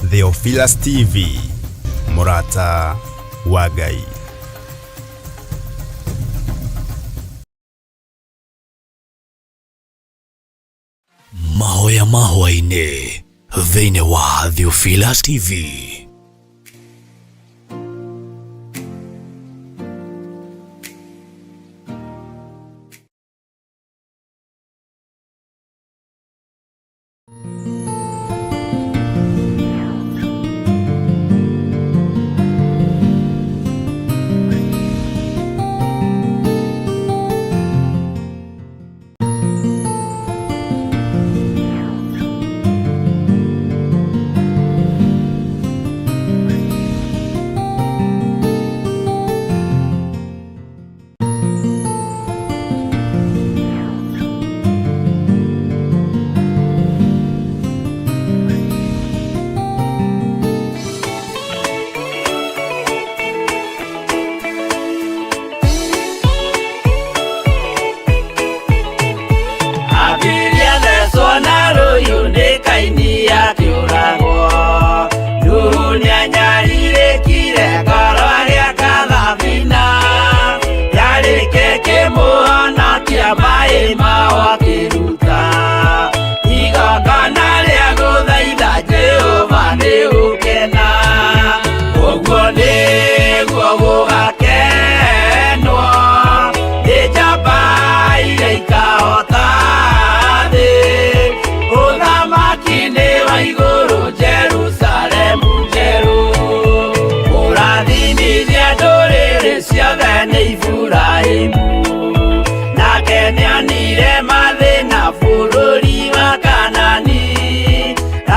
Theophilus TV, mũrata wa Ngai. Mahoya ma hwaĩ-inĩ thĩinĩ wa Theophilus TV. Abiria thecwo na rũhiũ nĩ Kaini akĩũragwo. Nuhu nĩanyarirĩkire ngoro agĩaka thabina. Yarĩke kĩmũhonokia maĩ mao akĩruta. Igongona rĩa gũthaitha Jehova nĩ gũkena. Ũguo nĩguo gũgakenwo nĩ njamba iria ikahota thĩ. Ũthamaki nĩ wa igũrũ Jerusalemu njerũ. Kũrathimithia ndũrĩrĩ ciothe nĩ Iburahĩmu. Nake nĩonire mathĩna bũrũri wa Kanani.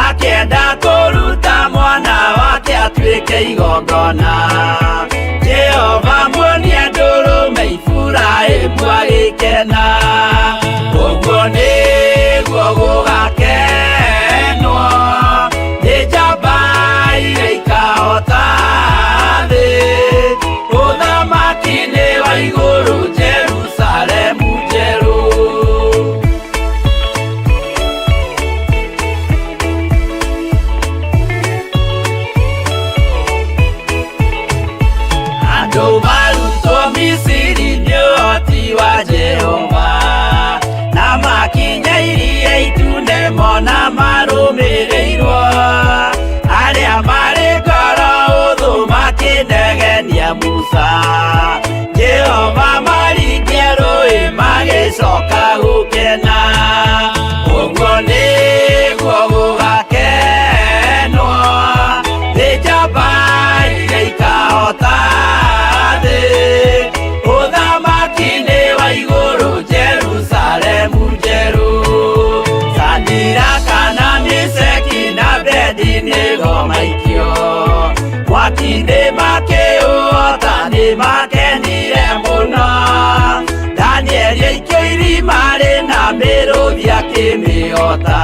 Akĩenda kũruta mwana wake atuĩke igongona. Jehova muonia ndũrũme Iburahĩmu agĩkena. Ũguo nĩguo gũgakenwo nĩ njamba iria ikahota thĩ. Ũthamaki nĩ wa igũrũ Jerusalemu njerũ. Andũ marutwo Misiri nĩ ũhoti wa Jehova, na makinya iria itune mona marũmĩrĩirwo. Arĩa marĩ ngoro ũthũ makĩnegenia Musa, Jehova maringia rũĩ magĩcoka gũkena. Ũguo nĩguo gũgakenwo nĩ njamba iria ikahota thĩ. Ũthamaki nĩ wa igũrũ Jerusalemu njerũ. Sadiraka na Meshaki na Abedinego maikio mwaki-inĩ makĩũhota nĩ makenire mũno. Danieli aikio irima rĩna mĩrũthi akĩmĩhota.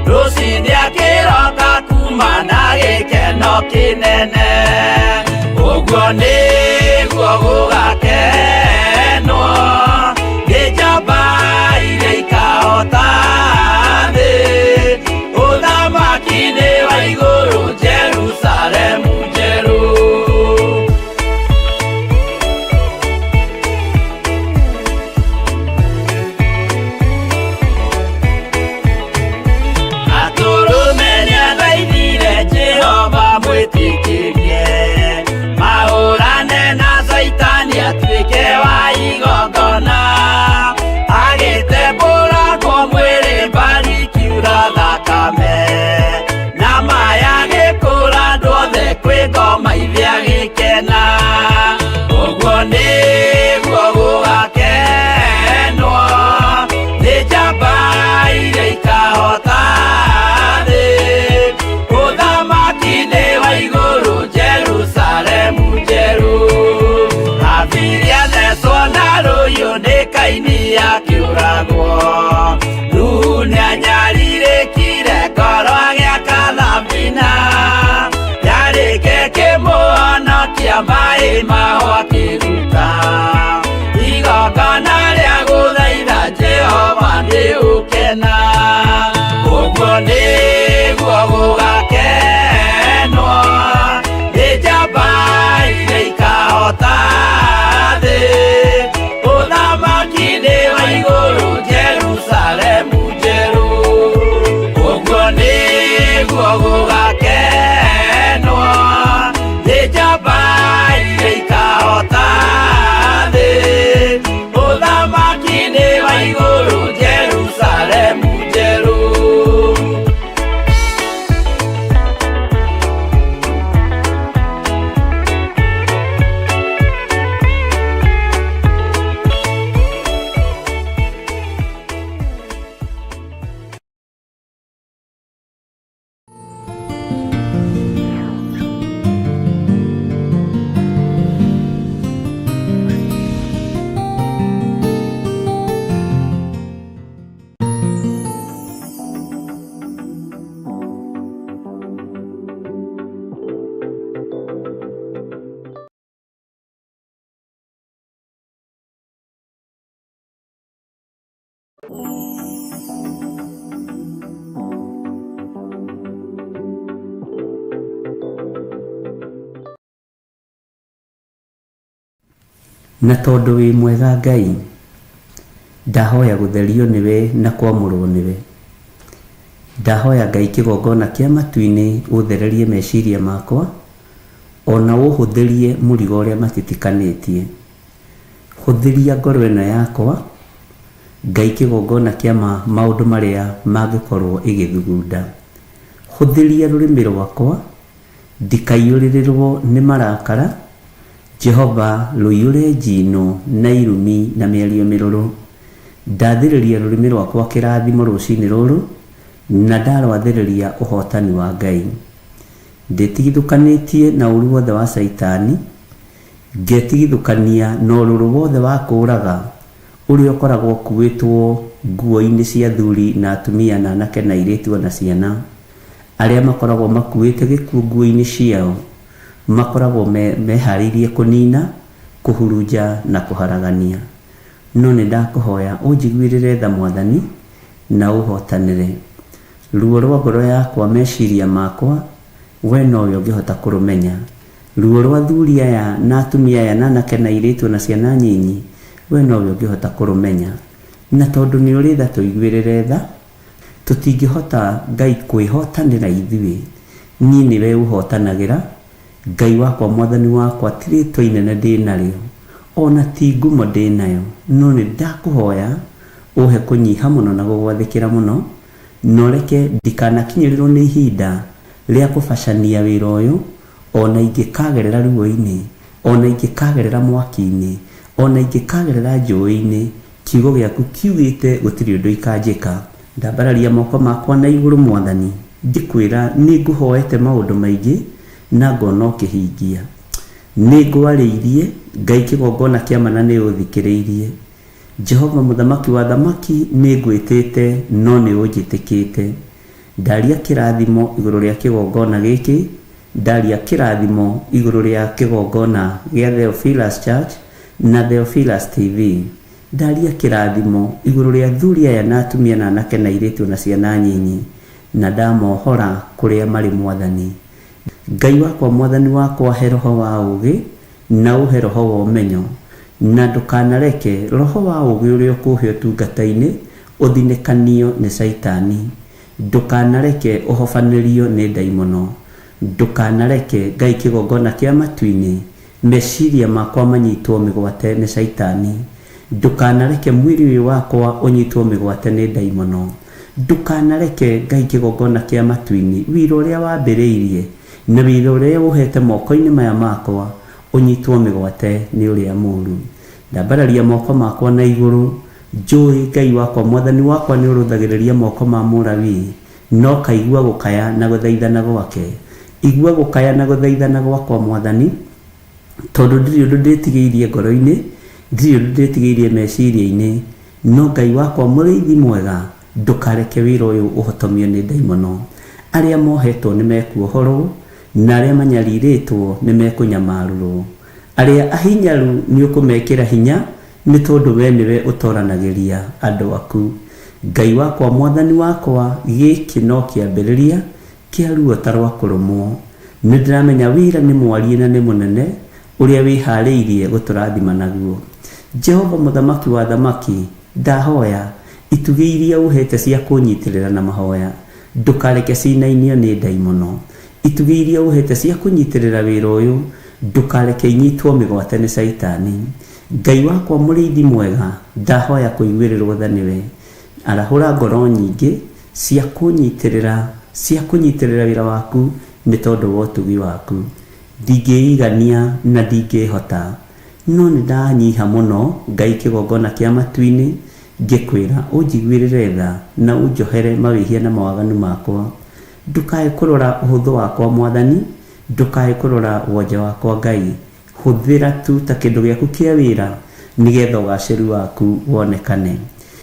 Rũcinĩ akĩroka kuma na gĩkeno kĩnene. Ũguo nĩguo gũgakenwo nĩ njamba iria ikahota thĩ. Ũthamaki nĩ wa igũrũ Jerusalemu njerũ. Atũrũme nĩathaithire Jehova mwĩtĩkĩrie mahũrane na Caitani atuĩke wa igongona. Agĩtembũrangwo mwĩrĩ mbari ikiura thakame na maya agĩkũra andũ othe kwĩ ngoma ithe agĩkena. Ũguo nĩguo gũgakenwo nĩ njamba iria ikahota thĩ. Ũthamaki nĩ wa igũrũ Jerusalemu njerũ. Abiria thecwo na rũhiũ nĩ Kaini akĩũragwo. Nuhu nĩanyarirĩkire ngoro agĩaka thabina. Yarĩke kĩmũhonokia maĩ mao akĩruta. Igongona rĩa gũthaitha Jehova nĩ ũkena. Ũguo nĩguo gũgakenwo Na tondũ wĩ mwega Ngai, ndahoya gũtherio nĩwe na kwamũrwo nĩwe. Ndahoya Ngai kĩgongona kĩa matu-inĩ ũthererie meciria makwa, ona ũhũthĩrie mũrigo ũrĩa matitikanĩtie. Hũthĩria ngoro ĩno yakwa, Ngai kĩgongona kĩa ma maũndũ marĩa mangĩkorwo ĩgĩthugunda. Hũthĩria rũrĩmĩ rwakwa, ndikaiyũrĩrĩrwo nĩ marakara, Jehova rũiyũre njino na irumi na mĩario mĩrũrũ. Ndathĩrĩria rũrĩmĩ rwakwa kĩrathimo rũcinĩ rũrũ, na ndarwathĩrĩria ũhotani wa Ngai. Ndĩtigithũkanĩtie na ũru wothe wa Caitani, ngetigithũkania na ũrũrũ wothe wa kũũraga ũrĩa ũkoragwo ũkuĩtwo nguo-inĩ cia athuri na atumia na anake na airĩtu o na ciana. Arĩa makoragwo makuĩte gĩkuũ nguo-inĩ ciao makoragwo meharĩirie kũnina, kũhurunja na kũharagania. No nĩ ndakũhoya ũnjiguĩrĩre tha Mwathani na ũhotanĩre. Ruo rwa ngoro yakwa, meciria makwa, we nowe ũngĩhota kũrũmenya. Ruo rwa athuri aya na atumia aya na anake na airĩtu na ciana nyinyi, we nowe ũngĩhota kũrũmenya. Na tondũ nĩ ũrĩ tha tũiguĩrĩre tha, tũtingĩhota Ngai kwĩhotanĩra ithuĩ, niĩ nĩwe ũhotanagĩra, Ngai wakwa Mwathani wakwa ti rĩtwa inene ndĩnarĩo, ona ti ngumo ndĩnayo, no nĩ ndakũhoya ũhe kũnyiha mũno na gũgwathĩkĩra mũno, na ũreke ndikanakinyĩrĩrwo nĩ ihinda rĩa kũbacania wĩra ũyũ, ona ingĩkagerera ruo-inĩ, ona ingĩkagerera mwaki-inĩ, ona ingĩkagerera njũĩ-inĩ, kiugo gĩaku kiugĩte gũtirĩ ũndũ ikanjĩka. Ndambararia moko makwa na igũrũ Mwathani, ngĩkwĩra nĩ ngũhoete maũndũ maingĩ na ngona ũkĩhingia. Nĩ ngwarĩirie, Ngai kĩgongona kĩa ma na nĩ ũthikĩrĩirie. Jehova mũthamaki wa athamaki nĩ ngwĩtĩte no nĩ ũnjĩtĩkĩte. Ndaria kĩrathimo igũrũ rĩa kĩgongona gĩkĩ, ndaria kĩrathimo igũrũ rĩa kĩgongona gĩa Theophilus Church na Theophilus TV. Ndaria kĩrathimo igũrũ rĩa athuri aya na atumia na anake na airĩtu na ciana nyinyi, na ndamohora kũrĩa marĩ Mwathani. Ngai wakwa Mwathani wakwa he roho wa ũũgĩ na ũhe roho wa ũmenyo, na ndũkanareke roho wa ũũgĩ ũrĩa ũkũhe ũtungata-inĩ ũthinĩkanio nĩ Caitani. Ndũkanareke ũhobanĩrio nĩ ndaimono. Ndũkanareke, Ngai kĩgongona kĩa matu-inĩ, meciria makwa manyitwo mĩgwate nĩ Caitani. Ndũkanareke mwĩrĩ ũyũ wakwa ũnyitwo mĩgwate nĩ ndaimono. Ndũkanareke, Ngai kĩgongona kĩa matu-inĩ, wĩra ũrĩa wambĩrĩirie na wĩra ũrĩa ũhete moko-inĩ maya makwa ũnyitwo mĩgwate nĩ ũrĩa mũru. Ndambararia moko makwa na igũrũ, njũĩ Ngai wakwa Mwathani wakwa nĩ ũrũthagĩrĩria moko ma Mũlawii, na ũkaigua gũkaya na gũthaithana gwake. Igua gũkaya na gũthaithana gwakwa Mwathani, tondũ ndirĩ ũndũ ndĩtigĩirie ngoro-inĩ, ndirĩ ũndũ ndĩtigĩirie meciria-inĩ, no Ngai wakwa mũrĩithi mwega, ndũkareke wĩra ũyũ ũhotomio nĩ ndaimono. Arĩa mohetwo nĩ mekuohorwo, na arĩa manyarirĩtwo nĩ mekũnyamarũrwo. Arĩa ahinyaru nĩ ũkũmekĩra hinya, nĩ tondũ we nĩwe ũtoranagĩria andũ aku. Ngai wakwa Mwathani wakwa, gĩkĩ no kĩambĩrĩria kĩa ruo ta rwa kũrũmwo. Nĩ ndĩramenya wĩra nĩ mwariĩ na nĩ mũnene, ũrĩa wĩharĩirie gũtũrathima naguo. Jehova mũthamaki wa athamaki, ndahoya, itugĩ iria ũhete cia kũnyitĩrĩra na mahoya, ndũkareke cinainio nĩ ndaimono. Itugĩ iria ũhete cia kũnyitĩrĩra wĩra ũyũ, ndũkareke inyitwo mĩgwate nĩ Caitani. Ngai wakwa mũrĩithi mwega, ndahoya kũiguĩrĩrwo tha nĩwe. Arahũra ngoro nyingĩ cia kũnyitĩrĩra, cia kũnyitĩrĩra wĩra waku nĩ tondũ wa ũtugi waku. Ndingĩigania na ndingĩhota, no nĩ ndanyiha mũno Ngai kĩgongona kĩa matu-inĩ, ngĩkwĩra ũnjiguĩrĩre tha na ũnjohere mawĩhia na mawaganu makwa. Ndũkae kũrora ũhũthũ wakwa Mwathani, ndũkae kũrora wonje wakwa Ngai. Hũthĩra tu ta kĩndũ gĩaku kĩa wĩra nĩgetha ũgacĩru waku wonekane.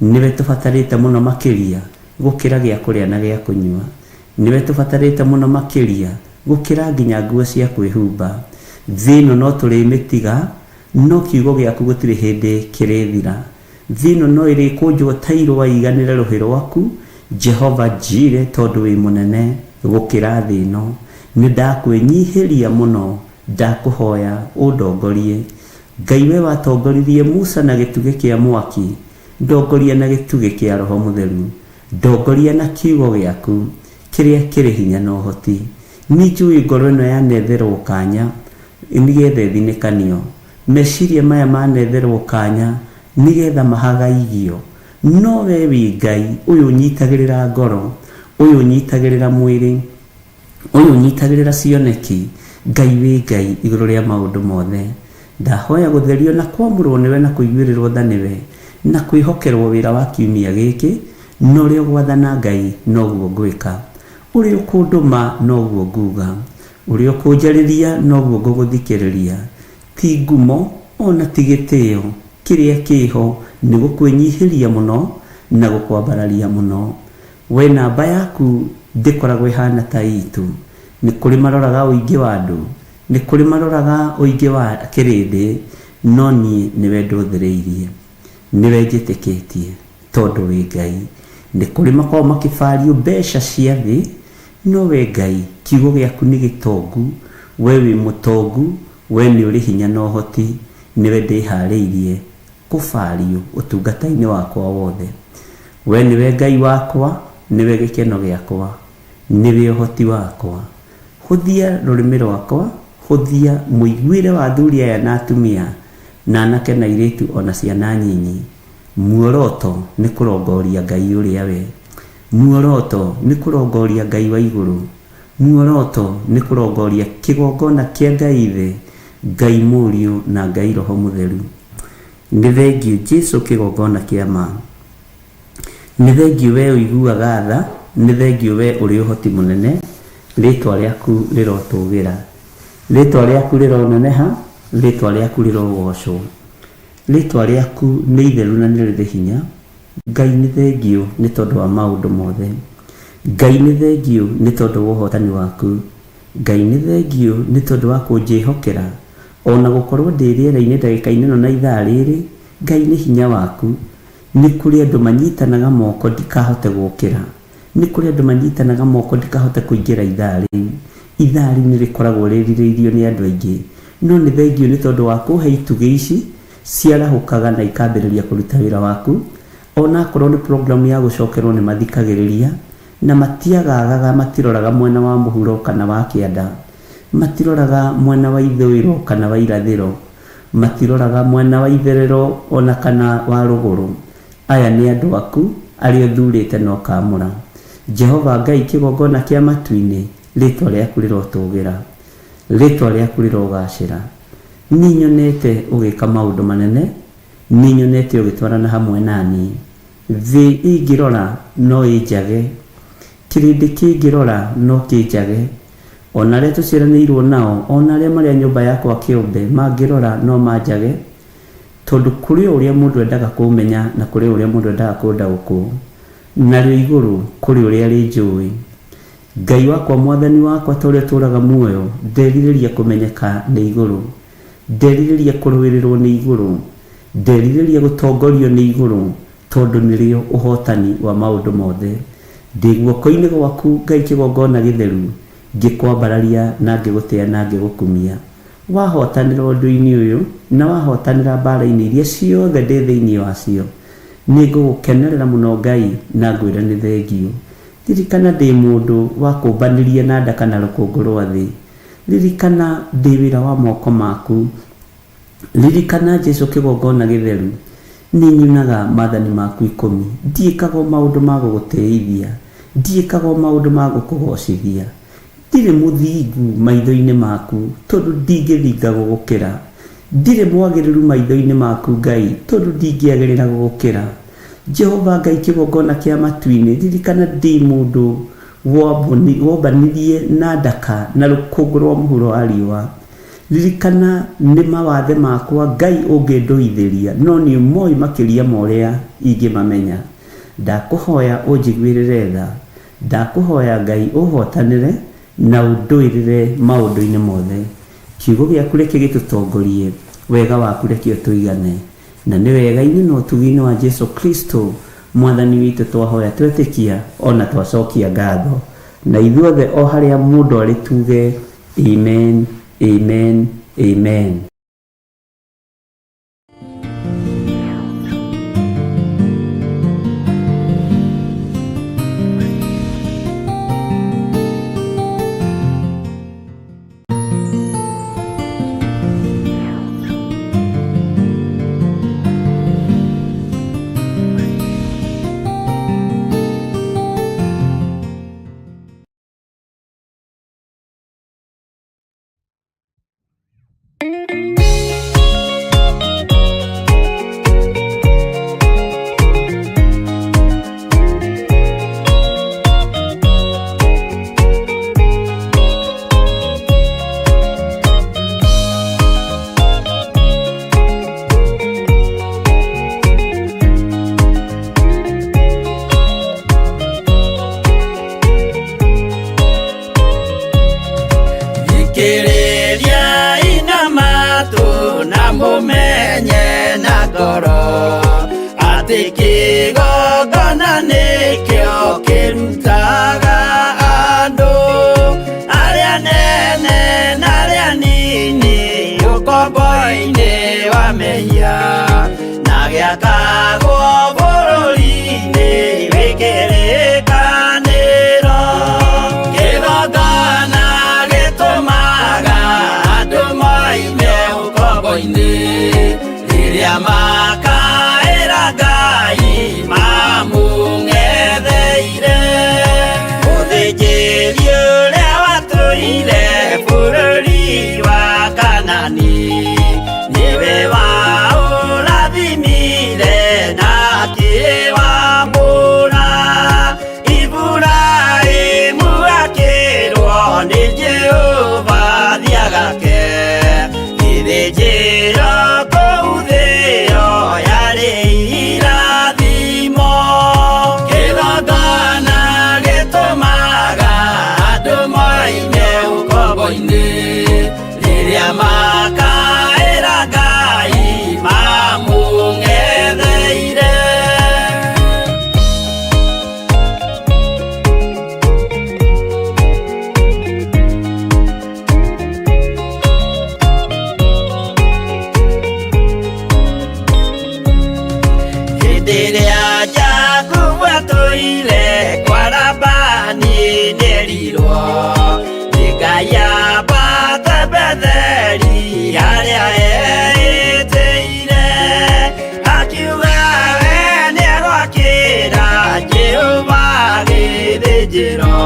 Nĩwe tũbatarĩte mũno makĩria gũkĩra gĩa kũrĩa na gĩa kũnyua. Nĩwe tũbatarĩte mũno makĩria gũkĩra nginya nguo cia kwĩhumba. Thĩ ĩno no tũrĩmĩtiga, no kiugo gĩaku gũtirĩ hĩndĩ kĩrĩthira. Thĩ ĩno no ĩrĩkũnjwo ta irũa ĩiganĩre rũhĩ rwaku, Jehova Jire, tondũ wĩ mũnene gũkĩra thĩ ĩno. Nĩ ndakwĩnyihĩria mũno, ndakũhoya ũndongorie. Ngai we watongoririe Musa na gĩtugĩ kĩa mwaki, ndongoria na gĩtugĩ kĩa Roho Mũtheru, ndongoria na kiugo gĩaku kĩrĩa kĩrĩ hinya na ũhoti. Nĩ njũĩ ngoro ĩno yanetherwo kanya nĩgetha ĩthinĩkanio, meciria maya manetherwo kanya nĩgetha mahagaigio, no we wĩ Ngai ũyũ ũnyitagĩrĩra ngoro, ũyũ ũnyitagĩrĩra mwĩrĩ, ũyũ ũnyitagĩrĩra cioneki. Ngai wĩ Ngai igũrũ rĩa maũndũ mothe. Ndahoya gũtherio na kwamũrwo nĩwe na kũiguĩrĩrwo tha nĩwe na kwĩhokerwo wĩra wa kiumia gĩkĩ, na ũrĩa ũgwathana Ngai noguo ngwĩka, ũrĩa ũkũndũma noguo nguga, ũrĩa ũkũnjarĩria noguo ngũgũthikĩrĩria. Ti ngumo ona ti gĩtĩo, kĩrĩa kĩho nĩ gũkwĩnyihĩria mũno na gũkwambararia mũno. We namba yaku ndĩkoragwo ĩhana ta itũ. Nĩ kũrĩ maroraga ũingĩ wa andũ, nĩ kũrĩ maroraga ũingĩ wa kĩrĩndĩ, no niĩ nĩwe ndũthĩrĩirie, nĩwe njĩtĩkĩtie tondũ wĩ Ngai. Nĩ kũrĩ makoragwo makĩbario mbeca cia thĩ, no we Ngai kiugo gĩaku nĩ gĩtongu, we wĩ mũtongu, we nĩ ũrĩ hinya na ũhoti, nĩwe ndĩharĩirie kũbario ũtungata-inĩ wakwa wothe. We nĩwe Ngai wakwa, nĩwe gĩkeno gĩakwa, nĩwe ũhoti wakwa. Hũthia rũrĩmĩ rwakwa, hũthia mũiguĩre wa athuri aya na atumia, na anake na airĩtu ona ciana nyinyi. Muoroto nĩ kũrongoria Ngai ũrĩa we, muoroto nĩ kũrongoria Ngai wa igũrũ, muoroto nĩ kũrongoria kĩgongona kĩa Ngai Ithe, Ngai Mũriũ na Ngai Roho Mũtheru. Nĩ thengiũ Jesu kĩgongona kĩa ma, nĩ thengiũ we ũiguaga tha, nĩ thengiũ we ũrĩ ũhoti mũnene. Rĩtwa rĩaku rĩrotũgĩra, rĩtwa rĩaku rĩroneneha, rĩtwa rĩaku rĩrogocwo, rĩtwa rĩaku nĩ itheru na nĩ rĩrĩ hinya. Ngai nĩ thengiũ nĩ tondũ wa maũndũ mothe. Ngai nĩ thengiũ nĩ tondũ wa ũhotani waku. Ngai nĩ thengiũ nĩ tondũ wa kũnjĩhokera ona gũkorwo ndĩ rĩera-inĩ ndagĩka-inĩ ĩno na ithaa rĩrĩ. Ngai nĩ hinya waku. Nĩ kũrĩ andũ manyitanaga moko ndikahote gũkĩra, nĩ kũrĩ andũ manyitanaga moko ndikahote kũingĩra ithaa rĩu. Ithaa rĩu nĩ rĩkoragwo rĩrirĩirio nĩ andũ aingĩ, no nĩ thengiũ nĩ tondũ wa kũhe itugĩ ici ciarahũkaga na ikambĩrĩria kũruta wĩra waku. Ona akorwo nĩ programu ya gũcokerwo nĩ mathikagĩrĩria na matiagagaga, matiroraga mwena wa mũhuro kana wa kĩanda, matiroraga mwena wa ithũĩro kana wa irathĩro, matiroraga mwena wa itherero ona kana wa rũgũrũ. Aya nĩ andũ aku arĩa ũthurĩte na ũkaamũra. Jehova Ngai kĩgongona kĩa matu-inĩ, rĩtwa rĩaku rĩrotũgĩra, rĩtwa rĩaku rĩrogacĩra. Nĩ nyonete ũgĩka maũndũ manene, nĩ nyonete ũgĩtwarana hamwe naniĩ. Thĩ ĩngĩrora no ĩnjage, kĩrĩndĩ kĩngĩrora no kĩnjage, ona arĩa tũciaranĩirwo nao, ona arĩa marĩ a nyũmba yakwa kĩũmbe mangĩrora no manjage, tondũ kũrĩ o ũrĩa mũndũ endaga kũmenya na kũrĩ o ũrĩa mũndũ endaga kũndaũkwo. Narĩo igũrũ kũrĩ ũrĩa rĩnjũĩ. Ngai wakwa, mwathani wakwa, ta ũrĩa ũtũũraga muoyo, nderirĩria kũmenyeka nĩ igũrũ, nderirĩria kũrũĩrĩrwo nĩ igũrũ, nderirĩria gũtongorio nĩ igũrũ, tondũ nĩrĩo ũhotani wa maũndũ mothe. Ndĩ guoko-inĩ gwaku Ngai kĩgongona gĩtheru, ngĩkwambararia na ngĩgũtĩa na ngĩgũkumia. Wahotanĩra ũndũ-inĩ ũyũ na wahotanĩra mbara-inĩ iria ciothe ndĩ thĩinĩ wacio, nĩ ngũgũkenerera mũno Ngai na ngwĩre nĩ thengiũ. Ririkana ndĩ mũndũ wa kũmbanĩria na ndaka na rũkũngũ rwa thĩ. Ririkana ndĩ wĩra wa moko maku. Ririkana Jesu kĩgongona gĩtheru, nĩ nyunaga maathani maku 10, ndiĩkaga o maũndũ ma gũgũtĩithia, ndiĩkaga o maũndũ ma gũkũgocithia. Ndirĩ mũthingu maitho-inĩ maku, tondũ ndingĩthinga gũgũkĩra. Ndirĩ mwagĩrĩru maitho-inĩ maku Ngai, tondũ ndingĩagĩrĩra gũgũkĩra. Jehova Ngai kĩgongona kĩa matu-inĩ, ririkana ndĩ mũndũ wombanirie na ndaka na rũkũngũ rwa mũhuro wa riũa. Ririkana nĩ mawathe makwa Ngai ũngĩndũithĩria, no nĩ ũmoĩ makĩria ma ũrĩa ingĩmamenya. Ndakũhoya ũnjiguĩrĩre tha, ndakũhoya Ngai ũhotanĩre na ũndũĩrĩre maũndũ-inĩ mothe. Kiugo gĩaku reke gĩtũtongorie, wega waku reke ũtũigane, na nĩ wega-inĩ na ũtugi-inĩ wa Jesu Kristo mwathani witũ twahoya twetĩkia ona twacokia ngatho. Na ithuothe o harĩa mũndũ arĩ tuge amen, amen, amen. Mũmenye na ngoro atĩ kĩgongona nĩkĩo kĩrutaga andũ arĩa nene na arĩa nini ũkombo-inĩ wa mehia na gĩakagwo bũrũri-inĩ wĩ kĩrĩkanĩro. Kĩgongona gĩtũmaga andũ moime ũkombo-inĩ rĩrĩa makaĩra Ngai mamũng'etheire. Mũthĩnjĩri ũrĩa watũire bũrũri wa Kanani nĩwe waũrathimire na akĩwamũra. Iburahĩmu akĩrwo nĩ Jehova thiagake gĩthĩnjĩro kũu thĩo yarĩ irathimo. Kĩgongona gĩtũmaga andũ moime ũkombo-inĩ rĩrĩa makaĩra Ngai mamũng'etheire. Hĩndĩ ĩrĩa Jakubu atũire kwa Labani nĩerirwo nĩ Ngai ambate Betheli harĩa eĩtĩire. Akiuga we nĩegwakĩra Jehova gĩthĩnjĩro,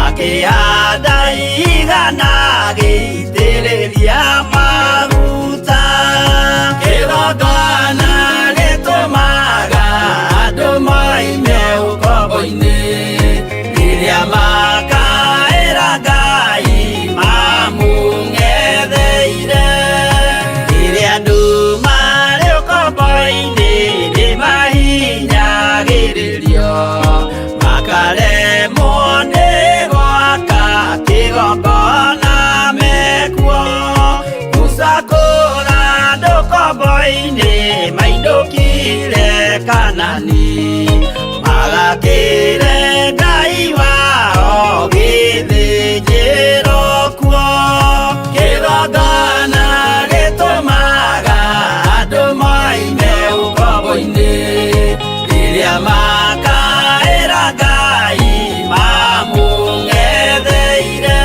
akĩhanda igana agĩitĩrĩria maguta. Kĩgongona gĩtũmaga andũ moime ũkombo-inĩ rĩrĩa makaĩra Ngai mamũng'etheire. Rĩrĩa andũ marĩ ũkombo-inĩ nĩmahinyagĩrĩrio makaremwo nĩ gwaka kĩgongona mekuo. Musa kũra andũ ũkombo-inĩ mainũkire Kanani magakĩre Ngai wao gĩthĩnjĩro kuo. Kĩgongona gĩtũmaga andũ moime ũkombo-inĩ rĩrĩa makaĩra Ngai mamũng'etheire.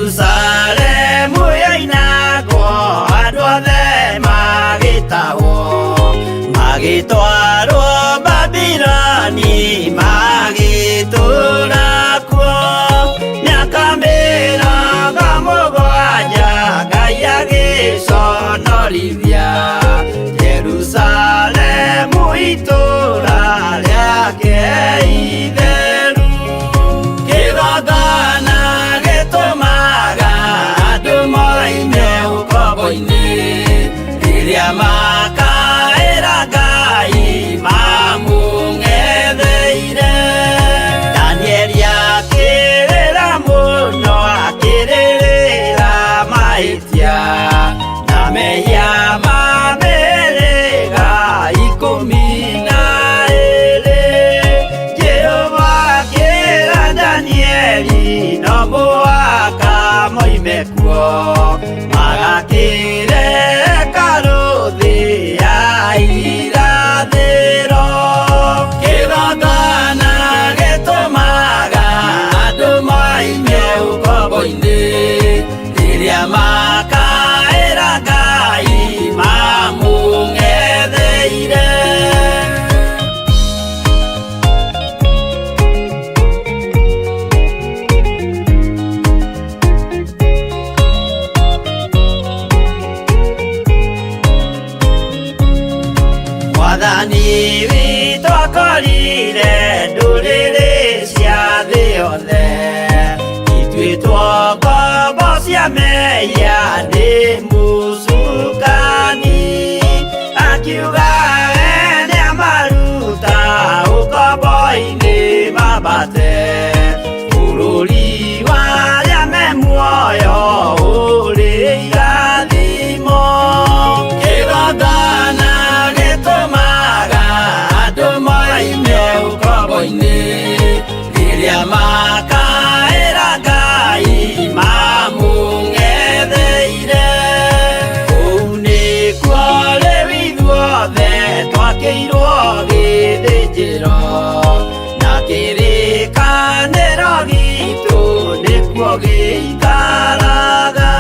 Jerusalemu yoinagwo andũ othe magĩtahwo magĩtwarwo Babiloni magĩtũũra kuo mĩaka 70 Ngai agĩconorithia Jerusalemu itũũra rĩake itheru. Kĩgongona gĩtũmaga andũ moime ũkombo-inĩ rĩrĩa makaĩra Ngai mamũng'etheire. Danieli akĩrĩra mũno akĩrĩrĩra mahĩtia na mehia ma mĩhĩrĩga 12. Jehova akĩra Danieli no mũhaka moime kuo magakĩre hekarũ thĩ ya irathĩro. Kĩgongona gĩtũmaga andũ moime ũkombo-inĩ rĩrĩa makaĩra Ngai mamũng'etheire. Mwathani witũ akorire ndũrĩrĩ cia thĩ yothe ituĩtwo ngombo cia mehia nĩ mũcukani. Gĩikaraga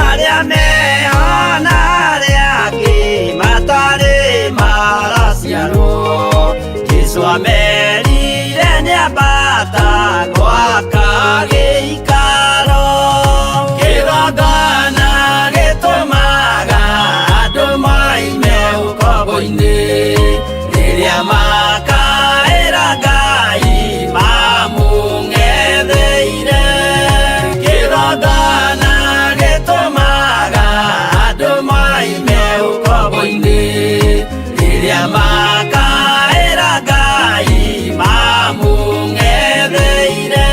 arĩa meho na arĩa angĩ matarĩ maraciarwo. Jesũ amerire nĩambata gwaka gĩikaro. Kĩgongona gĩtũmaga andũ moime ũkombo-inĩ rĩrĩa makaĩra Ngai mamũng'etheire. Kĩgongona gĩtũmaga andũ moime ũkombo-inĩ rĩrĩa makaĩra Ngai mamũng'etheire.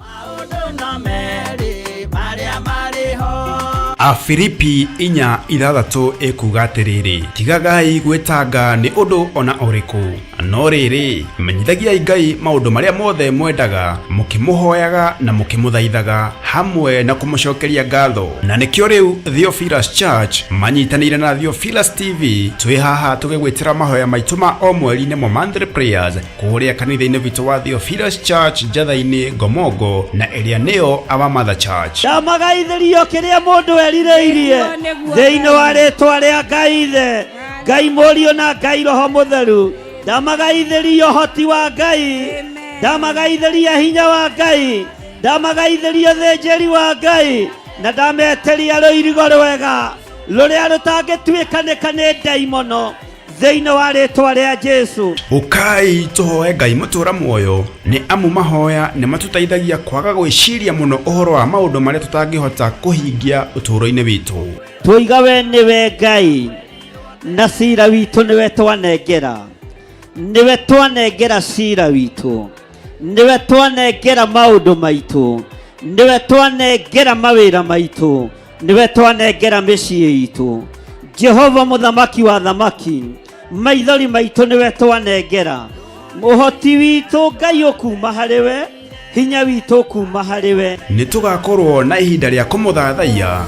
Maũndũ no merĩ marĩa marĩ ho. Afilipi 4:6 ĩkuga atĩrĩrĩ, tigagai gwĩtanga nĩ ũndũ ona ũrĩkũ, no rĩrĩ, menyithagiai Ngai maũndũ marĩa mothe mwendaga, mũkĩmũhoyaga na mũkĩmũthaithaga hamwe na kũmũcokeria ngatho. Na nĩkĩo rĩu Theophilus Church manyitanĩire na Theophilus TV twĩ haha tũgĩgwĩtĩra mahoya maitũ ma o mweri nĩmo monthly prayers kũrĩa kanitha-inĩ witũ wa Theophilus Church Njatha-inĩ Ngomongo na ĩrĩa nĩyo Our Mother Church. Ndamagaithĩrio kĩrĩa mũndũ erirĩirie Nĩguo, nĩguo. thĩinĩ wa rĩtwa rĩa Ngai Ithe, Ngai Mũriũ na Ngai Roho Mũtheru. Ndamagaithĩria ũhoti wa Ngai, Amen. ndamagaithĩria hinya wa Ngai, ndamagaithĩria ũthĩnjĩri wa Ngai, na ndametĩria rũirigo rwega rũrĩa rũtangĩtuĩkanĩka nĩ ndaimono thĩinĩ wa rĩtwa rĩa Jesu. Ũkai tũhoe Ngai mũtũra muoyo nĩ amu mahoya nĩ matũteithagia kwaga gwĩciria mũno ũhoro wa maũndũ marĩa tũtangĩhota kũhingia ũtũũro-inĩ witũ. Twoiga we nĩwe Ngai na cira witũ nĩwe twanengera, nĩwe twanengera cira witũ, nĩwe twanengera maũndũ maitũ, nĩwe twanengera mawĩra maitũ, nĩwe twanengera mĩciĩ itũ. Jehova mũthamaki wa thamaki, maithori maitũ nĩwe twanengera, ũhoti witũ Ngai ũkuma harĩ we, hinya witũ ũkuma harĩ we. Nĩ tũgakorwo na ihinda rĩa kũmũthathaiya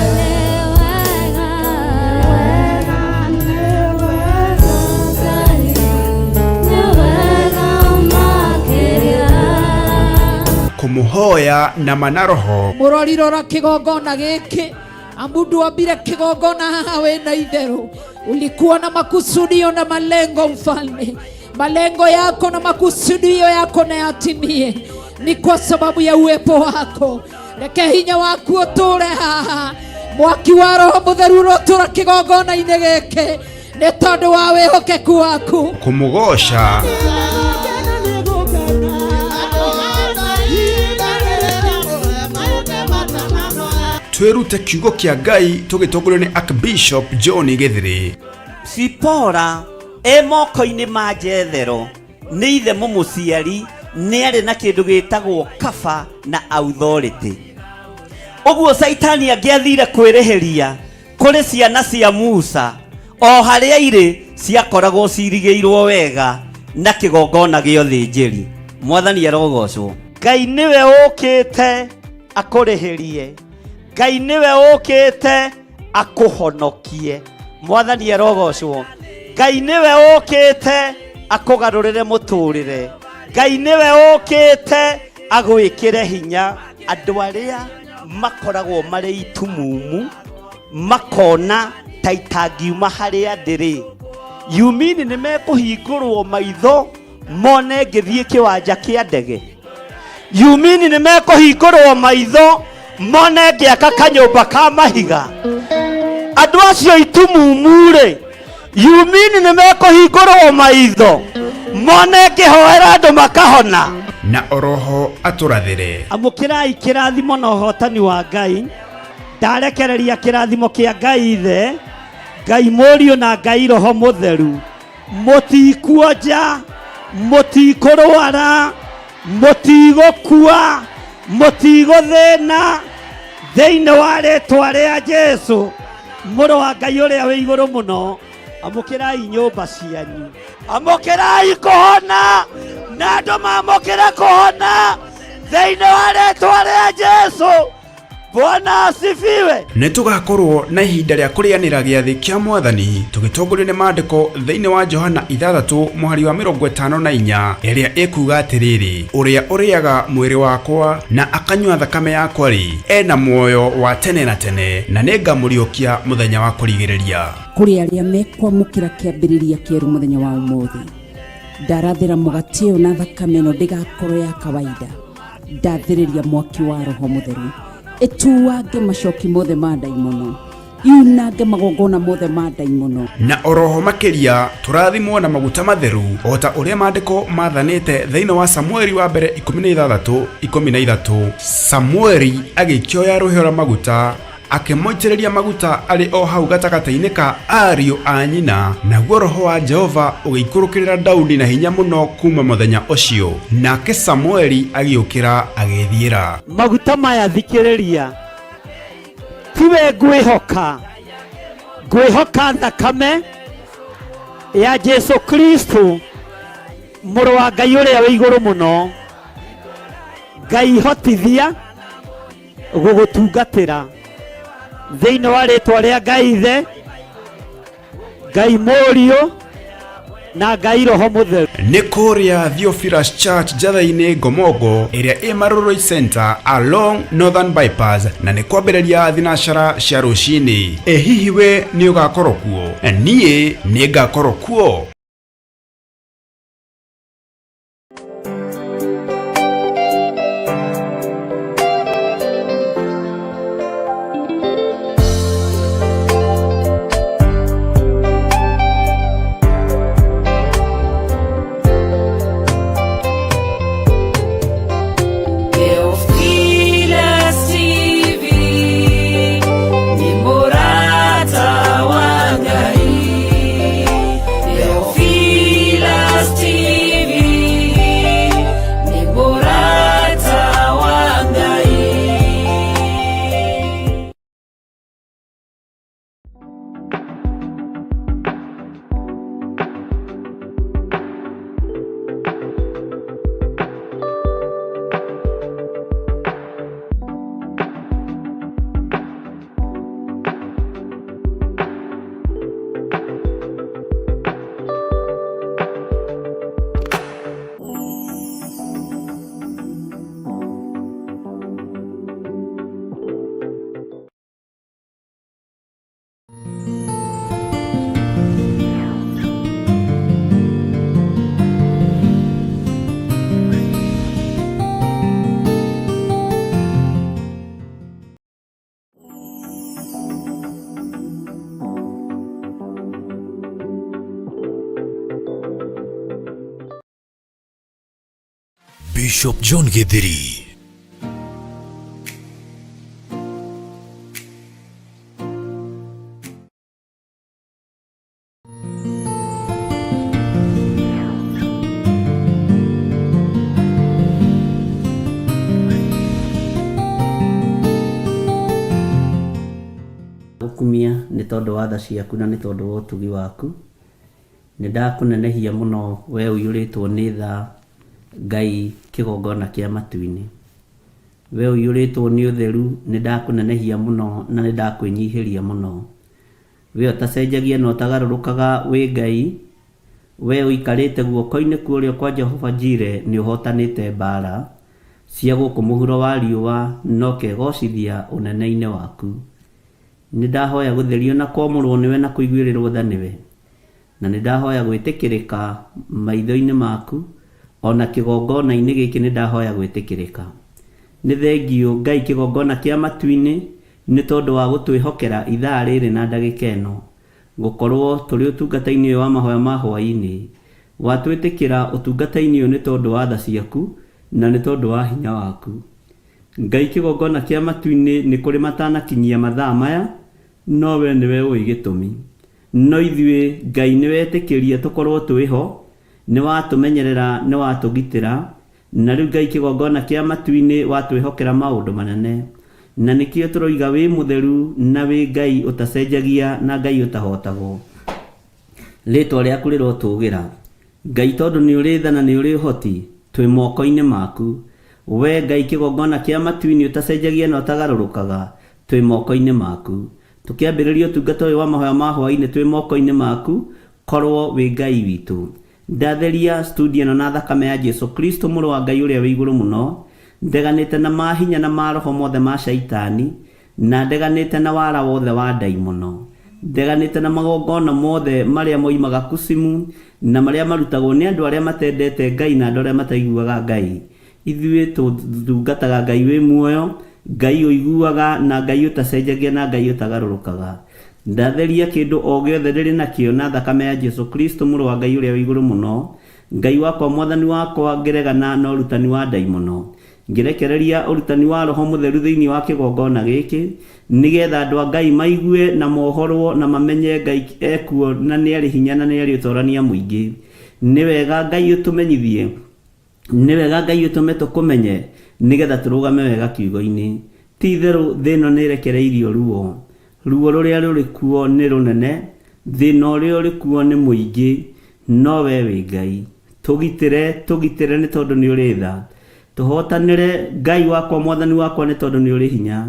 kũmũhoya na mana roho Mũrori rora kĩgongona gĩkĩ amu ndwambire kĩgongona haha wĩna itherũ, ulikuwa na makusudio na malengo mfalme. Malengo yako na makusudio yako na yatimie, ni kwa sababu ya uwepo wako. Reke hinya waku ũtũre haha, mwaki wa Roho Mũtheru ũrotũra kĩgongona-inĩ gĩkĩ nĩ tondũ wa wĩhokeku waku. Kũmũgoca twĩrute kiugo kĩa Ngai tũgĩtongorio nĩ Archbishop John Gĩthĩrĩ. Sipora e moko-inĩ ma Jethero nĩ ithe mũmũciari, nĩ arĩ na kĩndũ gĩtagwo kaba na authority. Ũguo Caitani angĩathire kwĩrĩhĩria kũrĩ ciana cia Musa o harĩa irĩ ciakoragwo cirigĩirwo wega na kĩgongona gĩa ũthĩnjĩri. Mwathani arogocwo. Ngai nĩwe ũkĩte akũrĩhĩrie, Ngai nĩwe ũkĩte akũhonokie. Mwathani arogocwo. Ngai nĩwe ũkĩte akũgarũrĩre mũtũrĩre, Ngai nĩwe ũkĩte agwĩkĩre hinya. Andũ arĩa makoragwo marĩ itumumu makona ta itangiuma harĩa ndĩrĩ, yumini nĩ mekũhingũrwo maitho mone ngĩthiĩ kĩwanja kĩa ndege, yumini nĩ mekũhingũrwo maitho mone ngĩaka kanyũmba ka mahiga. Andũ acio itumumu rĩ, yumini nĩ mekũhingũrwo maitho mone ngĩhoera andũ makahona. Na oroho atũrathĩre. Amũkĩrai kĩrathimo na ũhotani wa Ngai. Ndarekereria kĩrathimo kĩa Ngai Ithe, Ngai Mũriũ na Ngai Roho Mũtheru. Mũtikuonja, mũtikũrwara, mũtigũkua, mũtigũthĩna thĩinĩ wa rĩtwa rĩa Jesu mũrũ wa Ngai ũrĩa wĩ igũrũ mũno. Amũkĩrai nyũmba cianyu, amũkĩrai kũhona, na andũ mamũkĩre kũhona thĩinĩ wa rĩtwa rĩa Jesu. Bwana asifiwe. Nĩ tũgakorwo na ihinda rĩa kũrĩanĩra gĩathĩ kĩa Mwathani tũgĩtongorio nĩ maandĩko thĩinĩ wa Johana 6 mũhari wa 54 ĩrĩa ĩkuga atĩrĩrĩ, ũrĩa ũrĩaga mwĩrĩ wakwa na akanyua thakame yakwa rĩ, ena muoyo wa tene na tene, na nĩngamũriũkia mũthenya wa kũrigĩrĩria. Kũrĩ arĩa mekwamũkĩra kĩambĩrĩria kĩerũ mũthenya wa ũmũthĩ, ndarathĩra mũgate ũyũ na thakame ĩno ndĩgakorwo ya kawaida. Ndathĩrĩria mwaki wa Roho Mũtheru ĩtuange macoki mothe ma ndaimono, yunange magongona mothe ma ndaimono. Na oroho makĩria tũrathimwo na maguta matheru o ta ũrĩa maandĩko mathanĩte thĩinĩ wa Samueli wa mbere 16 13. Samueli agĩkĩoya rũhĩa rwa maguta akĩmũitĩrĩria maguta arĩ o hau gatagatĩ-inĩ ka ariũ a nyina, naguo roho wa Jehova ũgĩikũrũkĩrĩra Daudi na hinya mũno kuma mũthenya ũcio. Nake Samueli agĩũkĩra agĩĩthiĩra. Maguta maya thikĩrĩria, tiwe ngwĩhoka, ngwĩhoka thakame ya Jesu Kristo mũrũ wa Ngai ũrĩa wĩ igũrũ mũno. Ngai hotithia gũgũtungatĩra thĩinĩ wa rĩtwa rĩa Ngai Ithe, Ngai Mũriũ na Ngai Roho Mũtheru. Nĩ kũrĩa Theophilus Church Njatha-inĩ Ngomongo ĩrĩa ĩ Marurui Center along Northern Bypass, na nĩ kwambĩrĩria thinacara cia rũcinĩ. Ĩ hihi we nĩ ũgakorwo kuo? Niĩ nĩ ngakorwo kuo. Theophilus TV ni murata wa Ngai. Theophilus TV ni murata wa Ngai. Bishop John Githiri. Gũkumia nĩ tondũ wa tha ciaku na nĩ tondũ wa ũtugi waku. Nĩ ndakũnenehia mũno we ũiyũrĩtwo nĩ tha Ngai kĩgongona kĩa matu-inĩ. We ũiyũrĩtwo nĩ ũtheru nĩ ndakũnenehia mũno na nĩ ndakwĩnyihĩria mũno. We ũtacenjagia na ũtagarũrũkaga wĩ Ngai, we ũikarĩte guoko-inĩ kwa ũrĩo kwa Jehova Jire nĩ ũhotanĩte mbara cia gũkũ mũhuro wa riũa na ũkegocithia ũnene-inĩ waku. Nĩ ndahoya gũtherio na kwamũrwo nĩwe na kũiguĩrĩrwo tha nĩwe. Na nĩ ndahoya gwĩtĩkĩrĩka maitho-inĩ maku, o na kĩgongona-inĩ gĩkĩ nĩ ndahoya gwĩtĩkĩrĩka. Nĩ thengiũ Ngai kĩgongona kĩa matu-inĩ nĩ tondũ wa gũtwĩhokera ithaa rĩrĩ na ndagĩka ĩno gũkorwo tũrĩ ũtungata-inĩ ũyũ wa mahoya ma hwaĩ-inĩ. Watwĩtĩkĩra ũtungata-inĩ ũyũ nĩ tondũ wa tha ciaku na nĩ tondũ wa hinya waku. Ngai kĩgongona kĩa matu-inĩ nĩ kũrĩ matanakinyia mathaa maya, no we nĩwe ũĩ gĩtũmi. No ithuĩ Ngai nĩwetĩkĩria tũkorwo twĩho, nĩwatũmenyerera, nĩwatũgitĩra, na rĩu Ngai kĩgongona kĩa matu-inĩ watwĩhokera maũndũ manene. Na nĩkĩo tũroiga wĩ mũtheru na wĩ Ngai ũtacenjagia na Ngai ũtahotagwo. Rĩtwa rĩaku rĩrotũgĩra. Ngai tondũ nĩ ũrĩ tha na nĩ ũrĩ ũhoti, twĩ moko-inĩ maku. We Ngai kĩgongona kĩa matu-inĩ ũtacenjagia na ũtagarũrũkaga, twĩ moko-inĩ maku. Tũkĩambĩrĩria ũtungata ũyũ wa mahoya ma hwaĩ-inĩ twĩ moko-inĩ maku, korwo wĩ Ngai witũ. Ndatheria studio ĩno na thakame ya Jesu Kristo mũrũ wa Ngai ũrĩa wĩ igũrũ mũno, ndeganĩte na mahinya na maroho mothe ma shaitani, na ndeganĩte na wara wothe wa ndaimono. Ndeganĩte na magongona mothe marĩa moimaga kusimu na marĩa marutagwo nĩ andũ arĩa matendete Ngai na andũ arĩa mataiguaga Ngai. Ithuĩ tũtungataga Ngai wĩ muoyo, Ngai ũiguaga na Ngai ũtacenjagia na Ngai ũtagarũrũkaga. Ndatheria kĩndũ o gĩothe ndĩrĩ nakĩo na thakame ya Jesu Kristo mũrũ wa Ngai ũrĩa wĩ igũrũ mũno. Ngai wakwa mwathani wakwa ngĩregana na ũrutani wa ndaimono. Ngĩrekereria ũrutani wa Roho Mũtheru thĩinĩ wa kĩgongona gĩkĩ, nĩgetha andũ a Ngai maigue na mohorwo na mamenye Ngai ekuo na nĩarĩ hinya na nĩarĩ ũtorania mũingĩ. Nĩ wega Ngai ũtũmenyithie, nĩ wega Ngai ũtũme tũkũmenye, nĩgetha tũrũgame wega kiugo-inĩ. Ti itherũ thĩ ĩno nĩ ĩrekereirio ruo. Ruo rũrĩa rũrĩ kuo nĩ rũnene, thĩna ũrĩa ũrĩ kuo nĩ mũingĩ, no we wĩ Ngai. Tũgitĩre, tũgitĩre nĩ tondũ nĩ ũrĩ tha. Tũhotanĩre, Ngai wakwa mwathani wakwa nĩ tondũ nĩ ũrĩ hinya.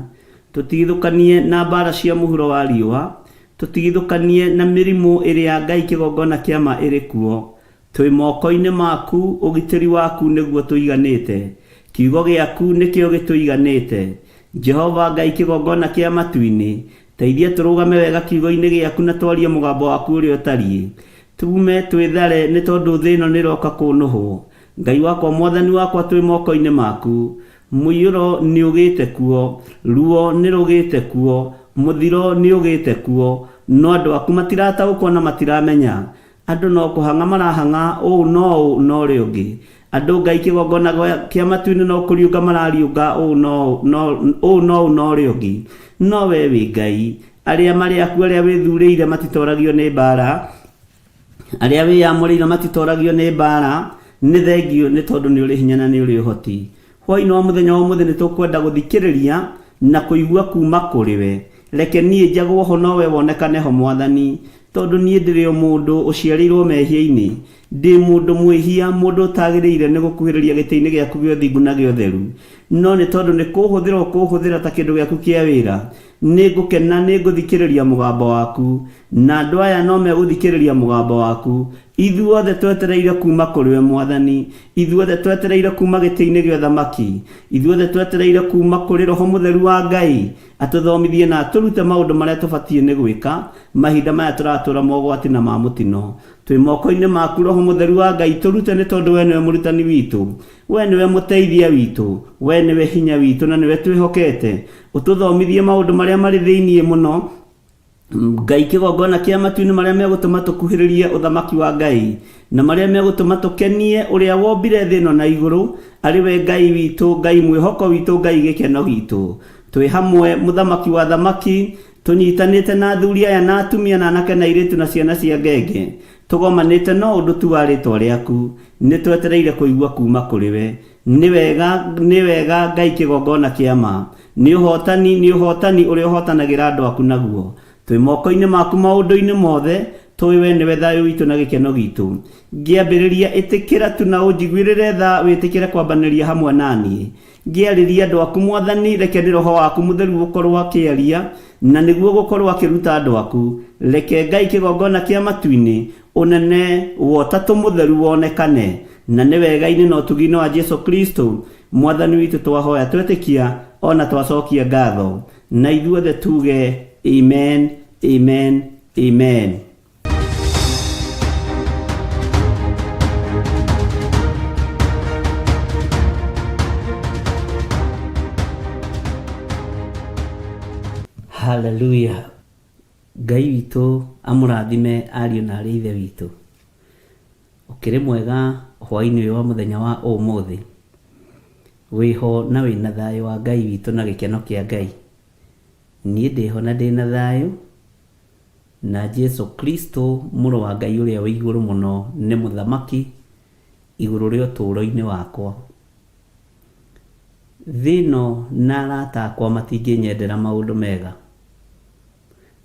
Tũtigithũkanie na mbara cia mũhuro wa riũa, tũtigithũkanie na mĩrimũ ĩrĩa Ngai kĩgongona kĩa ma ĩrĩ kuo. Twĩ moko-inĩ maku, ũgitĩri waku nĩguo tũiganĩte. Kiugo gĩaku nĩkĩo gĩtũiganĩte. Jehova Ngai kĩgongona kĩa matu-inĩ, teithia tũrũgame wega kiugo-inĩ gĩaku na twarie mũgambo waku ũrĩa ũtariĩ. Tume twĩthare nĩ tondũ thĩ ĩno nĩroka kũnũhwo. Ngai wakwa mwathani wakwa twĩ moko-inĩ maku. Mũiyũro nĩ ũgĩte kuo, ruo nĩ rũgĩte kuo, mũthiro nĩ ũgĩte kuo, no andũ aku matirataũkwo na matiramenya. Andũ no kũhang'a marahang'a ũũ no ũũ na ũrĩa ũngĩ. Andũ Ngai kĩgongona kĩa matu-inĩ no kũriũnga marariũnga ũũ no ũũ no ũũ na ũrĩa ũngĩ. No we wĩ Ngai. Arĩa marĩ aku arĩa wĩthurĩire matitoragio nĩ mbara. Arĩa wĩyamũrĩire matitoragio nĩ mbara. Nĩ thengiũ nĩ tondũ nĩ ũrĩ hinya na nĩ ũrĩ ũhoti. Hwaĩ-inĩ wa mũthenya wa ũmũthĩ nĩ tũkwenda gũthikĩrĩria na kũigua kuma kũrĩ we. Reke niĩ njagwo ho no we wonekane ho Mwathani, tondũ niĩ ndĩrĩ o mũndũ ũciarĩirwo mehia-inĩ. Ndĩ mũndũ mwĩhia, mũndũ ũtagĩrĩire nĩ gũkuhĩrĩria gĩtĩ-inĩ gĩaku gĩa ũthingu na gĩa ũtheru. No nĩ tondũ nĩ kũũhũthĩra ũkũũhũthĩra ta kĩndũ gĩaku kĩa wĩra, nĩ ngũkena nĩ ngũthikĩrĩria mũgambo waku. Na andũ aya no megũthikĩrĩria mũgambo waku. Ithuothe twetereire kuma kũrĩ we Mwathani. Ithuothe twetereire kuma gĩtĩ-inĩ gĩa ũthamaki. Ithuothe twetereire kuma kũrĩ Roho Mũtheru wa Ngai, atũthomithie na atũrute maũndũ marĩa tũbatiĩ nĩ gwĩka mahinda maya tũratũra mogwati na ma mũtino. Twĩ moko-inĩ maku Roho Mũtheru wa Ngai, tũrute nĩ tondũ we nĩwe mũrutani witũ. We nĩwe mũteithia witũ. We nĩwe hinya witũ na nĩwe twĩhokete. Ũtũthomithie maũndũ marĩa marĩ thĩinĩ mũno Ngai kĩgongona kĩa matu-inĩ marĩa megũtũma tũkuhĩrĩrie ũthamaki wa Ngai na marĩa megũtũma tũkenie ũrĩa wombire thĩ ĩno na igũrũ, arĩ we Ngai witũ, Ngai mwĩhoko witũ, Ngai gĩkeno gitũ. Twĩ hamwe mũthamaki wa thamaki, tũnyitanĩte na athuri aya na atumia na anake na airĩtu na ciana cia ngenge, tũgomanĩte no ũndũ tu wa rĩtwa rĩaku. Nĩ twetereire kũigua kuma kũrĩ we. Nĩ wega, nĩ wega Ngai kĩgongona kĩa ma. Nĩ ũhotani, nĩ ũhotani ũrĩa ũhotanagĩra andũ aku naguo. Twĩ moko-inĩ maku maũndũ-inĩ mothe, tũĩ we nĩwe thayũ witũ na gĩkeno gitũ. Ngĩambĩrĩria, ĩtĩkĩra tu na ũnjiguĩrĩre tha wĩtĩkĩre kwambanĩria hamwe na niĩ. Ngĩarĩria andũ aku Mwathani, reke nĩ Roho waku Mũtheru ũkorwo akĩaria, na nĩguo ũgũkorwo akĩruta andũ aku. Reke Ngai kĩgongona kĩa matu-inĩ, ũnene wa Ũtatũ Mũtheru wonekane, na nĩ wega-inĩ na ũtugi-inĩ wa Jesu Kristo, Mwathani witũ twahoya twetĩkia ona twacokia ngatho. Na ithuothe tuge amen, amen, amen. Hallelujah. Ngai witũ amũrathime ariũ na arĩ ithe witũ. Ũkĩrĩ mwega hwaĩ-inĩ ũyũ wa mũthenya wa ũmũthĩ. Wĩho na wĩna thayũ wa Ngai witũ na gĩkeno kĩa Ngai. Niĩ ndĩho na ndĩna thayũ, na Jesu Kristo mũrũ wa Ngai ũrĩa wĩ igũrũ mũno nĩ mũthamaki igũrũ rĩa ũtũũro-inĩ wakwa. Thĩ ĩno na arata akwa matingĩnyendera maũndũ mega,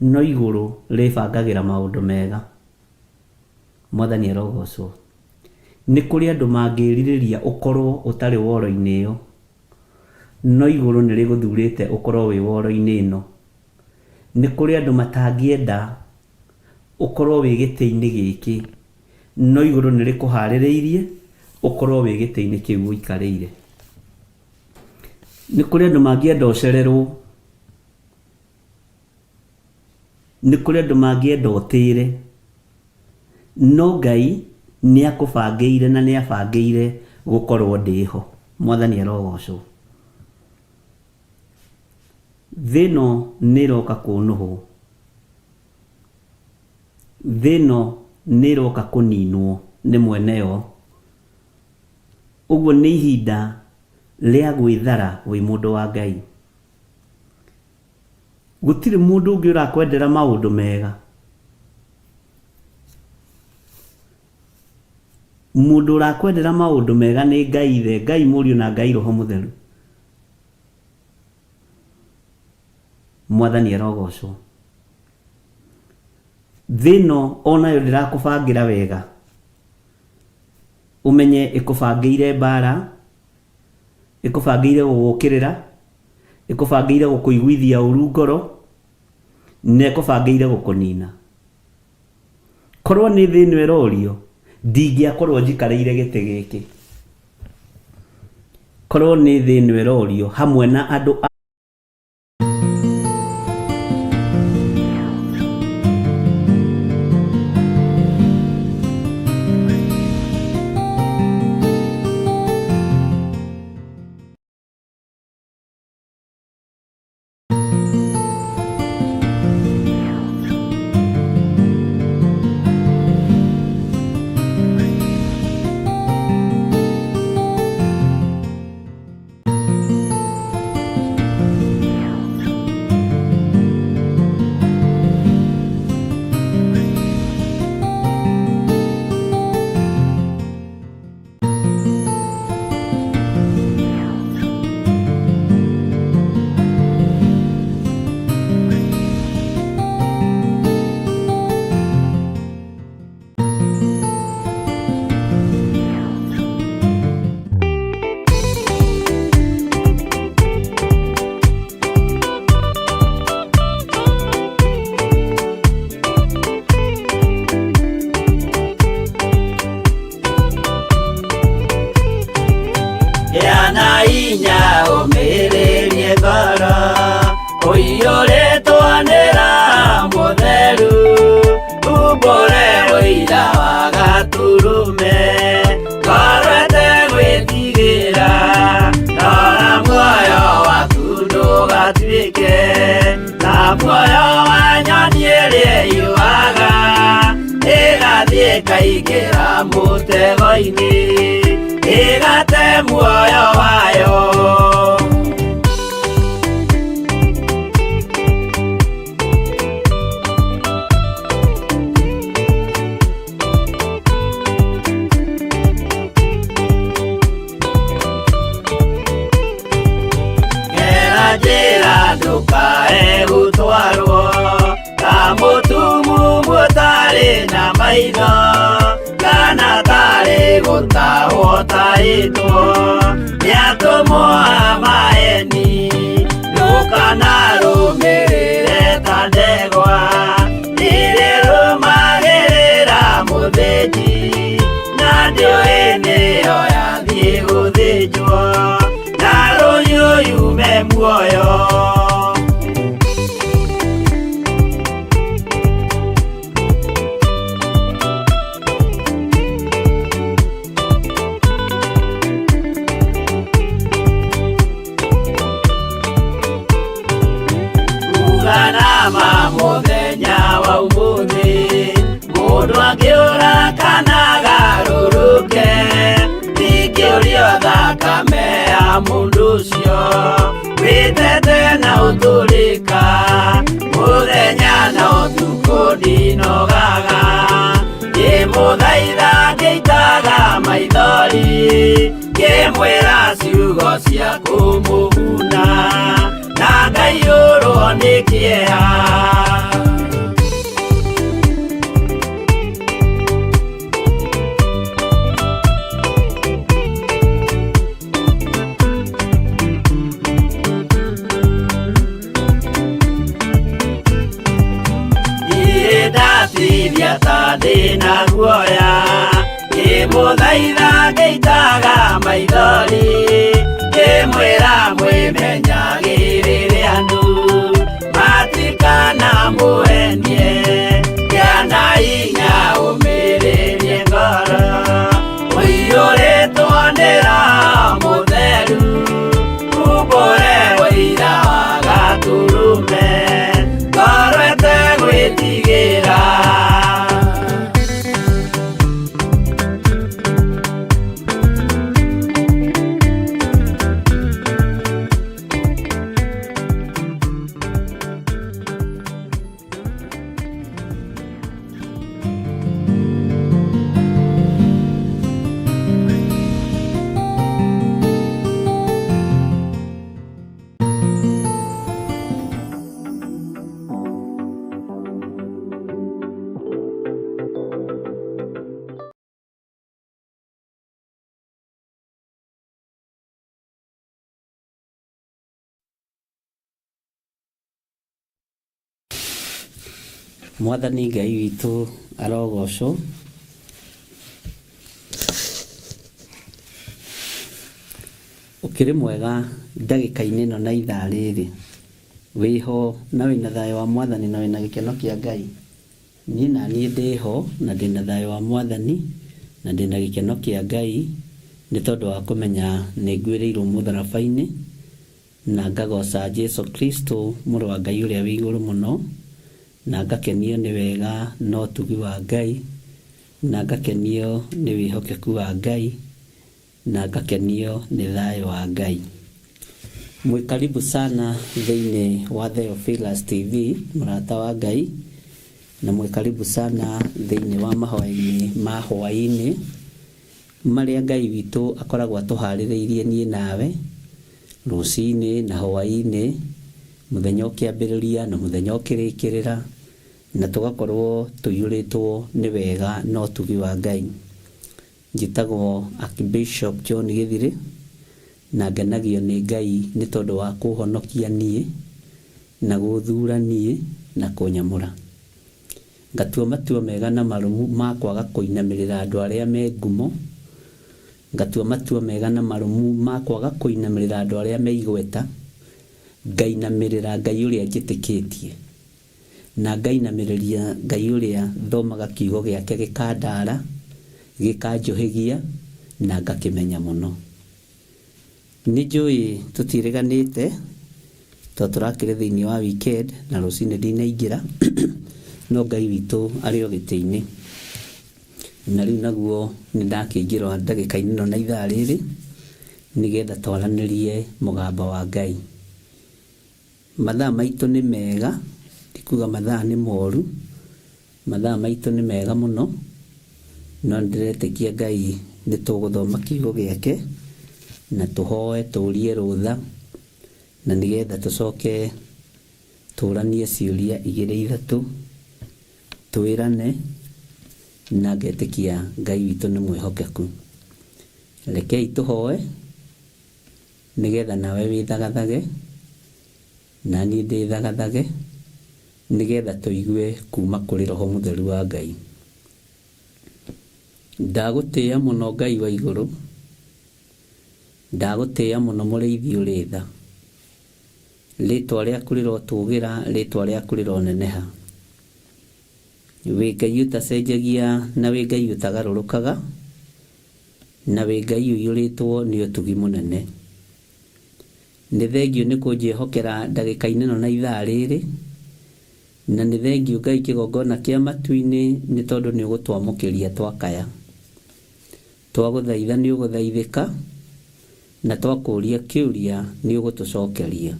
no igũrũ rĩbangagĩra maũndũ mega. Mwathani arogocwo. Nĩ kũrĩ andũ mangĩrirĩria ũkorwo ũtarĩ woro-inĩ ĩyo, no igũrũ nĩ rĩgũthurĩte ũkorwo wĩ woro-inĩ ĩno. Nĩ kũrĩ andũ matangĩenda ũkorwo wĩ gĩtĩ-inĩ gĩkĩ, no igũrũ nĩ rĩkũharĩrĩirie ũkorwo wĩ gĩtĩ-inĩ kĩu ũikarĩire. Nĩ kũrĩ andũ mangĩenda ũcererwo, nĩ kũrĩ andũ mangĩenda ũtĩre, no Ngai nĩ akũbangĩire na nĩ abangĩire gũkorwo ndĩho. Mwathani arogocwo. Thĩ ĩno nĩ ĩroka kũnũhwo. Thĩ ĩno nĩ ĩroka kũninwo nĩ mwene yo. Ũguo nĩ ihinda rĩa gwĩthara wĩ mũndũ wa Ngai. Gũtirĩ mũndũ ũngĩ ũrakwendera maũndũ mega. Mũndũ ũrakwendera maũndũ mega nĩ Ngai Ithe, Ngai Mũriũ na Ngai Roho Mũtheru. Mwathani arogocwo. Thĩ ĩno onayo ndĩrakũbangĩra wega. Ũmenye ĩkũbangĩire mbara, ĩkũbangĩire gũgũkĩrĩra, ĩkũbangĩire gũkũiguithia ũru ngoro, na ĩkũbangĩire gũkũnina. Korwo nĩ thĩ ĩno ĩrorio, ndingĩakorwo njikarĩire gĩtĩ gĩkĩ. Korwo nĩ thĩ ĩno ĩrorio hamwe na andũ a Gĩa na hinya ũmĩrĩrie ngoro ũiyũrĩtwo nĩ Roho Mũtheru, umbũre ũira wa Gatũrũme, ngoro ĩtegwĩtigĩra, rora muoyo waku ndũgatuĩke ta muoyo wa nyoni ĩrĩa ĩyũaga, ĩgathiĩ ĩkaingĩra mũtego-inĩ, ĩgate muoyo wayo. Gera njĩra ndũkae gũtwarwo ta mũtumumu ũtarĩ na maitho, kana tarĩ gũtahwo tahĩtwo nĩ atũmwo a maeni. Ndũkanarũmĩrĩre ta ndegwa ĩrĩa ĩrũmagĩrĩra mũthĩnji, na ndĩũĩ nĩyo yathiĩ gũthĩnjwo, na rũhiũ yume muoyo. Uga na ma mũthenya wa ũmũthĩ, mũndũ angĩũra kana agarũrũke, ndingĩũrio thakame ya Mũndũ ũcio wĩtete na ũtũrĩka mũthenya na ũtukũ ndinogaga ngĩmũthaitha ngĩitaga maithori ngĩmwĩra ciugo cia kũmũguna na ngaiyũrwo nĩ kĩeha. Niĩ ndatithia ta ndĩna guoya ngĩmũthaitha ngĩitaga maithori ngĩmwĩra mwĩmenyagĩrĩre andũ matikana mũenie kĩana inya ũmĩrĩrie ngoro ũiyũrĩtwo nĩ Roho Mũtheru umbũre ũira wa Gatũrũme ngoro ĩtegwĩtigĩra. Mwathani Ngai witũ arogocwo. Ũkĩrĩ mwega ndagĩka-inĩ ĩno na ithaa rĩrĩ, wĩho na wĩna thayũ wa Mwathani na wĩna gĩkeno kĩa Ngai. Niĩ na niĩ ndĩho na ndĩna thayũ wa Mwathani na ndĩna gĩkeno kĩa Ngai nĩ tondũ wa kũmenya nĩ nguĩrĩirwo mũtharaba-inĩ na ngagoca Jesu Kristo mũrũ wa Ngai ũrĩa wĩ igũrũ mũno, na ngakenio nĩ wega na ũtugi wa Ngai, na ngakenio nĩ wĩhokeku wa Ngai, na ngakenio nĩ thayũ wa Ngai. Mwĩ karibu sana thĩinĩ wa Theophilus TV, mũrata wa Ngai, na mwĩ karibu sana thĩinĩ wa mahoya-inĩ ma hwaĩ-inĩ marĩa Ngai witũ akoragwo atũharĩrĩirie niĩ nawe rũcinĩ na hwaĩ-inĩ, mũthenya ũkĩambĩrĩria na mũthenya ũkĩrĩkĩrĩra, na tũgakorwo tũiyũrĩtwo nĩ wega na ũtugi wa Ngai. Njĩtagwo Archbishop John Gĩthirĩ na ngenagio nĩ Ngai nĩ tondũ wa kũhonokia niĩ na gũthura niĩ na kũnyamũra. Ngatua matua mega na marũmu ma kwaga kũinamĩrĩra andũ arĩa me ngumo, ngatua matua mega na marũmu ma kwaga kũinamĩrĩra andũ arĩa me igweta, ngainamĩrĩra Ngai ũrĩa njĩtĩkĩtie, na ngainamĩrĩria Ngai ũrĩa thomaga kiugo gĩake gĩkandara, gĩkanjũhĩgia na ngakĩmenya mũno. Nĩ njũĩ tũtiĩrĩganĩte tondũ tũrakĩrĩ thĩinĩ wa weekend na rũcinĩ ndinaingĩra, no Ngai witũ arĩ o gĩtĩ-inĩ. Na rĩu naguo nĩ ndakĩingĩra ndagĩka-inĩ ĩno na ithaa rĩrĩ nĩgetha twaranĩrie mũgambo wa Ngai. Mathaa maitũ nĩ mega, ti kuga mathaa nĩ moru, mathaa maitũ nĩ mega mũno, no nĩndĩretĩkia Ngai nĩ tũgũthoma kiugo gĩake na tũhoe tũrie rũtha na nĩgetha tũcoke tũranie ciũria igĩrĩ ithatũ twĩrane na ngetĩkia Ngai witũ nĩ mwĩhokeku. Rekei tũhoe nĩgetha nawe wĩthagathage na niĩ ndĩthagathage nĩgetha tũigue kuma kũrĩ Roho Mũtheru wa Ngai. Ndagũtĩĩa mũno Ngai wa igũrũ, ndagũtĩĩa mũno mũrĩithi ũrĩ tha. Rĩtwa rĩaku rĩrotũgĩra, rĩtwa rĩaku rĩroneneha. Wĩ Ngai ũtacenjagia na wĩ Ngai ũtagarũrũkaga, na wĩ Ngai ũiyũrĩtwo nĩ ũtugi mũnene. Nĩ thengiũ nĩ kũnjĩhokera ndagĩka-inĩ ĩno na ithaa rĩrĩ, na nĩ thengiũ Ngai kĩgongona kĩa matu-inĩ nĩ tondũ nĩ ũgũtwamũkĩria twakaya. Twagũthaitha nĩ ũgũthaithĩka, Na twakũria kĩũria nĩ ũgũtũcokeria.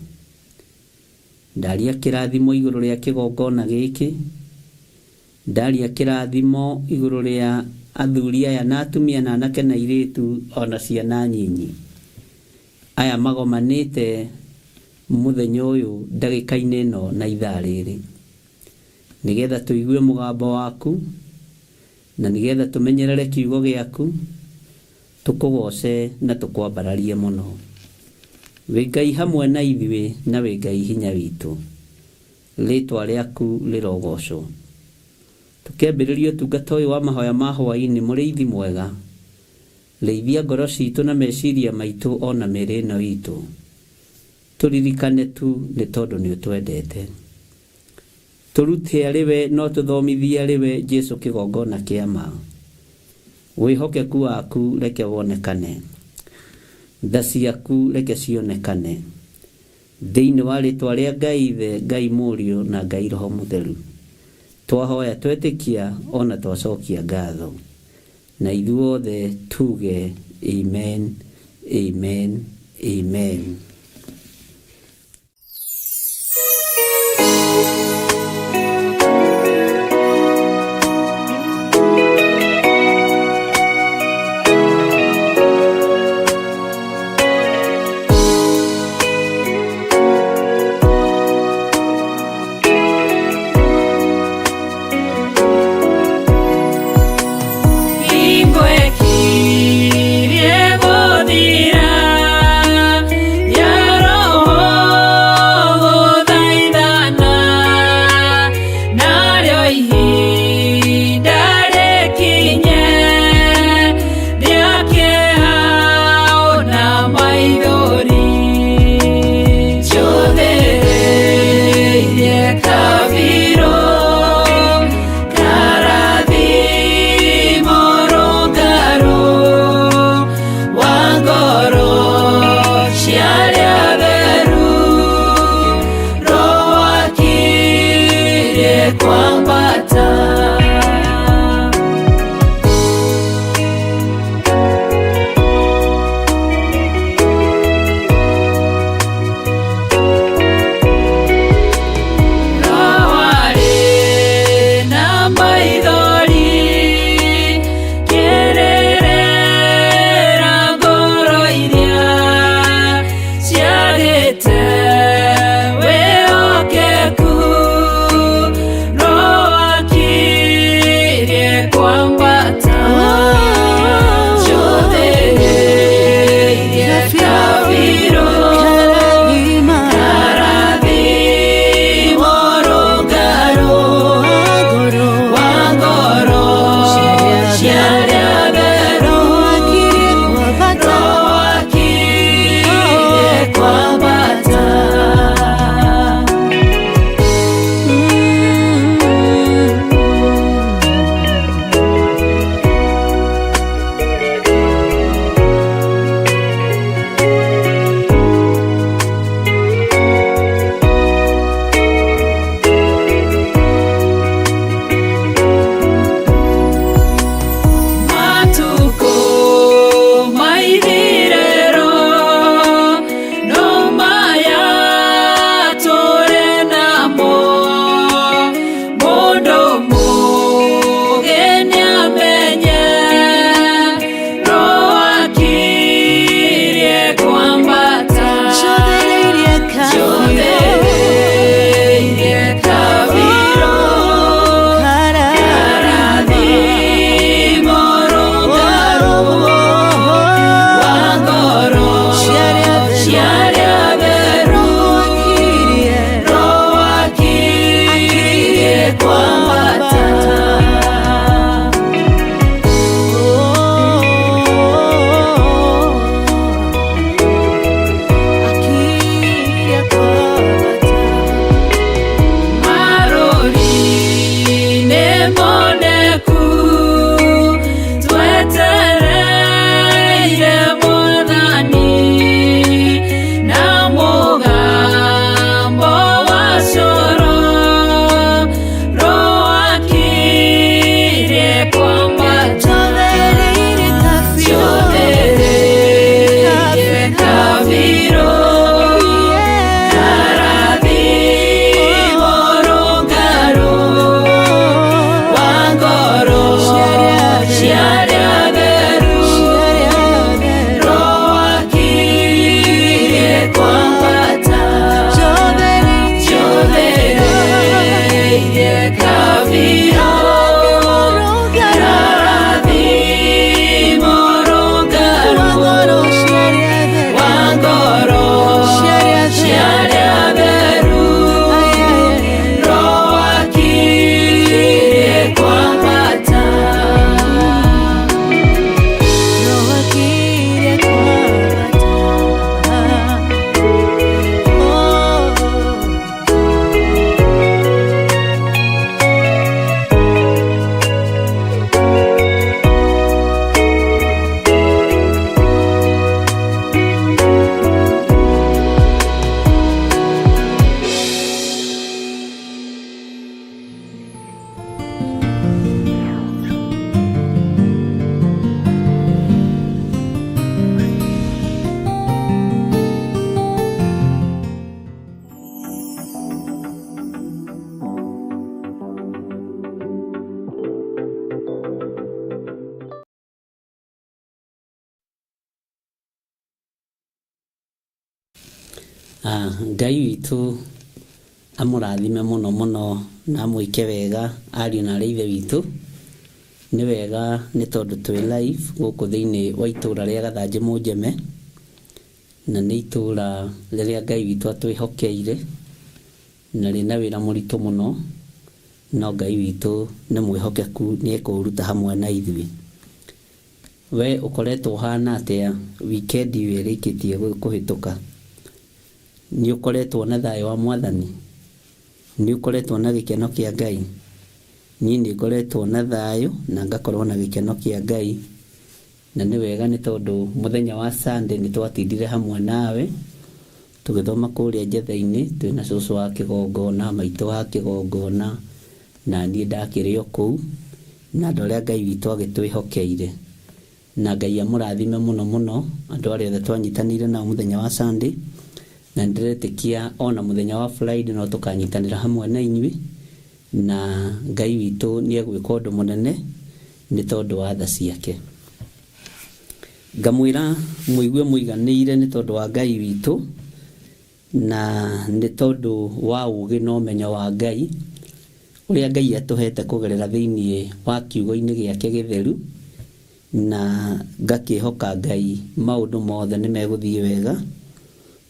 Ndaria kĩrathimo igũrũ rĩa kĩgongona gĩkĩ, ndaria kĩrathimo igũrũ rĩa athuri aya na atumia na anake na airĩtu ona ciana nyinyi aya magomanĩte mũthenya ũyũ ndagĩka-inĩ ĩno na ithaa rĩrĩ, nĩgetha tũigue mũgambo waku na nĩgetha tũmenyerere kiugo gĩaku, tũkũgoce na tũkwambararie mũno. Wĩ Ngai hamwe na ithuĩ na wĩ Ngai hinya witũ, rĩtwa rĩaku rĩrogocwo. Tũkĩambĩrĩria ũtungata ũyũ wa mahoya ma hwaĩ-inĩ, mũrĩithi mwega, rĩithia ngoro citũ na meciria maitũ ona mĩĩrĩ ĩno itũ, tũririkane tu nĩ tondũ nĩ ũtwendete. Tũrute arĩ we no tũthomithie arĩ we Jesu kĩgongona kĩa ma. Wĩhokeku waku reke wonekane, tha ciaku reke cionekane, thĩinĩ wa rĩtwa rĩa Ngai Ithe, Ngai Mũriũ na Ngai Roho Mũtheru. Twahoya twetĩkia ona twacokia ngatho, na ithuothe tuge amen, amen, amen. Hingo ĩkirie gũthira ya roho gũthaithana, narĩo ihinda rĩkinye rĩa kĩeha ona maithori. Njũthĩrĩirie kabirũ karathimo rũngarũ wa ngoro cia arĩa atheru, Roho akirie kwambata. Roho arĩ na maithori kĩrĩrĩra ngoro iria ciagĩte wĩhokeku, Roho akirie kwambata. Njũthĩrĩirie kabirũ karathimo rũngarũ wa ngoro cia arĩa atheru, Roho akirie kwambata. Matukũ maithirĩro no maya tũrĩ namo, mũndũ mũũgĩ nĩamenye Roho akirie kwambata. Njũthĩrĩirie kabirũ karathimo rũngarũ wa ngoro cia arĩa atheru, Roho akirie kwambata. Ngai witũ amũrathime mũno mũno na amwĩke wega ariũ na arĩ ithe witũ. Nĩ wega nĩ tondũ twĩ live gũkũ thĩinĩ wa itũra rĩa Gathanjĩ Mũnjeme, na nĩ itũra rĩrĩa Ngai witũ atwĩhokeire na rĩna wĩra mũritũ mũno, no Ngai witũ nĩ mwĩhokeku, nĩ ekũũruta hamwe na ithuĩ. We ũkoretwo ũhana atĩa wikendi ĩyo ĩrĩkĩtie kũhĩtũka? Nĩ ũkoretwo na thayũ wa Mwathani? Nĩ ũkoretwo na gĩkeno kĩa Ngai? Niĩ nĩ ngoretwo na thayũ na ngakorwo na gĩkeno kĩa Ngai, na nĩ wega nĩ tondũ mũthenya wa Sunday nĩ twatindire hamwe nawe tũgĩthoma kũrĩa njetha-inĩ twĩna cũcũ wa kĩgongona, maitũ wa kĩgongona, na niĩ ndakĩrĩ o kũu, na andũ arĩa Ngai witũ agĩtwĩhokeire. Na Ngai amũrathime mũno mũno andũ arĩa othe twanyitanĩire nao mũthenya wa Sunday, na nĩndĩretĩkia ona mũthenya wa Friday no tũkanyitanĩra hamwe na inyuĩ, na Ngai witũ nĩ egwĩka ũndũ mũnene nĩ tondũ wa tha ciake. Ngamwĩra mũigue mũiganĩire nĩ tondũ wa Ngai witũ, na nĩ tondũ wa ũũgĩ na ũmenyo wa Ngai, ũrĩa Ngai atũhete kũgerera thĩinĩ wa kiugo-inĩ gĩake gĩtheru, na ngakĩhoka Ngai maũndũ mothe nĩ megũthiĩ wega,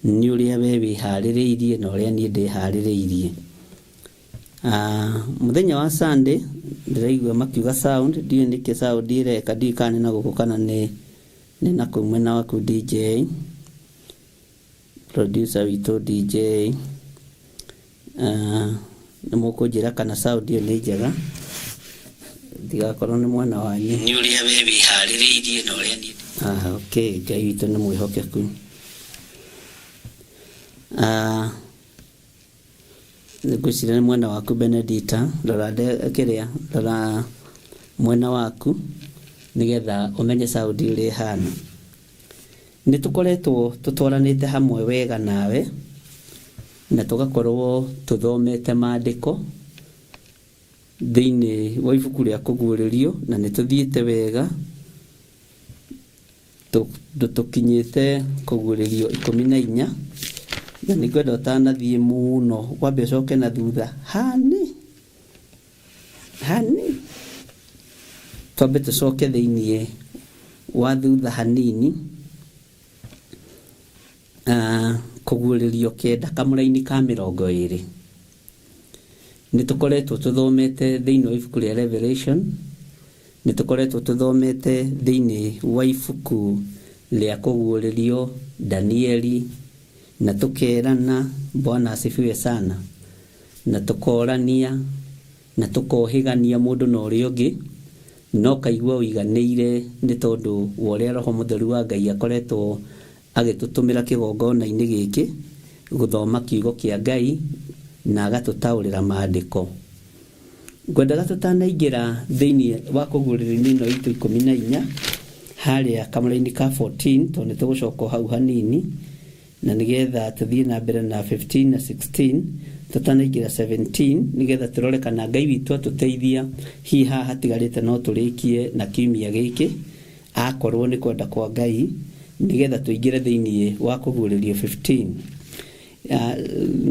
nĩ ũrĩa we wĩharĩrĩirie na ũrĩa niĩ ndĩharĩrĩirie. Mũthenya wa Sunday ndĩraigua makiuga sound, ndiũĩ nĩkĩ sound ĩreka, ndiũĩ kana nĩ na gũkũ kana nĩ na kũu mwena waku DJ, producer witũ DJ. Nĩ mũkũnjĩra kana sound ĩyo nĩ njega, ndigakorwo nĩ mwena wanyu. Nĩ ũrĩa we wĩharĩrĩirie na ũrĩa niĩ. Okay, Ngai witũ nĩ mwĩhokeku. Ngwĩciria nĩ mwena waku Benedita, rora kĩrĩa, rora mwena waku nĩgetha ũmenye sound ũrĩa ĩhana. Nĩ tũkoretwo tũtwaranĩte hamwe wega nawe, na tũgakorwo tũthomete maandĩko thĩinĩ wa ibuku rĩa kũguũrĩrio, na nĩ tũthiĩte wega tũkinyĩte kũguũrĩrio 14, na nĩ ngwenda ũtanathiĩ mũno wambe ũcoke na thutha hani hani, twambe tũcoke thĩinĩ wa thutha hanini. Kũguũrĩrio 9 kamũraini ka 20, nĩ tũkoretwo tũthomete thĩinĩ wa ibuku rĩa Revelation, nĩ tũkoretwo tũthomete thĩinĩ wa ibuku rĩa kũguũrĩrio Danieli, na tũkerana Bwana asifiwe sana, na tũkorania na tũkohĩgania mũndũ na ũrĩa ũngĩ, no kaigua ũiganĩire nĩ tondũ wa ũrĩa Roho Mũtheru wa Ngai akoretwo agĩtũtũmĩra kĩgongona-inĩ gĩkĩ gũthoma kiugo kĩa Ngai na agatũtaũrĩra maandĩko. Ngwendaga tũtanaingĩra thĩinĩ wa kũguũrĩrio-inĩ ĩno itũ 14 harĩa kamũraini ka 14, tondũ nĩ tũgũcoka hau hanini, na nĩgetha tũthiĩ na mbere na 15 na 16, tũtanaingĩra 17, nĩgetha tũrore kana Ngai witũ atũteithia hihi haha hatigarĩte no tũrĩkie na kiumia gĩkĩ, akorwo nĩ kwenda kwa Ngai, nĩgetha tũingĩre thĩinĩ wa kũguũrĩrio 15.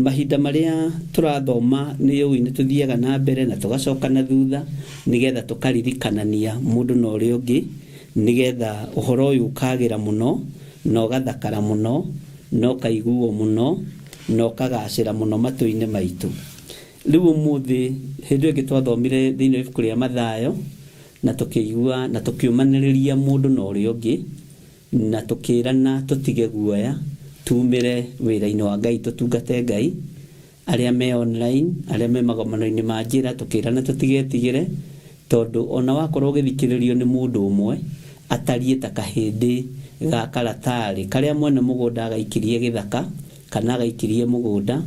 Mahinda marĩa tũrathoma nĩ ũĩ nĩ tũthiaga na mbere na tũgacoka na thutha, nĩgetha tũkaririkanania mũndũ na ũrĩa ũngĩ, nĩgetha ũhoro ũyũ ũkagĩra mũno na ũgathakara mũno na ũkaiguo mũno na ũkagacĩra mũno matũ-inĩ maitũ. Rĩu ũmũthĩ hĩndĩ ĩyo ĩngĩ twathomire thĩinĩ wa ibuku rĩa Mathayo, na tũkĩigua na tũkĩũmanĩrĩria mũndũ na ũrĩa ũngĩ, na tũkĩrana tũtige guoya, tumĩre wĩra-inĩ wa Ngai, tũtungate Ngai. Arĩa me online, arĩa me magomano-inĩ ma njĩra, tũkĩrana tũtigetigĩre, tondũ ona wakorwo ũgĩthikĩrĩrio nĩ mũndũ ũmwe, atariĩ ta kahĩndĩ ga karatarĩ karĩa mwene mũgũnda agaikirie gĩthaka kana agaikirie mũgũnda,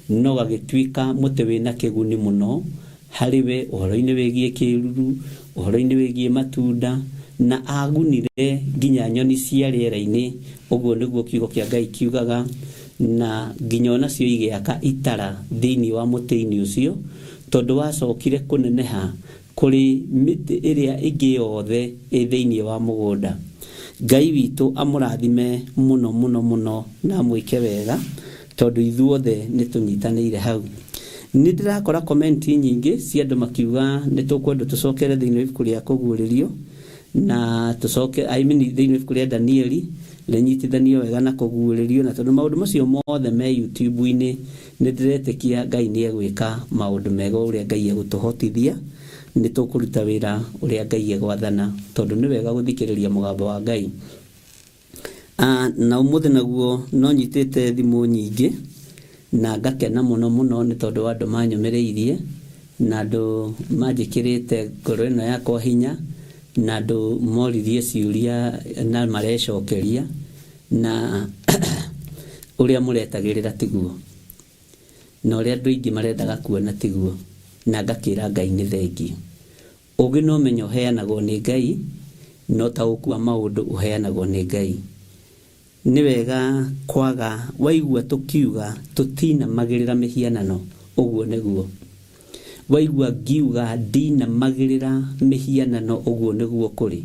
no gagĩtuĩka mũtĩ wĩna kĩguni mũno harĩ we ũhoro-inĩ wĩgiĩ kĩruru, ũhoro-inĩ wĩgiĩ matunda, na agunire nginya nyoni cia rĩera-inĩ. Ũguo nĩguo kiugo kĩa Ngai kiugaga, na nginya onacio igĩaka itara thĩinĩ wa mũtĩ-inĩ ũcio, tondũ wacokire kũneneha kũrĩ mĩtĩ ĩrĩa ĩngĩ yothe ĩ thĩinĩ wa mũgũnda. Ngai witũ amũrathime mũno mũno mũno na amwĩke wega. Tondũ ithuothe nĩ tũnyitanĩire hau. Nĩ ndĩrakora comment nyingĩ cia andũ makiuga nĩ tũkwenda tũcokere thĩinĩ wa ibuku rĩa kũguũrĩrio na tũcoke, I mean, thĩinĩ wa ibuku rĩa Danieli rĩnyitithanio wega na kũguũrĩrio. Na tondũ maũndũ macio mothe me YouTube-inĩ, nĩ ndĩretĩkia Ngai nĩ egwĩka maũndũ mega. Ũrĩa Ngai egũtũhotithia, nĩ tũkũruta wĩra ũrĩa Ngai egwathana, tondũ nĩ wega gũthikĩrĩria mũgambo wa Ngai. Na ũmũthĩ naguo no nyitĩte thimũ nyingĩ na ngakena mũno mũno nĩ tondũ wa andũ manyũmĩrĩirie na andũ manjĩkĩrĩte ngoro ĩno yakwa hinya na andũ moririe ciũria na marecokeria, na ũrĩa mũretagĩrĩra tiguo na ũrĩa andũ aingĩ marendaga kuona tiguo, na ngakĩra Ngai nĩ thengiũ. Ũgĩ na ũmenyo ũheanagwo nĩ Ngai, na ũtaũku wa maũndũ ũheanagwo nĩ Ngai. Nĩ wega kwaga waigua tũkiuga tũtinamagĩrĩra mĩhianano, ũguo nĩguo waigua ngiuga ndinamagĩrĩra mĩhianano, ũguo nĩguo kũrĩ.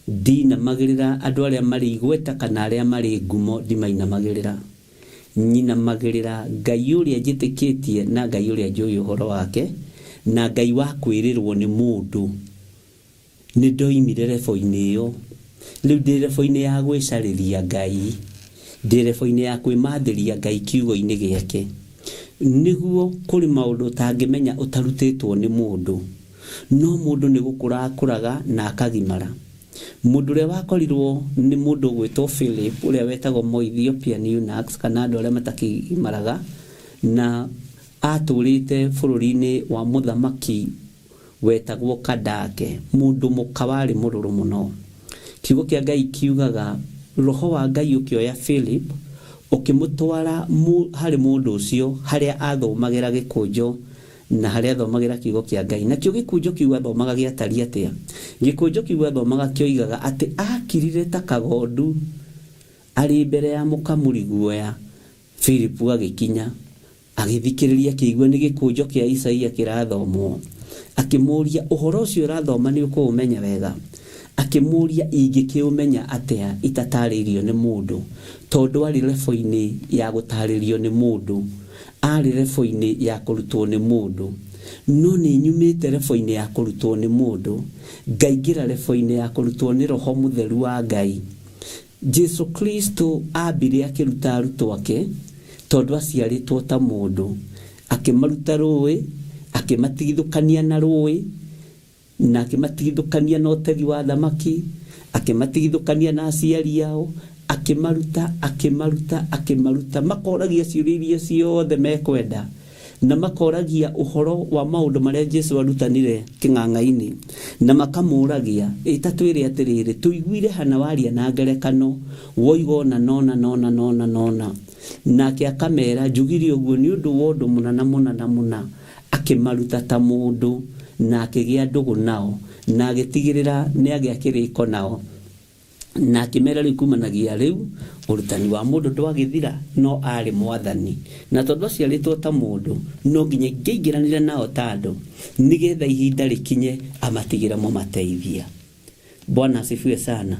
Ndinamagĩrĩra andũ arĩa marĩ igweta kana arĩa marĩ ngumo, ndimainamagĩrĩra. Nyinamagĩrĩra Ngai ũrĩa njĩtĩkĩtie na Ngai ũrĩa njũĩ ũhoro wake na Ngai wa kwĩrĩrwo nĩ mũndũ. Nĩ ndoimire rebo-inĩ ĩyo, rĩu ndĩ rebo-inĩ ya gwĩcarĩria Ngai, ndĩ rebo-inĩ ya kwĩmathĩria Ngai kiugo-inĩ gĩake. Nĩguo kũrĩ maũndũ ũtangĩmenya ũtarutĩtwo nĩ mũndũ, no mũndũ nĩ gũkũra akũraga na akagimara. Mũndũ ũrĩa wakorirwo nĩ mũndũ ũgwĩtwo Philip, ũrĩa wetagwo Mo-Ethiopian eunuchs, kana andũ arĩa matakĩgimaraga, na atũrĩte bũrũri-inĩ wa mũthamaki wetagwo Kandake, mũndũ mũka warĩ mũrũrũ mũno. Kiugo kĩa Ngai kiugaga roho wa Ngai ũkĩoya Philip ũkĩmũtwara harĩ mũndũ ũcio, harĩa athomagĩra gĩkũnjo na harĩa athomagĩra kiugo kĩa Ngai. Nakĩo gĩkũnjo kĩu athomaga gĩatariĩ atĩa? Gĩkũnjo kĩu athomaga kĩoigaga atĩ akirire ta kagondu arĩ mbere ya mũkamuri guoya. Philip agĩkinya, agĩthikĩrĩria, akĩigua nĩ gĩkũnjo kĩa Isaia kĩrathomwo. Akĩmũũria, ũhoro ũcio ũrathoma nĩ ũkũũmenya wega? Akĩmũũria, ingĩkĩũmenya atĩa itatarĩirio nĩ mũndũ? Tondũ arĩ rebo-inĩ ya gũtarĩrio nĩ mũndũ, arĩ rebo-inĩ ya kũrutwo nĩ mũndũ. No nĩ nyumĩte rebo-inĩ ya kũrutwo nĩ mũndũ, ngaingĩra rebo-inĩ ya kũrutwo nĩ Roho Mũtheru wa Ngai. Jesu Kristo ambire akĩruta arutwo ake tondũ aciarĩtwo ta mũndũ, akĩmaruta rũĩ, akĩmatigithũkania na rũĩ, na akĩmatigithũkania na ũtegi wa thamaki, akĩmatigithũkania na aciari ao, akĩmaruta, akĩmaruta, akĩmaruta, makoragia ciũria iria ciothe mekwenda na makoragia ũhoro wa maũndũ marĩa Jesu arutanire kĩng'ang'a-inĩ, na makamũragia, ĩta twĩre atĩrĩrĩ, tũiguire hana waria na ngerekano, woiga ũna nona nona nona nona. Nake akamera, njugire ũguo nĩ ũndũ wa ũndũ mũna na mũna na mũna. Akĩmaruta ta mũndũ na akĩgĩa ndũgũ nao na agĩtigĩrĩra nĩ agĩa kĩrĩko nao, na akĩmera rĩu kumanagia rĩu ũrutani wa mũndũ ndwagĩthira, no arĩ mwathani, na tondũ aciarĩtwo ta mũndũ no nginya ingĩingĩranĩre nao ta andũ nĩgetha ihinda rĩkinye amatigĩre mũmateithia. Bwana asifiwe sana.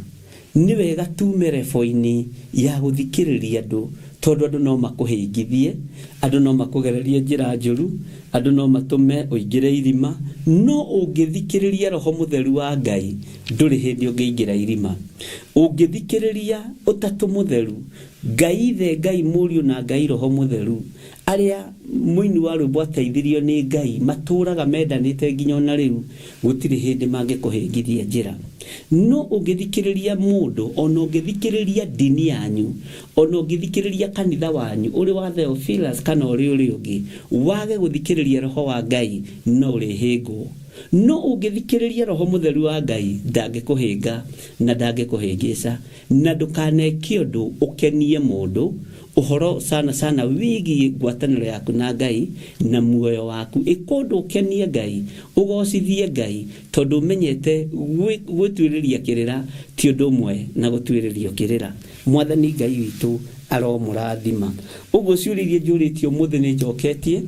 Nĩ wega tume rebo-inĩ ya gũthikĩrĩria andũ, tondũ andũ no makũhĩngithie, andũ no makũgererie njĩra njũru, andũ no matũme ũingĩre irima. No ũngĩthikĩrĩria Roho Mũtheru wa Ngai, ndũrĩ hĩndĩ ũngĩingĩra irima. Ũngĩthikĩrĩria Ũtatũ Mũtheru, Ngai Ithe, Ngai Mũriũ na Ngai Roho Mũtheru, arĩa mũini wa rwĩmbo ateithirio nĩ Ngai matũraga mendanĩte nginya ona rĩu, gũtirĩ hĩndĩ mangĩkũhĩngithia njĩra. No ũngĩthikĩrĩria mũndũ, ona ũngĩthikĩrĩria ndini yanyu, ona ũngĩthikĩrĩria kanitha wanyu ũrĩ wa Theophilus kana ũrĩ ũrĩ ũngĩ, wage gũthikĩrĩria Roho wa Ngai, no ũrĩhĩngwo. No ũngĩthikĩrĩria Roho Mũtheru wa Ngai, ndangĩkũhĩnga na ndangĩkũhĩngĩca. Na ndũkaneke ũndũ ũkenie mũndũ, ũhoro sana sana wĩgiĩ ngwatanĩro yaku na Ngai na muoyo waku. Ĩka ũndũ ũkenie Ngai, ũgocithie Ngai, tondũ ũmenyete gwĩtuĩrĩria kĩrĩra ti ũndũ ũmwe na gũtuĩrĩrio kĩrĩra. Mwathani Ngai witũ aromũrathima. Ũguo ciũria iria njũrĩtio ũmũthĩ nĩ njoketie,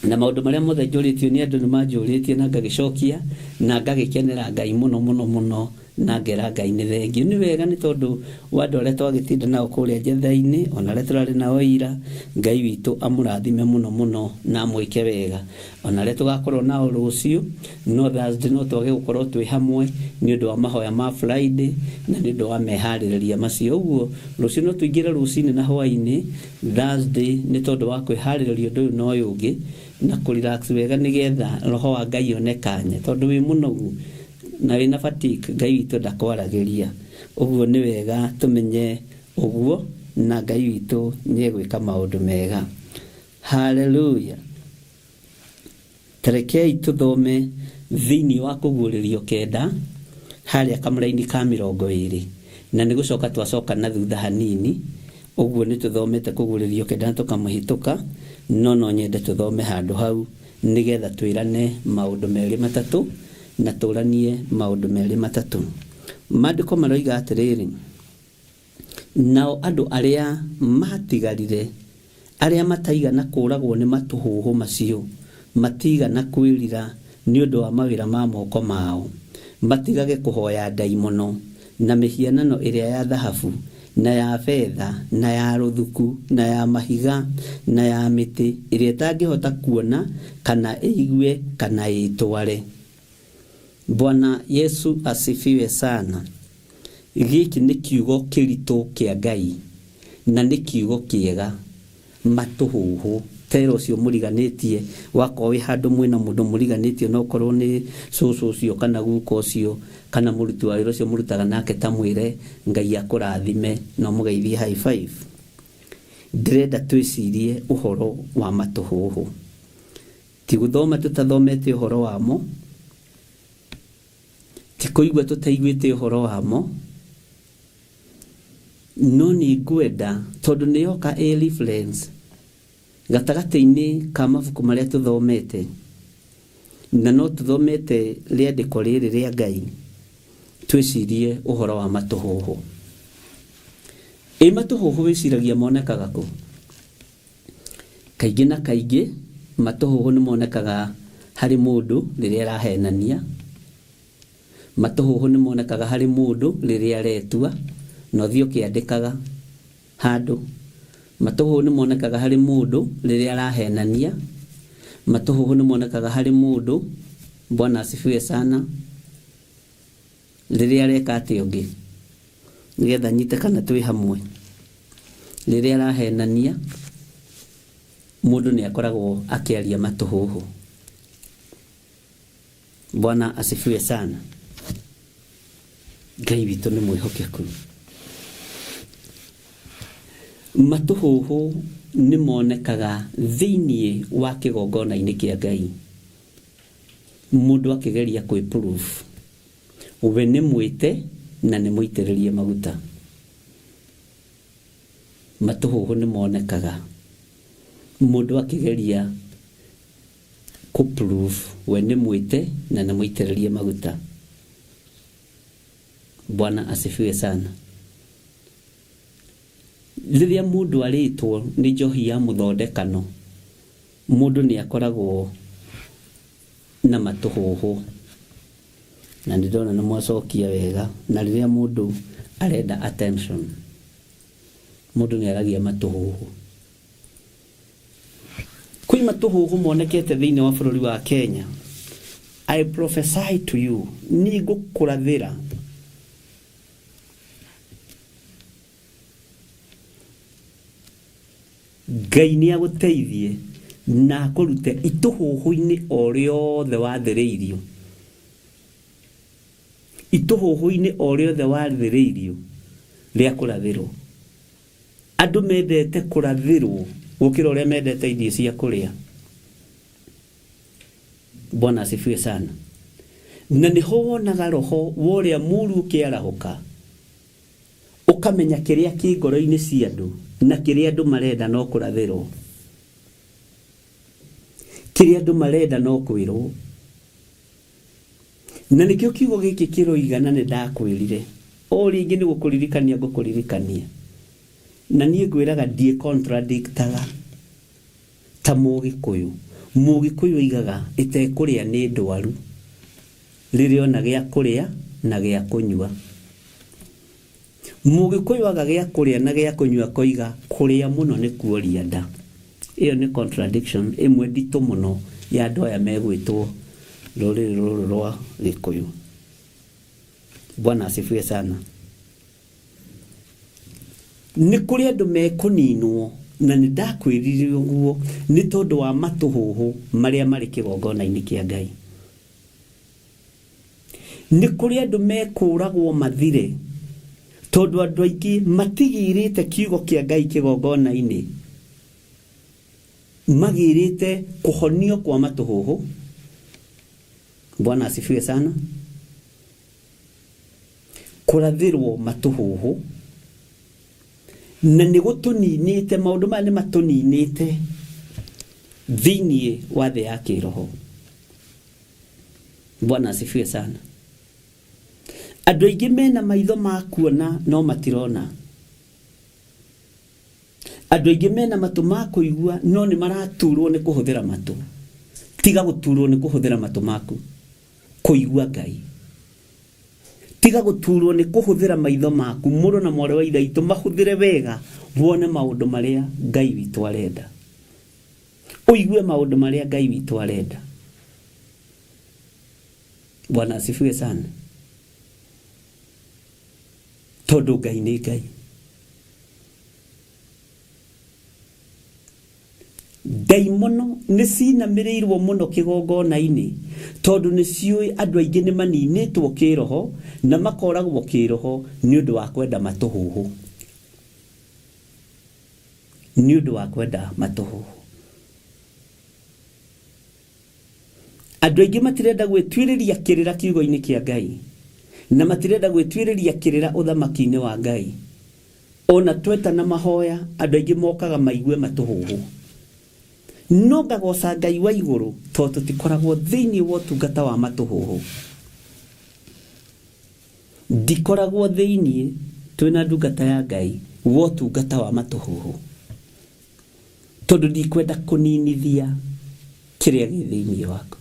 na maũndũ marĩa mothe njũrĩtio nĩ andũ nĩ manjũrĩtie na ngagĩcokia na ngagĩkenera Ngai mũno mũno mũno. Na ngera Ngai nĩ thengiũ. Nĩ wega nĩ tondũ wa andũ arĩa twagĩtinda nao kũrĩa njetha-inĩ, ona arĩa tũrarĩ nao ira, Ngai witũ amũrathime mũno mũno na amwĩke wega. Ona arĩa tũgakorwo nao rũciũ, no Thursday no twage gũkorwo twĩ hamwe nĩ ũndũ wa mahoya ma Friday na nĩ ũndũ wa meharĩrĩria macio. Ũguo rũciũ no tũingĩre rũcinĩ na hwaĩ-inĩ, Thursday nĩ tondũ wa kwĩharĩrĩria ũndũ ũyũ na ũyũ ũngĩ na kũ relax wega nĩgetha roho wa Ngai one kanya, tondũ wĩ mũnogu na wĩna fatigue, Ngai witũ ndakwaragĩria. Ũguo nĩ wega tũmenye ũguo na Ngai witũ nĩ egwĩka maũndũ mega. Hallelujah. Tarekei tũthome thĩinĩ wa Kũguũrĩrio kenda harĩa kamũraini ka 20, na nĩ gũcoka twacoka na thutha hanini. Ũguo nĩ tũthomete Kũguũrĩrio kenda na tũkamũhĩtũka, no no nyende tũthome handũ hau nĩgetha twĩrane maũndũ merĩ matatũ na tũranie maũndũ merĩ matatũ. Maandĩko maroiga atĩrĩrĩ, nao andũ arĩa matigarire, arĩa mataigana kũragwo nĩ matũhũhũ macio, matigana kwĩrira nĩ ũndũ wa mawĩra ma moko mao, matigage kũhoya ndaimono na mĩhianano ĩrĩa ya thahabu na ya betha na ya rũthuku na ya mahiga na ya mĩtĩ ĩrĩa ĩtangĩhota kuona kana ĩigue kana ĩtware. Bwana Yesu asifiwe sana. Gĩkĩ nĩ kiugo kĩritũ kĩa Ngai na nĩ kiugo kĩega. Matũhũhũ tera ũcio mũriganĩtie, wakorwo wĩ handũ mwĩna mũndũ mũriganĩtie, no ũkorwo nĩ cũcũ ũcio kana guka ũcio kana mũruti wa wĩra ũcio mũrutaga nake, ta mwĩre Ngai akũrathime na ũmũgeithie high five. Ndĩrenda twĩcirie ũhoro wa matũhũhũ, ti gũthoma tũtathomete ũhoro wamo, ti kũigua tũtaiguĩte ũhoro wamo, no nĩ ngwenda tondũ nĩ yoka ĩ reference gatagatĩ-inĩ ka mabuku marĩa tũthomete, na no tũthomete rĩandĩko rĩrĩ rĩa Ngai, twĩcirie ũhoro wa matũhũhũ. Ĩ matũhũhũ wĩciragia monekaga kũ? Kaingĩ na kaingĩ matũhũhũ nĩ monekaga harĩ mũndũ rĩrĩa arahenania, matũhũhũ nĩ monekaga harĩ mũndũ rĩrĩa aretua na ũthiĩ ũkĩandĩkaga handũ, matũhũhũ nĩ monekaga harĩ mũndũ rĩrĩa arahenania, matũhũhũ nĩ monekaga harĩ mũndũ, Bwana asifiwe sana, rĩrĩa areka atĩa ũngĩ, nĩgetha nyite kana twĩ hamwe. Rĩrĩa arahenania mũndũ nĩ akoragwo akĩaria matũhũhũ. Bwana asifiwe sana. Ngai witũ nĩ mwĩhokeku. Matũhũhũ nĩ monekaga thĩinĩ wa kĩgongona-inĩ kĩa Ngai, mũndũ akĩgeria kwĩ proof we nĩ mwĩte na nĩ mũitĩrĩrie maguta. Matũhũhũ nĩ monekaga mũndũ akĩgeria kũ proof we nĩ mwĩte na nĩ mũitĩrĩrie maguta. Bwana asifiwe sana. Rĩrĩa mũndũ arĩtwo nĩ njohi ya mũthondekano, mũndũ nĩ akoragwo na matũhũhũ, na nĩ ndona nĩ mwacokia wega. Na rĩrĩa mũndũ arenda attention, mũndũ nĩ aragia matũhũhũ. Kwĩ matũhũhũ monekete thĩinĩ wa bũrũri wa Kenya. I prophesy to you, niĩ ngũkũrathĩra Ngai nĩ agũteithie na akũrute itũhũhũ-inĩ o rĩothe wathĩrĩirio, itũhũhũ-inĩ o rĩothe wathĩrĩirio rĩa kũrathĩrwo. Andũ mendete kũrathĩrwo gũkĩra ũrĩa mendete irio cia kũrĩa. Bwana asifiwe sana. Na nĩho wonaga roho wa ũrĩa mũru ũkĩarahũka, ũkamenya kĩrĩa kĩ ngoro-inĩ cia andũ na kĩrĩa andũ marenda no kũrathĩrwo, kĩrĩa andũ marenda no kwĩrwo. Na nĩkĩo kiugo gĩkĩ kĩroiga, na nĩ ndakwĩrire o rĩngĩ nĩ gũkũririkania ngũkũririkania, na niĩ ngwĩraga ndiĩ contradictaga ta Mũgĩkũyũ. Mũgĩkũyũ oigaga ĩtekũrĩa nĩ ndwaru, rĩrĩa ona gĩa kũrĩa na gĩa kũnyua. Mũgĩkũyũ aga gĩa kũrĩa na gĩa kũnyua akoiga kũrĩa mũno nĩ kuoria nda. Ĩyo nĩ contradiction ĩmwe nditũ mũno ya andũ aya megwĩtwo rũrĩrĩ rũrũ rwa Gĩkũyũ. Bwana asifiwe sana. Nĩ kũrĩ andũ mekũninwo na nĩ ndakwĩrire ũguo nĩ tondũ wa matũhũhũ marĩa marĩ kĩgongona-inĩ kĩa Ngai. Nĩ kũrĩ andũ mekũragwo mathire tondũ andũ aingĩ matigĩrĩte kiugo kĩa Ngai kĩgongona-inĩ, magĩrĩte kũhonio kwa matũhũhũ. Bwana asifiwe sana. Kũrathĩrwo matũhũhũ na nĩ gũtũninĩte, maũndũ maya nĩ matũninĩte thĩinĩ wa thĩ ya kĩroho. Bwana asifiwe sana. Andũ aingĩ mena maitho ma kuona no matirona. Andũ aingĩ mena matũ ma kũigua no nĩ maraturwo nĩ kũhũthĩra matũ. Tiga gũturwo nĩ kũhũthĩra matũ maku kũigua Ngai. Tiga gũturwo nĩ kũhũthĩra maitho maku, mũrũ na mwarĩ wa ithe witũ, mahũthĩre wega wone maũndũ marĩa Ngai witũ arenda. Ũigue maũndũ marĩa Ngai witũ arenda. Bwana asifiwe sana. Tondũ Ngai nĩ Ngai. Ndaimono nĩ cinamĩrĩirwo mũno kĩgongona-inĩ tondũ nĩ ciũĩ andũ aingĩ nĩ maninĩtwo kĩroho na makoragwo kĩroho nĩ ũndũ wa kwenda matũhũhũ. Nĩ ũndũ wa kwenda matũhũhũ. Andũ aingĩ matirenda gwĩtuĩrĩria kĩrĩra kiugo-inĩ kĩa Ngai na matirenda gwĩtuĩrĩria kĩrĩra ũthamaki-inĩ wa Ngai. Ona twetana mahoya andũ aingĩ mokaga maigue matũhũhũ. No ngagoca Ngai wa igũrũ tondũ tũtikoragwo thĩinĩ wa ũtungata wa matũhũhũ. Ndikoragwo thĩinĩ twĩna ndungata ya Ngai wa ũtungata wa matũhũhũ. Tondũ ndikwenda kũninithia kĩrĩa gĩ thĩinĩ waku.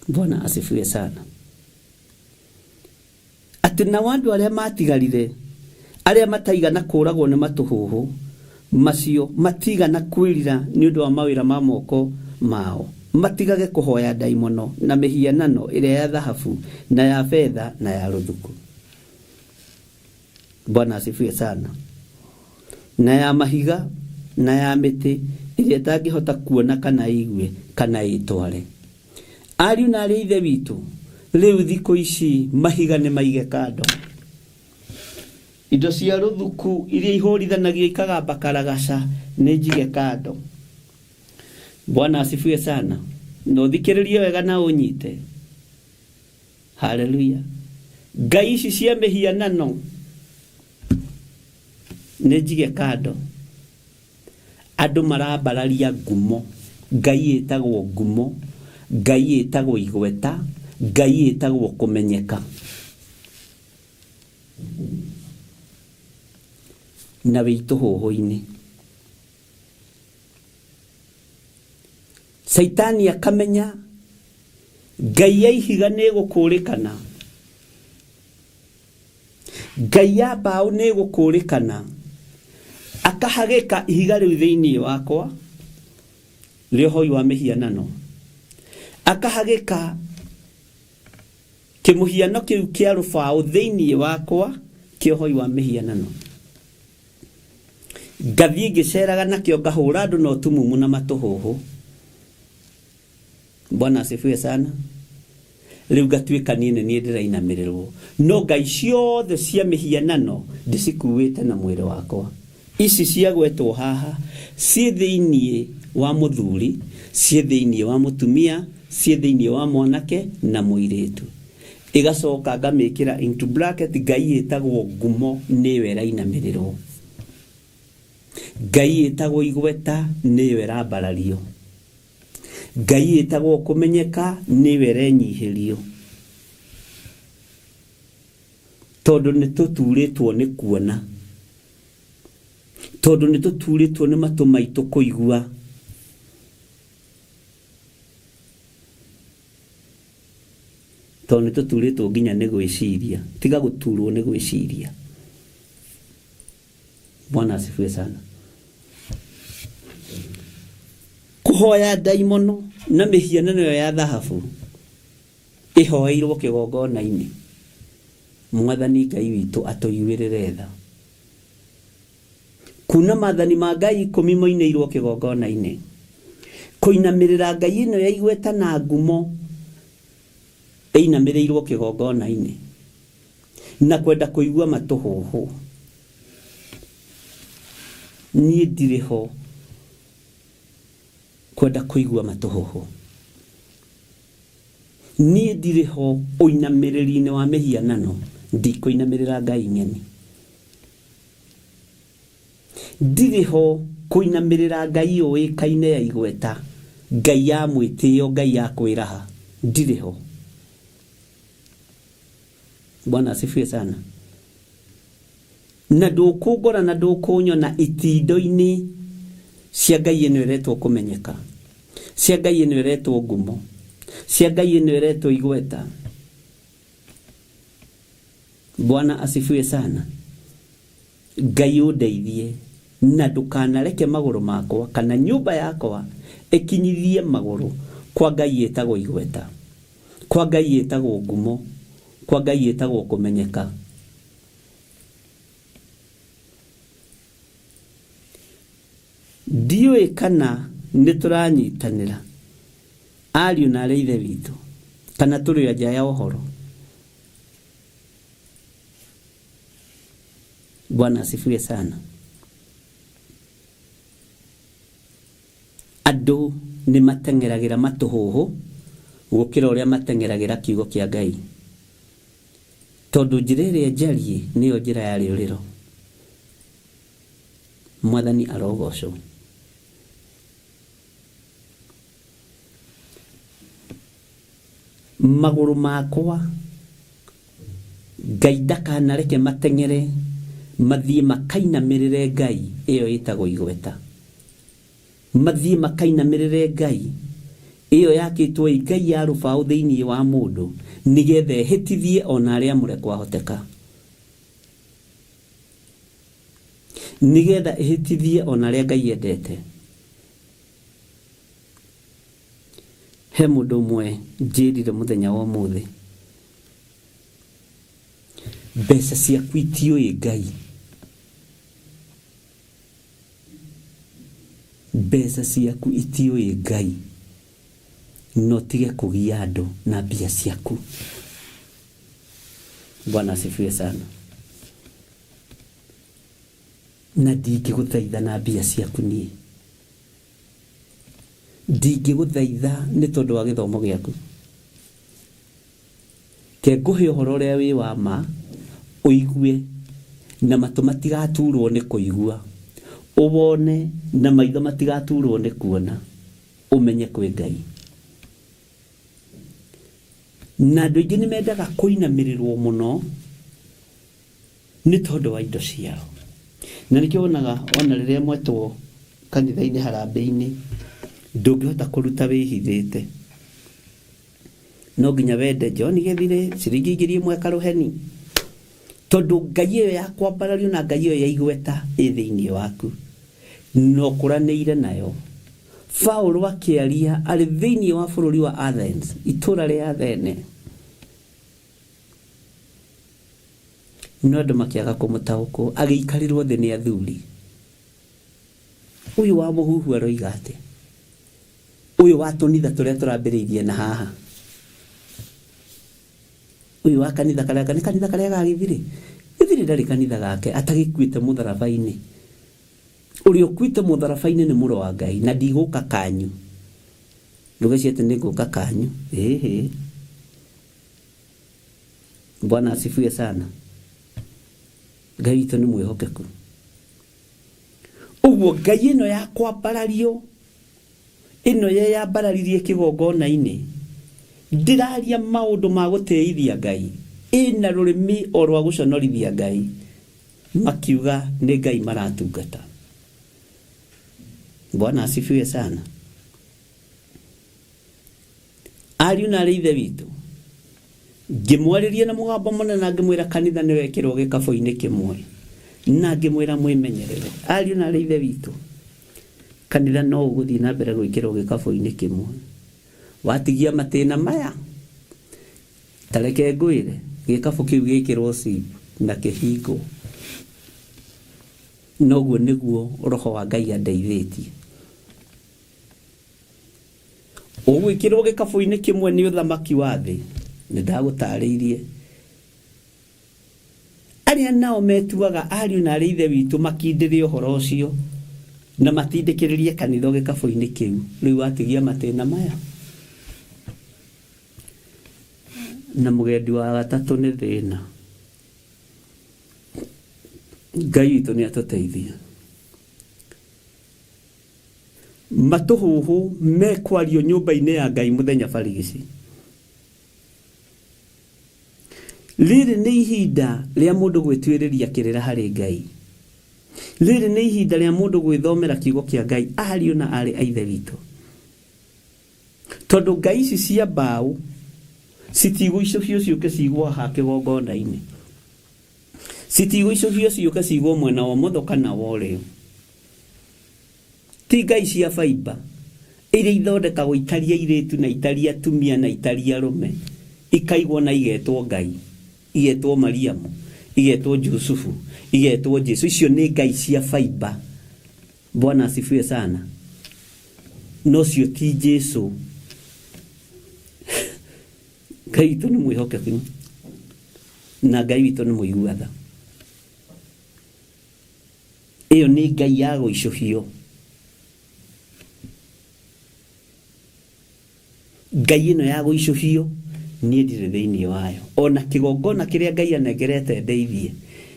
Bwana asifiwe sana. Atĩ nao andũ arĩa maatigarire, arĩa mataigana kũũragwo nĩ matũhũhũ macio, matiigana kwĩrira nĩ ũndũ wa mawĩra ma moko mao, matigage kũhoya ndaimono na mĩhianano ĩrĩa ya thahabu, na ya betha, na ya rũthuku. Bwana asifiwe sana. Na ya mahiga, na ya mĩtĩ, ĩrĩa ĩtangĩhota kuona kana ĩigue, kana ĩĩtware. Ariũ na aarĩ a Ithe witũ, rĩu thikũ ici mahiga nĩ maige kando. Indo cia rũthuku iria ihũrithanagio ikagamba karagaca nĩ njige kando. Bwana asifiwe sana. Na ũthikĩrĩrie wega na ũnyite. Haleluya. Ngai ici cia mĩhianano nĩ njige kando. Andũ marambararia ngumo. Ngai ĩtagwo ngumo, Ngai ĩtagwo igweta, Ngai ĩtagwo kũmenyeka. Na wĩ itũhũhũ-inĩ. Caitani akamenya Ngai ya ihiga nĩ ĩgũkũrĩkana. Ngai ya mbaũ nĩ ĩgũkũrĩkana. Akahagĩka ihiga rĩu thĩinĩ wakwa rĩa ũhoi wa mĩhianano. Akahagĩka kĩmũhiano kĩu kĩa rũbaũ thĩinĩ wakwa kĩa ũhoi wa mĩhianano. Ngathiĩ ngĩceraga nakĩo ngahũra andũ na ũtumumu na matũhũhũ. Bwana asifiwe sana. Rĩu ngatuĩka niĩ nĩ niĩ ndĩrainamĩrĩrwo. No ngai ciothe cia mĩhianano ndĩcikuĩte na mwĩrĩ wakwa. Ici ciagwetwo haha ciĩ thĩinĩ wa mũthuri, ciĩ thĩinĩ wa mũtumia, ciĩ thĩinĩ wa mwanake na mũirĩtu. Ĩgacoka ngamĩkĩra into bracket ngai ĩtagwo ngumo nĩyo ĩrainamĩrĩrwo. Ngai ĩtagwo igweta nĩyo ĩrambarario. Ngai ĩtagwo kũmenyeka nĩyo ĩrenyihĩrio. Tondũ nĩ tũturĩtwo nĩ kuona. Tondũ nĩ tũturĩtwo nĩ matũ maitũ kũigua. Tondũ nĩ tũturĩtwo nginya nĩ gwĩciria. Tiga gũturwo nĩ gwĩciria. Bwana asifiwe sana. Kũhoya ndaimono na mĩhianano ĩyo ya thahabu ĩhoeirwo kĩgongona-inĩ. Mwathani Ngai witũ atũiguĩrĩre tha. Kuna maathani ma Ngai ikũmi moinĩirwo kĩgongona-inĩ. Kũinamĩrĩra Ngai ĩno ya igweta na ngumo ĩinamĩrĩirwo kĩgongona-inĩ. Na kwenda kũigua matũhũhũ. Niĩ ndirĩ ho kwenda kũigua matũhũhũ. Niĩ ndirĩ ho ũinamĩrĩri-inĩ wa mĩhianano, ndikũinamĩrĩra ngai ng'eni. Ndirĩ ho kũinamĩrĩra ngai yũĩkaine ya igweta, ngai ya mwĩtĩo, ngai ya kwĩraha. Ndirĩ ho. Bwana asifiwe sana. Na ndũkũngora na ndũkũnyona itindo-inĩ cia ngai ĩno ĩretwo kũmenyeka, cia ngai ĩno ĩretwo ngumo, cia ngai ĩno ĩretwo igweta. Bwana asifiwe sana. Ngai ũndeithie na ndũkanareke magũrũ makwa kana nyũmba yakwa ĩkinyithie magũrũ kwa ngai ĩtagwo igweta, kwa ngai ĩtagwo ngumo, kwa ngai ĩtagwo kũmenyeka. Ndiũĩ kana nĩ tũranyitanĩra, ariũ na aarĩ a Ithe witũ, kana tũrĩ o nja ya ũhoro. Bwana asifiwe sana. Andũ nĩ mateng'eragĩra matũhũhũ gũkĩra ũrĩa mateng'eragĩra kiugo kĩa Ngai. Tondũ njĩra ĩrĩa njariĩ nĩyo njĩra ya rĩũrĩro. Mwathani arogocwo. Magũrũ makwa Ngai ndakanareke mateng'ere mathiĩ makainamĩrĩre ngai ĩyo ĩtagwo igweta. Mathiĩ makainamĩrĩre ngai ĩyo yakĩtwo ĩ ngai ya rũbaũ thĩinĩ wa mũndũ nĩgetha ĩhĩtithie o na arĩa amũre kwahoteka. Nĩgetha ĩhĩtithie o na arĩa Ngai endete. He mũndũ ũmwe njĩrire mũthenya wa ũmũthĩ, mbeca ciaku itiũĩ Ngai. Mbeca ciaku itiũĩ Ngai, na ũtige kũgia andũ na mbia ciaku. Bwana asifiwe sana. Na ndingĩgũthaitha na mbia ciaku niĩ. Ndingĩgũthaitha nĩ tondũ wa gĩthomo gĩaku. Ke ngũhe ũhoro ũrĩa wĩ wa ma, ũigue, na matũ matigaturwo nĩ kũigua, ũwone, na maitho matigaturwo nĩ kuona, ũmenye kwĩ Ngai. Na andũ aingĩ nĩ mendaga kũinamĩrĩrwo mũno nĩ tondũ wa indo ciao. Na nĩkĩo wonaga ona rĩrĩa mwetwo kanitha-inĩ harambĩ-inĩ, ndũngĩhota kũruta wĩhithĩte. No nginya wende John Gĩthirĩ ciringi 1000 karũheni. Tondũ ngai ĩyo ya kwambarario na ngai ĩyo ya igweta ĩ thĩinĩ waku. Na ũkũranĩire nayo. Paulo akĩaria arĩ thĩinĩ wa bũrũri wa Athens, itũũra rĩa Athene. No andũ makĩaga kũmũtaũkwo, agĩikarĩrwo thĩ nĩ athuri. Ũyũ wa mũhuhu aroiga atĩa? Ũyũ wa tũnitha tũrĩa tũrambĩrĩirie na haha. Ũyũ wa kanitha karĩa, nĩ kanitha karĩa ga Gĩthirĩ? Gĩthirĩ ndarĩ kanitha gake atagĩkuĩte mũtharaba-inĩ. Ũrĩa ũkuĩte mũtharaba-inĩ nĩ mũrũ wa Ngai na ndigũka kanyu. Ndũgecirie atĩ nĩngũka kanyu. Ĩhĩ. Bwana asifiwe sana. Ngai witũ nĩ mwĩhokeku. Ũguo Ngai ĩno ya kwambarario ĩno yeyambararirie kĩgongona-inĩ ndĩraria maũndũ ma gũtĩithia Ngai, ĩna rũrĩmĩ o rwa gũconorithia Ngai, makiuga nĩ Ngai maratungata. Bwana asifiwe sana. Ariũ na arĩ ithe witũ, Ngĩmwarĩria na mũgambo mũnene na ngĩmwĩra kanitha nĩ wekĩrwo gĩkabũ-inĩ kĩmwe na ngĩmwĩra mwĩmenyerere ariũ na arĩ ithe witũ kanitha no ũgũthiĩ na mbere gwĩkĩrwo gĩkabũ-inĩ kĩmwe watigia matĩna maya ta reke ngwĩre gĩkabũ kĩu gĩkĩrwo zip na kĩhingwo noguo nĩguo roho wa Ngai andeithĩtie ũgwĩkĩrwo gĩkabũ-inĩ kĩmwe nĩ ũthamaki wa thĩ nĩ ndagũtarĩirie arĩa nao metuaga ariũ na arĩ ithe witũ makindĩre ũhoro ũcio na matindĩkĩrĩrie kanitha gĩkabũ-inĩ kĩu rĩu watigia matĩna maya na mũgendi wa gatatũ nĩ thĩna Ngai witũ nĩ atũteithia matũhũhũ mekwario nyũmba-inĩ ya Ngai mũthenya barigici rĩrĩ nĩ ihinda rĩa mũndũ gwĩtuĩrĩria kĩrĩra harĩ Ngai rĩrĩ nĩ ihinda rĩa mũndũ gwĩthomera kiugo kĩa Ngai ariũ na arĩ a ithe witũ tondũ ngai ici cia mbaũ citigũicũhio ciũke cigwo haha kĩgongona-inĩ citigũicũhio ciũke cigwo mwena wa ũmotho kana wa ũrĩo ti ngai cia baimba iria ithondekagwo itari airĩtu na itari atumia na itari arũme ikaigwo na igetwo ngai igetwo Mariamu igetwo Jusufu igetwo Jesu icio nĩ ngai cia baimba Bwana asifiwe sana no cio ti Jesu Ngai witũ nĩ mwĩhokeku na Ngai witũ nĩ mũigua tha ĩyo nĩ ngai ya gũicũhio ngai ĩno ya gũicũhio niĩ ndirĩ thĩinĩ wayo ona kĩgongona kĩrĩa ngai anengerete ndeithie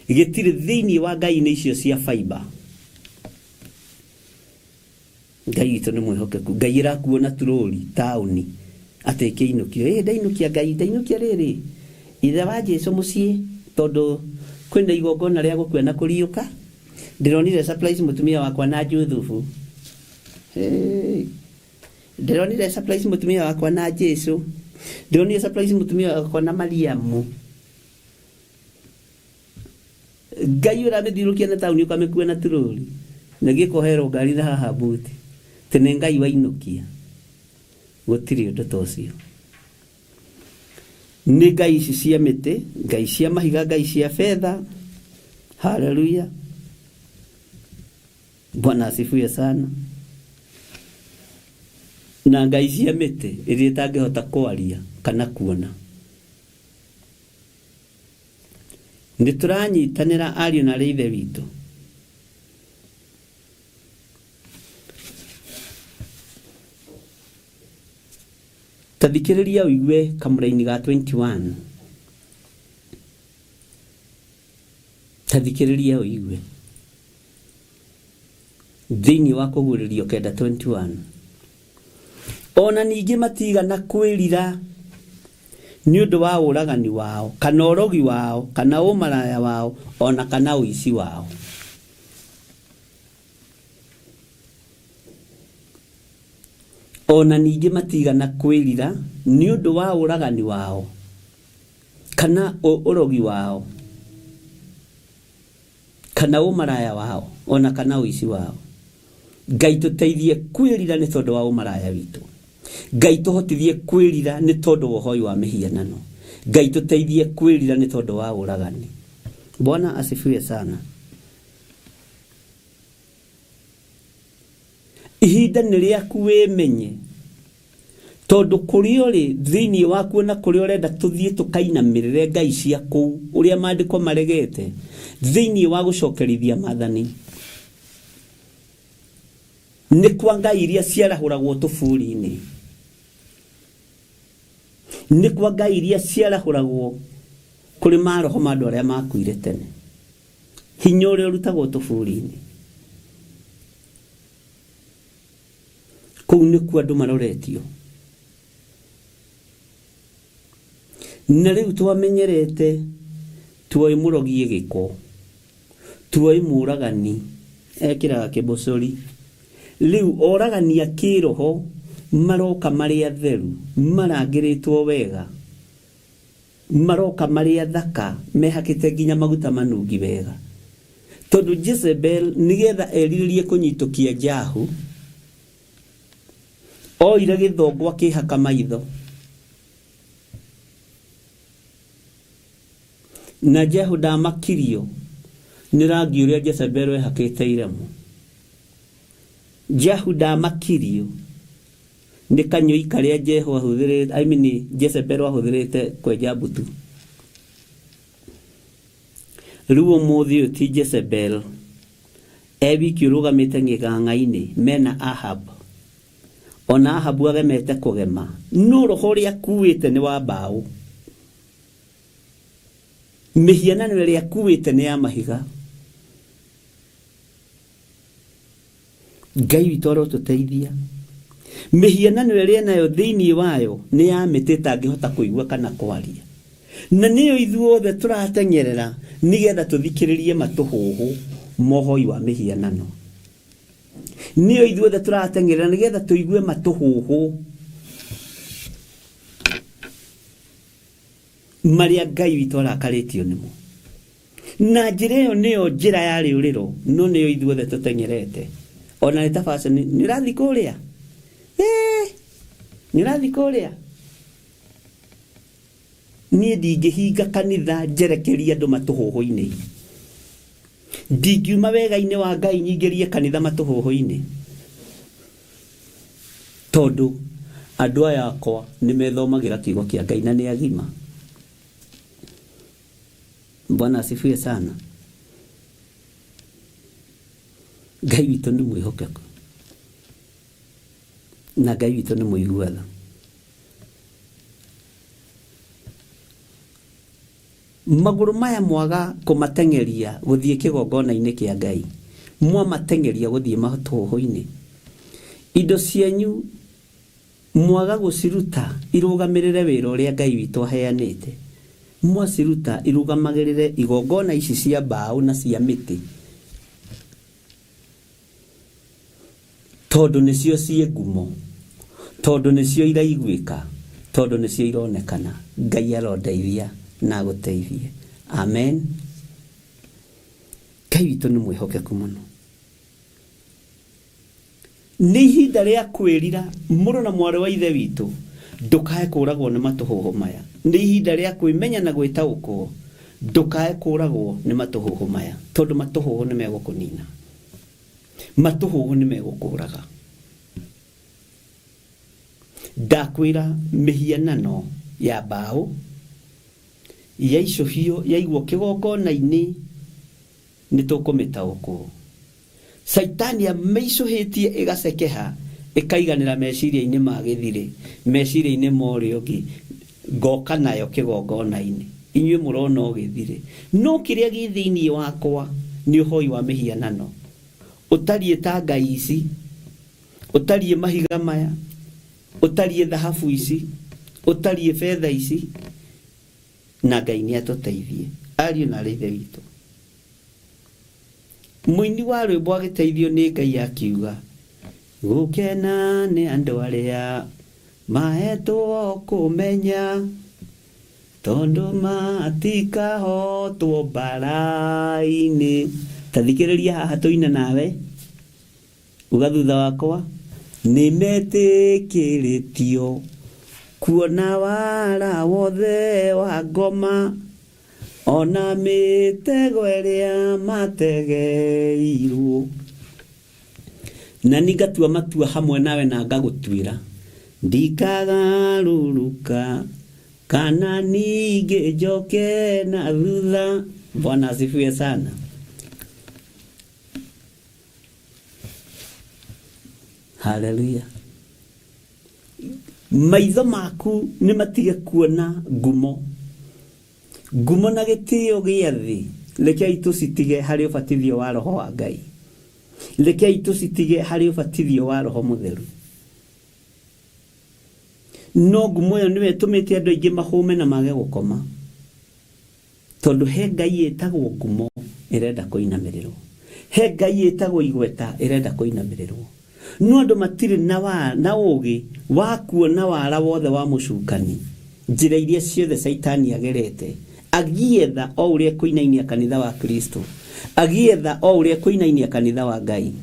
gĩtirĩ thĩinĩ wa ngai-inĩ icio cia baimba ngai witũ nĩ mwĩhokeku ngai ĩrakuo na turũri taũni atĩ ĩkĩinũkio ĩ ndainũkia ngai ndainũkia rĩrĩ ithe wa Jesu mũciĩ tondũ kwĩna igongona rĩa gũkua na kũriũka ndĩronire surprise mũtumia wakwa na Juthubu hey. Ndĩronire surprise mũtumia wakwa na Jesu ndĩronire surprise mũtumia wakwa na Mariamu ngai ũramĩthiũrũkia na taũni ũkamĩkua na turũri na gĩkoherwo ngari na haha buti tĩ nĩ ngai wainũkia gũtirĩ ũndũ ta ũcio nĩ ngai ici cia mĩtĩ ngai cia mahiga ngai cia betha haleluya bwana asifiwe sana na ngai cia mĩtĩ ĩrĩa ĩtangĩhota kwaria kana kuona nĩ tũranyitanĩra ariũ na arĩ ithe witũ ta thikĩrĩria ũigue kamũraini ga 21 ta thikĩrĩria ũigue thĩinĩ wa kũguũrĩrio 9:21 ona ningĩ matigana kwĩrira nĩ ũndũ wa ũragani wao kana ũrogi wao kana ũmaraya wao ona kana ũici wao ona ningĩ matigana kwĩrira nĩ ũndũ wa ũragani wao kana ũrogi wao kana ũmaraya wao ona kana ũici wao ngai tũteithie kwĩrira nĩ tondũ wa ũmaraya witũ ngai tũhotithie kwĩrira nĩ tondũ wa ũhoi wa mĩhianano ngai tũteithie kwĩrira nĩ tondũ wa ũragani bwana asifiwe sana ihinda nĩ rĩaku wĩmenye tondũ kũrĩa ũrĩ thĩinĩ waku na kũrĩa ũrenda tũthiĩ tũkainamĩrĩre ngai cia kũu ũrĩa maandĩko maregete thĩinĩ wa gũcokerithia maathani nĩ kwa ngai iria ciarahũragwo tũburi-inĩ nĩ kwa ngai iria ciarahũragwo kũrĩ maroho ma andũ arĩa makuire tene hinya ũrĩa ũrutagwo tũburi-inĩ kũu nĩkuo andũ maroretio na rĩu twamenyerete tuoĩ mũrogi gĩko tuoĩ mũragani ekĩraga kĩbocori rĩu oragani a kĩroho maroka marĩ atheru marangĩrĩtwo wega Maroka marĩ athaka mehakĩte nginya maguta manungi wega. Tondũ Jezebel nĩgetha erirĩrie kũnyitũkia Jahu, oire gĩthongo akĩhaka maitho. Na Jehu ndamakirio nĩ rangi ũrĩa Jezebel ehakĩte iremo. Jehu ndamakirio nĩ kanyũi karĩa Jehu ahũthĩrĩte, I mean Jezebel ahũthĩrĩte kwenja mbutu. Rĩu ũmũthĩ ũyũ ti Jezebel e wiki ũrũgamĩte gĩthang'a-inĩ mena Ahab. Ona Ahabu agemete kũgema, no roho ũrĩa akuĩte nĩ wa mbaũ. Mĩhianano ĩrĩa akuĩte nĩ ya mahiga. Ngai witũ arotũteithia. Mĩhianano ĩrĩa nayo thĩinĩ wayo nĩ ya mĩtĩ ĩtangĩhota kũigua kana kwaria. Na nĩyo ithuothe tũrateng'erera nĩgetha tũthikĩrĩrie matũhũhũ mohoi wa mĩhianano. Nĩyo ithuothe tũrateng'erera nĩgetha tũigue matũhũhũ marĩa Ngai witũ arakarĩtio nĩmo. Na njĩra ĩyo nĩyo njĩra ya rĩũrĩro, no nĩyo ithuothe tũteng'erete. Ona nĩ ta fashion, nĩ ũrathiĩ kũrĩa? Nĩ ũrathiĩ kũrĩa? Niĩ ndingĩhinga kanitha njerekerie andũ matũhũhũ-inĩ. Ndingiuma wega-inĩ wa Ngai nyingĩrie kanitha matũhũhũ-inĩ. Tondũ andũ aya akwa nĩ methomagĩra kiugo kĩa Ngai na nĩ agima. Bwana asifiwe sana. Ngai witũ nĩ mwĩhokeku na Ngai witũ nĩ mũigua tha. Magũrũ maya mwaga kũmateng'eria gũthiĩ kĩgongona-inĩ kĩa Ngai, mwamateng'eria gũthiĩ matũhũhũ-inĩ. Indo cianyu mwaga gũciruta irũgamĩrĩre wĩra ũrĩa Ngai witũ aheanĩte. Mwaciruta irũgamagĩrĩre igongona ici cia mbaũ na cia mĩtĩ, tondũ nĩcio ciĩ ngumo, tondũ nĩcio iraiguĩka, tondũ nĩcio ironekana. Ngai arondeithia na agũteithie. Amen. Ngai witũ nĩ mwĩhokeku mũno. Nĩ ihinda rĩa kwĩrira, mũrũ na mwarĩ wa ithe witũ, ndũkae kũragwo nĩ matũhũhũ maya. Nĩ ihinda rĩa kwĩmenya na gwĩtaũkwo, ndũkae kũragwo nĩ matũhũhũ maya, tondũ matũhũhũ nĩ megũkũnina. Matũhũhũ nĩ megũkũraga. Ndakwĩra mĩhianano ya mbaũ yaicũhio yaigwo kĩgongona-inĩ nĩ tũkũmĩtaũkwo. Caitani amĩicũhĩtie ĩgacekeha ĩkaiganĩra meciria-inĩ ma gĩthirĩ, meciria-inĩ ma ũrĩa ũngĩ, ngoka nayo kĩgongona-inĩ. Inyuĩ mũrona o gĩthirĩ, no kĩrĩa gĩ thĩinĩ wakwa nĩ ũhoi wa mĩhianano. Ũtariĩ ta ngai ici, ũtariĩ mahiga maya, ũtariĩ thahabu ici, ũtariĩ betha ici, na Ngai nĩ atũteithie. Ariũ na aarĩ a Ithe witũ, mũini wa rwĩmbo agĩteithio nĩ Ngai akiuga, gũkena nĩ andũ arĩa mahetwo kũmenya, tondũ matikahotwo mbara-inĩ. Ta thikĩrĩria haha tũine nawe, uga thutha wakwa, nĩ metĩkĩrĩtio kuona wara wothe wa ngoma, ona mĩtego ĩrĩa mategeirwo. Na niĩ ngatua matua hamwe nawe na ngagũtuĩra, ndikagarũrũka kana ningĩ njoke na thutha. Bwana asifiwe sana. Haleluya. Maitho maku nĩ matige kuona ngumo. Ngumo na gĩtĩo gĩa thĩ, rekei tũcitige harĩ ũbatithio wa Roho wa Ngai. Rekei tũcitige harĩ ũbatithio wa Roho Mũtheru. No ngumo ĩyo nĩyo ĩtũmĩte andũ aingĩ mahũme na mage gũkoma. Tondũ he Ngai ĩtagwo ngumo ĩrenda kũinamĩrĩrwo. He Ngai ĩtagwo igweta ĩrenda kũinamĩrĩrwo. No andũ matirĩ na ũũgĩ wa kuona wara wothe wa mũcukani. Njĩra iria ciothe Caitani agerete agietha o ũrĩa kũinainia kanitha wa Kristo, agietha o ũrĩa kũinainia kanitha wa Ngai.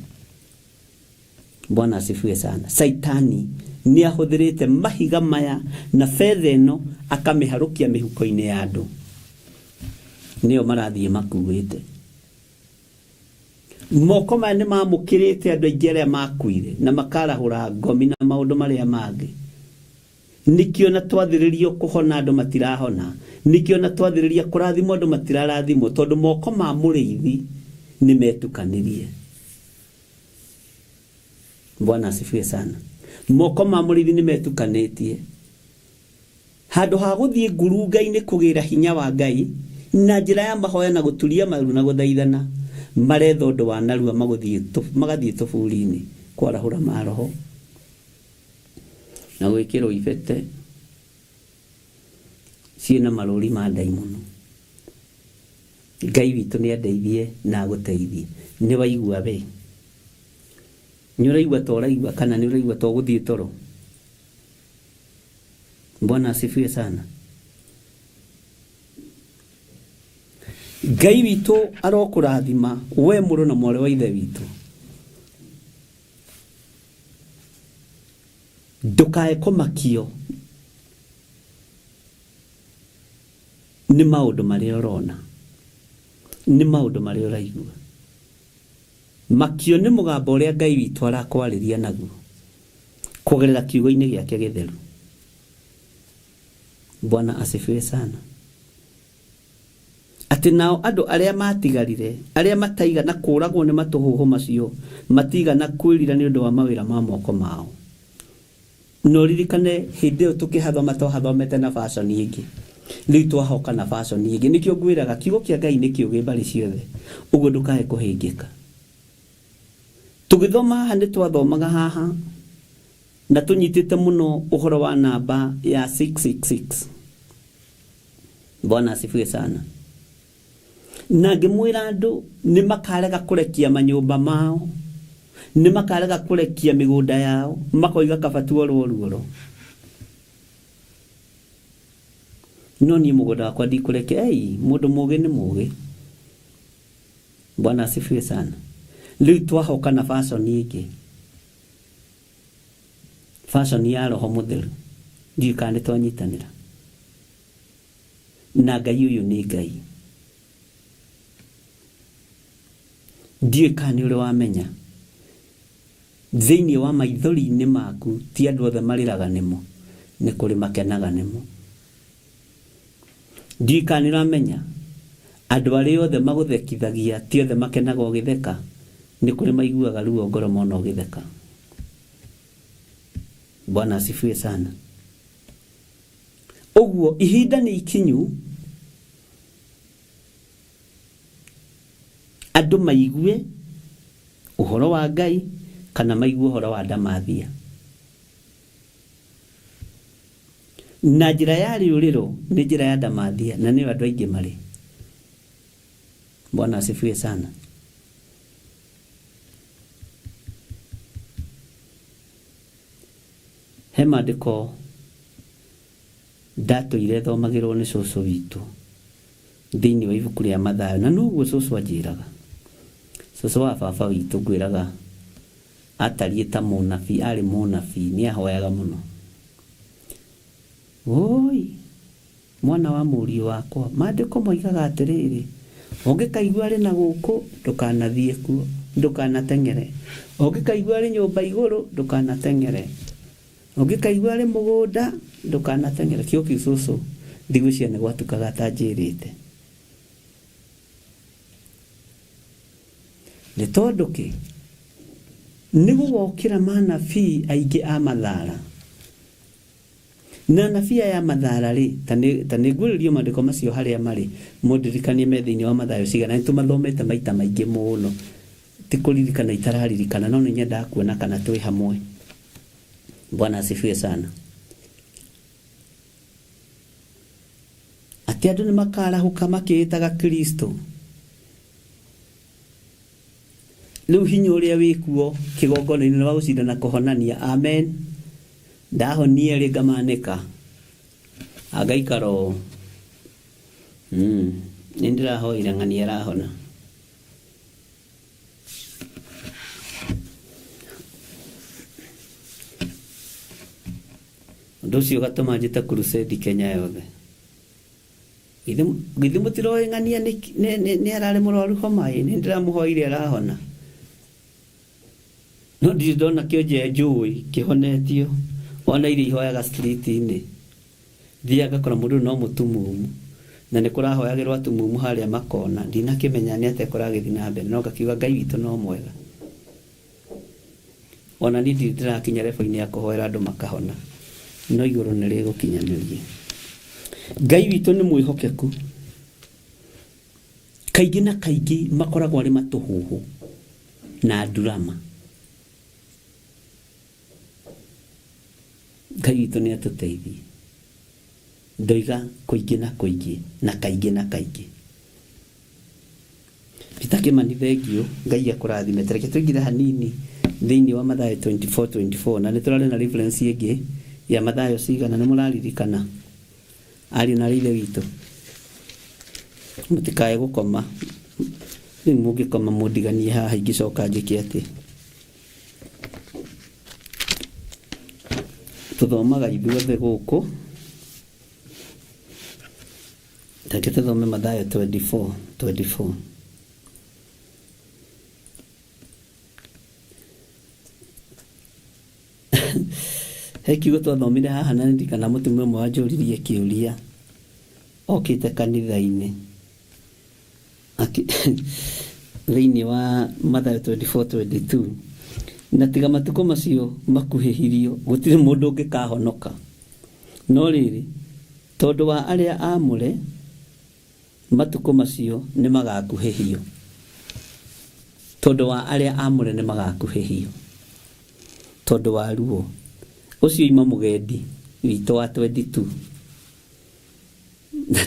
Bwana asifiwe sana. Caitani nĩ ahũthĩrĩte mahiga maya na betha ĩno akamĩharũkia mĩhuko-inĩ ya andũ, nĩyo marathiĩ makuĩte. Moko maya nĩ mamũkĩrĩte andũ aingĩ arĩa makuire na makarahũra ngomi na maũndũ marĩa mangĩ. Nĩkĩo na twathĩrĩrio kũhona andũ matirahona, nĩkĩo na twathĩrĩria kũrathimwo andũ matirarathimwo, tondũ moko ma mũrĩithi nĩ metukanirie. Bwana asifiwe sana. Moko ma mũrĩithi nĩ metukanĩtie. Handũ ha gũthiĩ ngurunga-inĩ kũgĩra hinya wa Ngai na njĩra ya mahoya na gũturia maru na gũthaithana, maretha ũndũ wa narua magathiĩ tũburi-inĩ kwarahũra maroho na gwĩkĩrwo ibete ciĩna marũri ma ndaimono. Ngai witũ nĩ andeithie na agũteithie. Nĩ waigua we? Nĩ ũraigua ta ũraigua kana nĩ ũraigua ta ũgũthiĩ toro? Bwana asifiwe sana. Ngai witũ arokũrathima we mũrũ na mwarĩ wa ithe witũ. Ndũkae kũmakio nĩ maũndũ marĩa ũrona, nĩ maũndũ marĩa ũraigua. Makio nĩ mũgambo ũrĩa Ngai witũ arakwarĩria naguo kũgerera kiugo-inĩ gĩake gĩtheru. Bwana asifiwe sana. Atĩ nao andũ arĩa matigarire, arĩa mataigana kũũragwo nĩ matũhũhũ macio, matigana kwĩrira nĩ ũndũ wa mawĩra ma moko mao. Na ũririkane hĩndĩ ĩyo tũkĩhathoma twahathomete na fashion ĩngĩ, rĩu twahoka na fashion ĩngĩ. Nĩkĩo ngwĩraga kiugo kĩa Ngai nĩ kĩũgĩ mbarĩ ciothe, ũguo ndũkae kũhĩngĩka. Tũgĩthoma haha nĩ twathomaga haha na tũnyitĩte mũno ũhoro wa namba ya 666. Bwana asifiwe sana. Na ngĩmwĩra andũ nĩ makarega kũrekia manyũmba mao, nĩ makarega kũrekia mĩgũnda yao, makoiga kaba tuorwo ruoro. No niĩ mũgũnda wakwa ndikũrekia. Ei, mũndũ mũgĩ nĩ mũgĩ. Bwana asifiwe sana. Rĩu twahoka na fashion ĩngĩ, fashion ya roho mũtheru. Ndiũĩ kana nĩ twanyitanĩra na Ngai ũyũ nĩ Ngai. Ndiũĩ kana nĩ ũrĩ wamenya thĩinĩ wa maithori-inĩ maku ti andũ othe marĩraga nĩmo, nĩ kũrĩ makenaga nĩmo. Ndiũĩ kana nĩ ũramenya andũ arĩa othe magũthekithagia ti othe makenaga ũgĩtheka, nĩ kũrĩ maiguaga ruo ngoro mona ũgĩtheka. Bwana asifiwe sana. Ũguo ihinda nĩ ikinyu andũ maigue ũhoro wa Ngai kana maigue ũhoro wa ndamathia. Na njĩra ya rĩũrĩro nĩ njĩra ya ndamathia, na nĩyo andũ aingĩ marĩ. Bwana asifiwe sana. He maandĩko ndatũire thomagĩrwo nĩ cũcũ witũ thĩinĩ wa ibuku rĩa Mathayo, na noguo cũcũ anjĩraga. Cũcũ wa baba witũ ngwĩraga atariĩ ta mũnabii, arĩ mũnabii, nĩ ahoyaga mũno. Woi, mwana wa mũriũ wakwa, maandĩko moigaga atĩrĩrĩ, ũngĩkaigua arĩ na gũkũ, ndũkanathiĩ kuo, ndũkanateng'ere. Ũngĩkaigua arĩ nyũmba igũrũ, ndũkanateng'ere. Ũngĩkaigua arĩ mũgũnda, ndũkanateng'ere. Kĩo kĩu cũcũ ndigwĩciria nĩ gwatukaga atanjĩrĩte. Nĩ tondũ kĩ? Nĩ gũgokĩra manabii aingĩ a mathara. Na anabii aya a mathara rĩ, ta nĩ nguũrĩrio maandĩko macio harĩa marĩ, mũndirikanie me thĩinĩ wa Mathayo cigana, nĩ tũmathomete maita maingĩ mũno. Ti kũririkana itararirikana, no nĩ nyendaga kuona kana twĩ hamwe. Bwana asifiwe sana. Atĩ andũ nĩ makarahũka makĩĩtaga Kristo. Rĩu hinya ũrĩa wĩkuo kĩgongona-inĩ nĩ wa gũcindana kũhonania. Amen. Ndahonia erĩ ngamanĩka. Angaikara ũũ. Nĩ ndĩrahoire ng'ania arahona. Ũndũ ũcio ũgatũma njĩte crusade Kenya yothe. Githĩ mũtiroĩ ng'ania nĩ ararĩ mũrwaru homa ĩ, nĩ ndĩramũhoire arahona. No ndirĩ ndona kĩonje njũĩ kĩhonetio ona iria ihoyaga street-inĩ. Thiaga ngakora mũndũ ũyũ no mũtumumu na nĩ kũrahoyagĩrwo atumumu harĩa makona. Ndinakĩmenya nĩ atĩa kũragĩthiĩ na mbere no ngakiuga Ngai witũ no mwega. Ona niĩ ndirĩ ndĩrakinya level-inĩ ya kũhoera andũ makahona no igũrũ nĩ rĩgũkinyanĩria. Ngai witũ nĩ mwĩhokeku. Kaingĩ na kaingĩ makoragwo arĩ matũhũhũ na ndurama. Ngai witũ nĩ atũteithie. Ndoiga kũingĩ na kũingĩ na kaingĩ na kaingĩ. Peter Kĩmani thengiũ, Ngai akũrathime. Ta reke tũingĩre hanini thĩinĩ wa Mathayo 24:24 na nĩ tũrarĩ na reference ĩngĩ ya Mathayo cigana, nĩ mũraririkana? Ariũ na aarĩ a Ithe witũ, mũtikae gũkoma. Rĩu mũngĩkoma mũndiganie haha ingĩcoka njĩke atĩa? Tũthomaga ithuothe gũkũ. Reke tũthome Mathayo 24, 24. He kiugo twathomire haha na ndirikana mũtumia ũmwe wanjũririe kĩũria okĩte kanitha-inĩ thĩinĩ wa Mathayo 24, 22 na tiga matukũ macio makuhĩhirio gũtirĩ mũndũ ũngĩkahonoka no rĩrĩ tondũ wa arĩa aamũre matukũ macio nĩ magakuhĩhio tondũ wa arĩa aamũre nĩ magakuhĩhio tondũ wa ruo ũcio ima mũgendi witũ wa 22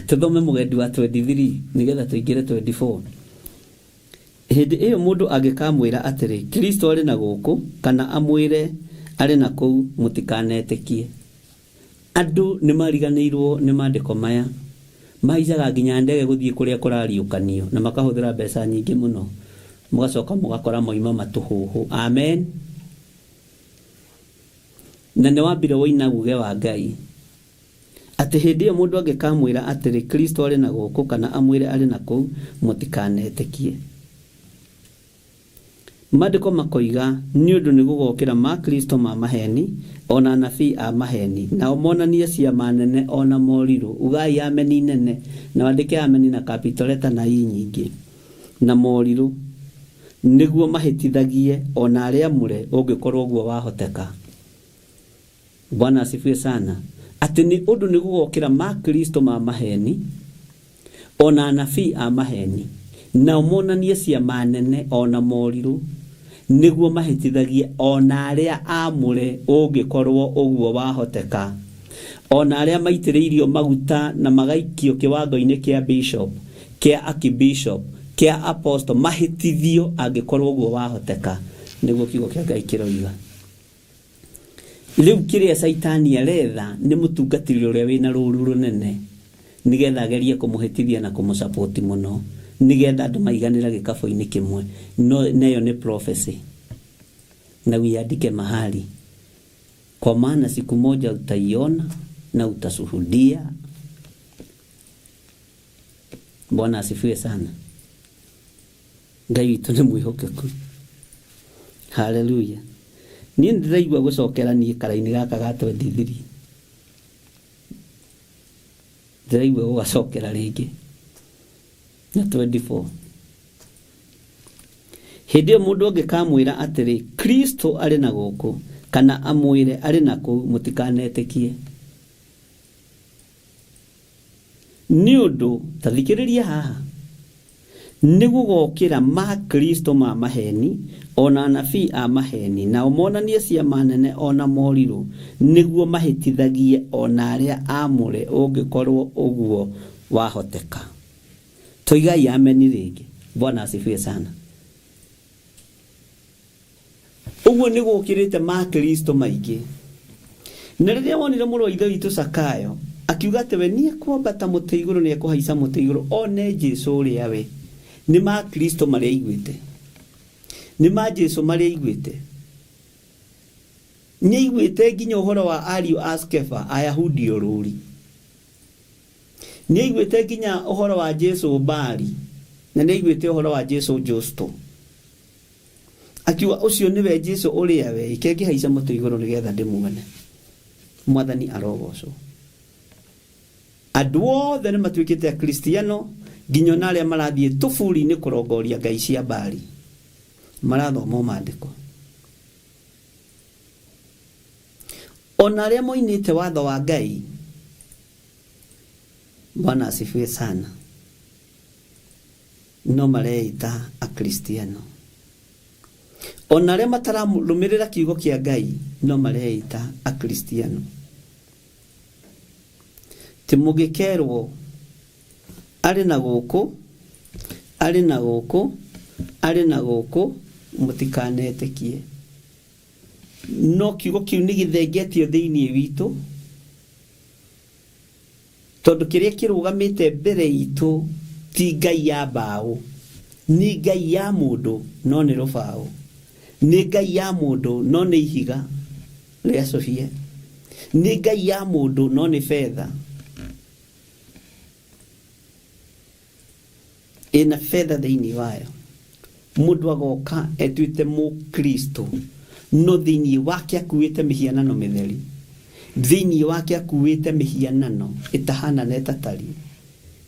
tũthome mũgendi wa 23 nĩgetha tũingĩre 24 hĩndĩ ĩyo mũndũ angĩkamwĩra atĩrĩ Kristo arĩ na gũkũ kana amwĩre arĩ na kũu mũtikanetĩkie andũ nĩ mariganĩirwo nĩ maandĩko maya mahaicaga nginya ndege gũthiĩ kũrĩa kũrariũkanio na makahũthĩra mbeca nyingĩ mũno mũgacoka mũgakora moima matũhũhũ amen na nĩ wambire woina uge wa Ngai atĩ hĩndĩ ĩyo mũndũ angĩkamwĩra atĩrĩ Kristo arĩ na gũkũ kana amwĩre arĩ na kũu mũtikanetĩkie Maandĩko makoiga nĩ ũndũ nĩ gũgokĩra makristo ma maheni ona anabii a maheni nao monanie ciama nene ona morirũ ugai ameni nene na wandĩke ameni na capital letter na i nyingĩ na morirũ nĩguo mahĩtithagie ona arĩa amũre ũngĩkorwo ũguo wahoteka Bwana asifiwe sana atĩ nĩ ũndũ nĩ gũgokĩra makristo ma maheni ona anabii a maheni nao monanie ciama nene ona morirũ nĩguo mahĩtithagie ona arĩa aamũre ũngĩkorwo ũguo wahoteka ona arĩa maitĩrĩirio maguta na magaikio kĩwango-inĩ kĩa bishop kĩa archbishop kĩa apostle mahĩtithio angĩkorwo ũguo wahoteka nĩguo kiugo kĩa Ngai kĩroiga rĩu kĩrĩa caitani aretha nĩ mũtungatĩri ũrĩa wĩna rũru rũnene nĩgetha agerie kũmũhĩtithia na kũmũsapoti mũno nĩgetha andũ maiganĩre gĩkabũ-inĩ kĩmwe no neyo nĩ prophecy na uiandike mahali kwa maana siku moja utaiona na utashuhudia. Bwana asifiwe sana. Ngai witũ nĩ mwĩhokeku. Haleluya. Niĩ nĩ ndĩraigua gũcokera niĩ karaini gaka ga 23 ndĩraigua gũgacokera rĩngĩ na 24 hĩndĩ ĩyo mũndũ angĩkamwĩra atĩrĩ Kristo arĩ na gũkũ kana amwĩre arĩ na kũu mũtikanetĩkie nĩ ũndũ ta thikĩrĩria haha nĩ gũgokĩra makristo ma maheni ona anabii a maheni nao monanie ciama nene ona morirũ nĩguo mahĩtithagie ona arĩa aamũre ũngĩkorwo ũguo wahoteka toigai ameni rĩngĩ Bwana asifiwe sana ũguo nĩ gũkĩrĩte makristo maingĩ na rĩrĩa wonire mũrũ wa ithe witũ Zakayo Akiuga atĩ we nĩ ekwambata mũtĩ igũrũ, nĩ ekũhaica mũtĩ igũrũ one Jesu ũrĩa we. Nĩ ma Kristo marĩa aiguĩte, nĩ ma Jesu marĩa aiguĩte. Nĩ aiguĩte nginya ũhoro wa ariũ a Skefa, Ayahudi ũrũri. Nĩ aiguĩte nginya ũhoro wa Jesu Bari, na nĩ aiguĩte ũhoro wa Jesu Justo. Akiuga ũcio nĩwe Jesu ũrĩa we, ike ngĩhaica mũtĩ igũrũ nĩgetha ndĩmuone. Mwathani arogocwo. Andũ othe nĩ matuĩkĩte Akristiano, nginya ona arĩa marathiĩ tũburi-inĩ kũrongoria ngai cia Bari. Marathoma maandĩko. Ona arĩa moinĩte watho wa Ngai, Bwana asifiwe sana, no mareita Akristiano. Ona arĩa matararũmĩrĩra kiugo kĩa Ngai no mareita Akristiano. Ti mũgĩkerwo arĩ na gũkũ, arĩ na gũkũ, arĩ na gũkũ, mũtikanetĩkie. No kiugo kĩu nĩ gĩthengetio thĩinĩ witũ, tondũ kĩrĩa kĩrũgamĩte mbere itũ ti ngai ya mbaũ, nĩ ngai ya mũndũ no nĩ rũbaũ, nĩ ngai ya mũndũ no nĩ ihiga rĩa cũhie, nĩ ngai ya mũndũ no nĩ betha. Ĩna betha thĩinĩ wayo. Mũndũ agoka etuĩte mũkristo, no thĩinĩ wake akuĩte mĩhianano mĩtheri, thĩinĩ wake akuĩte mĩhianano ĩtahana na ĩtatariĩ,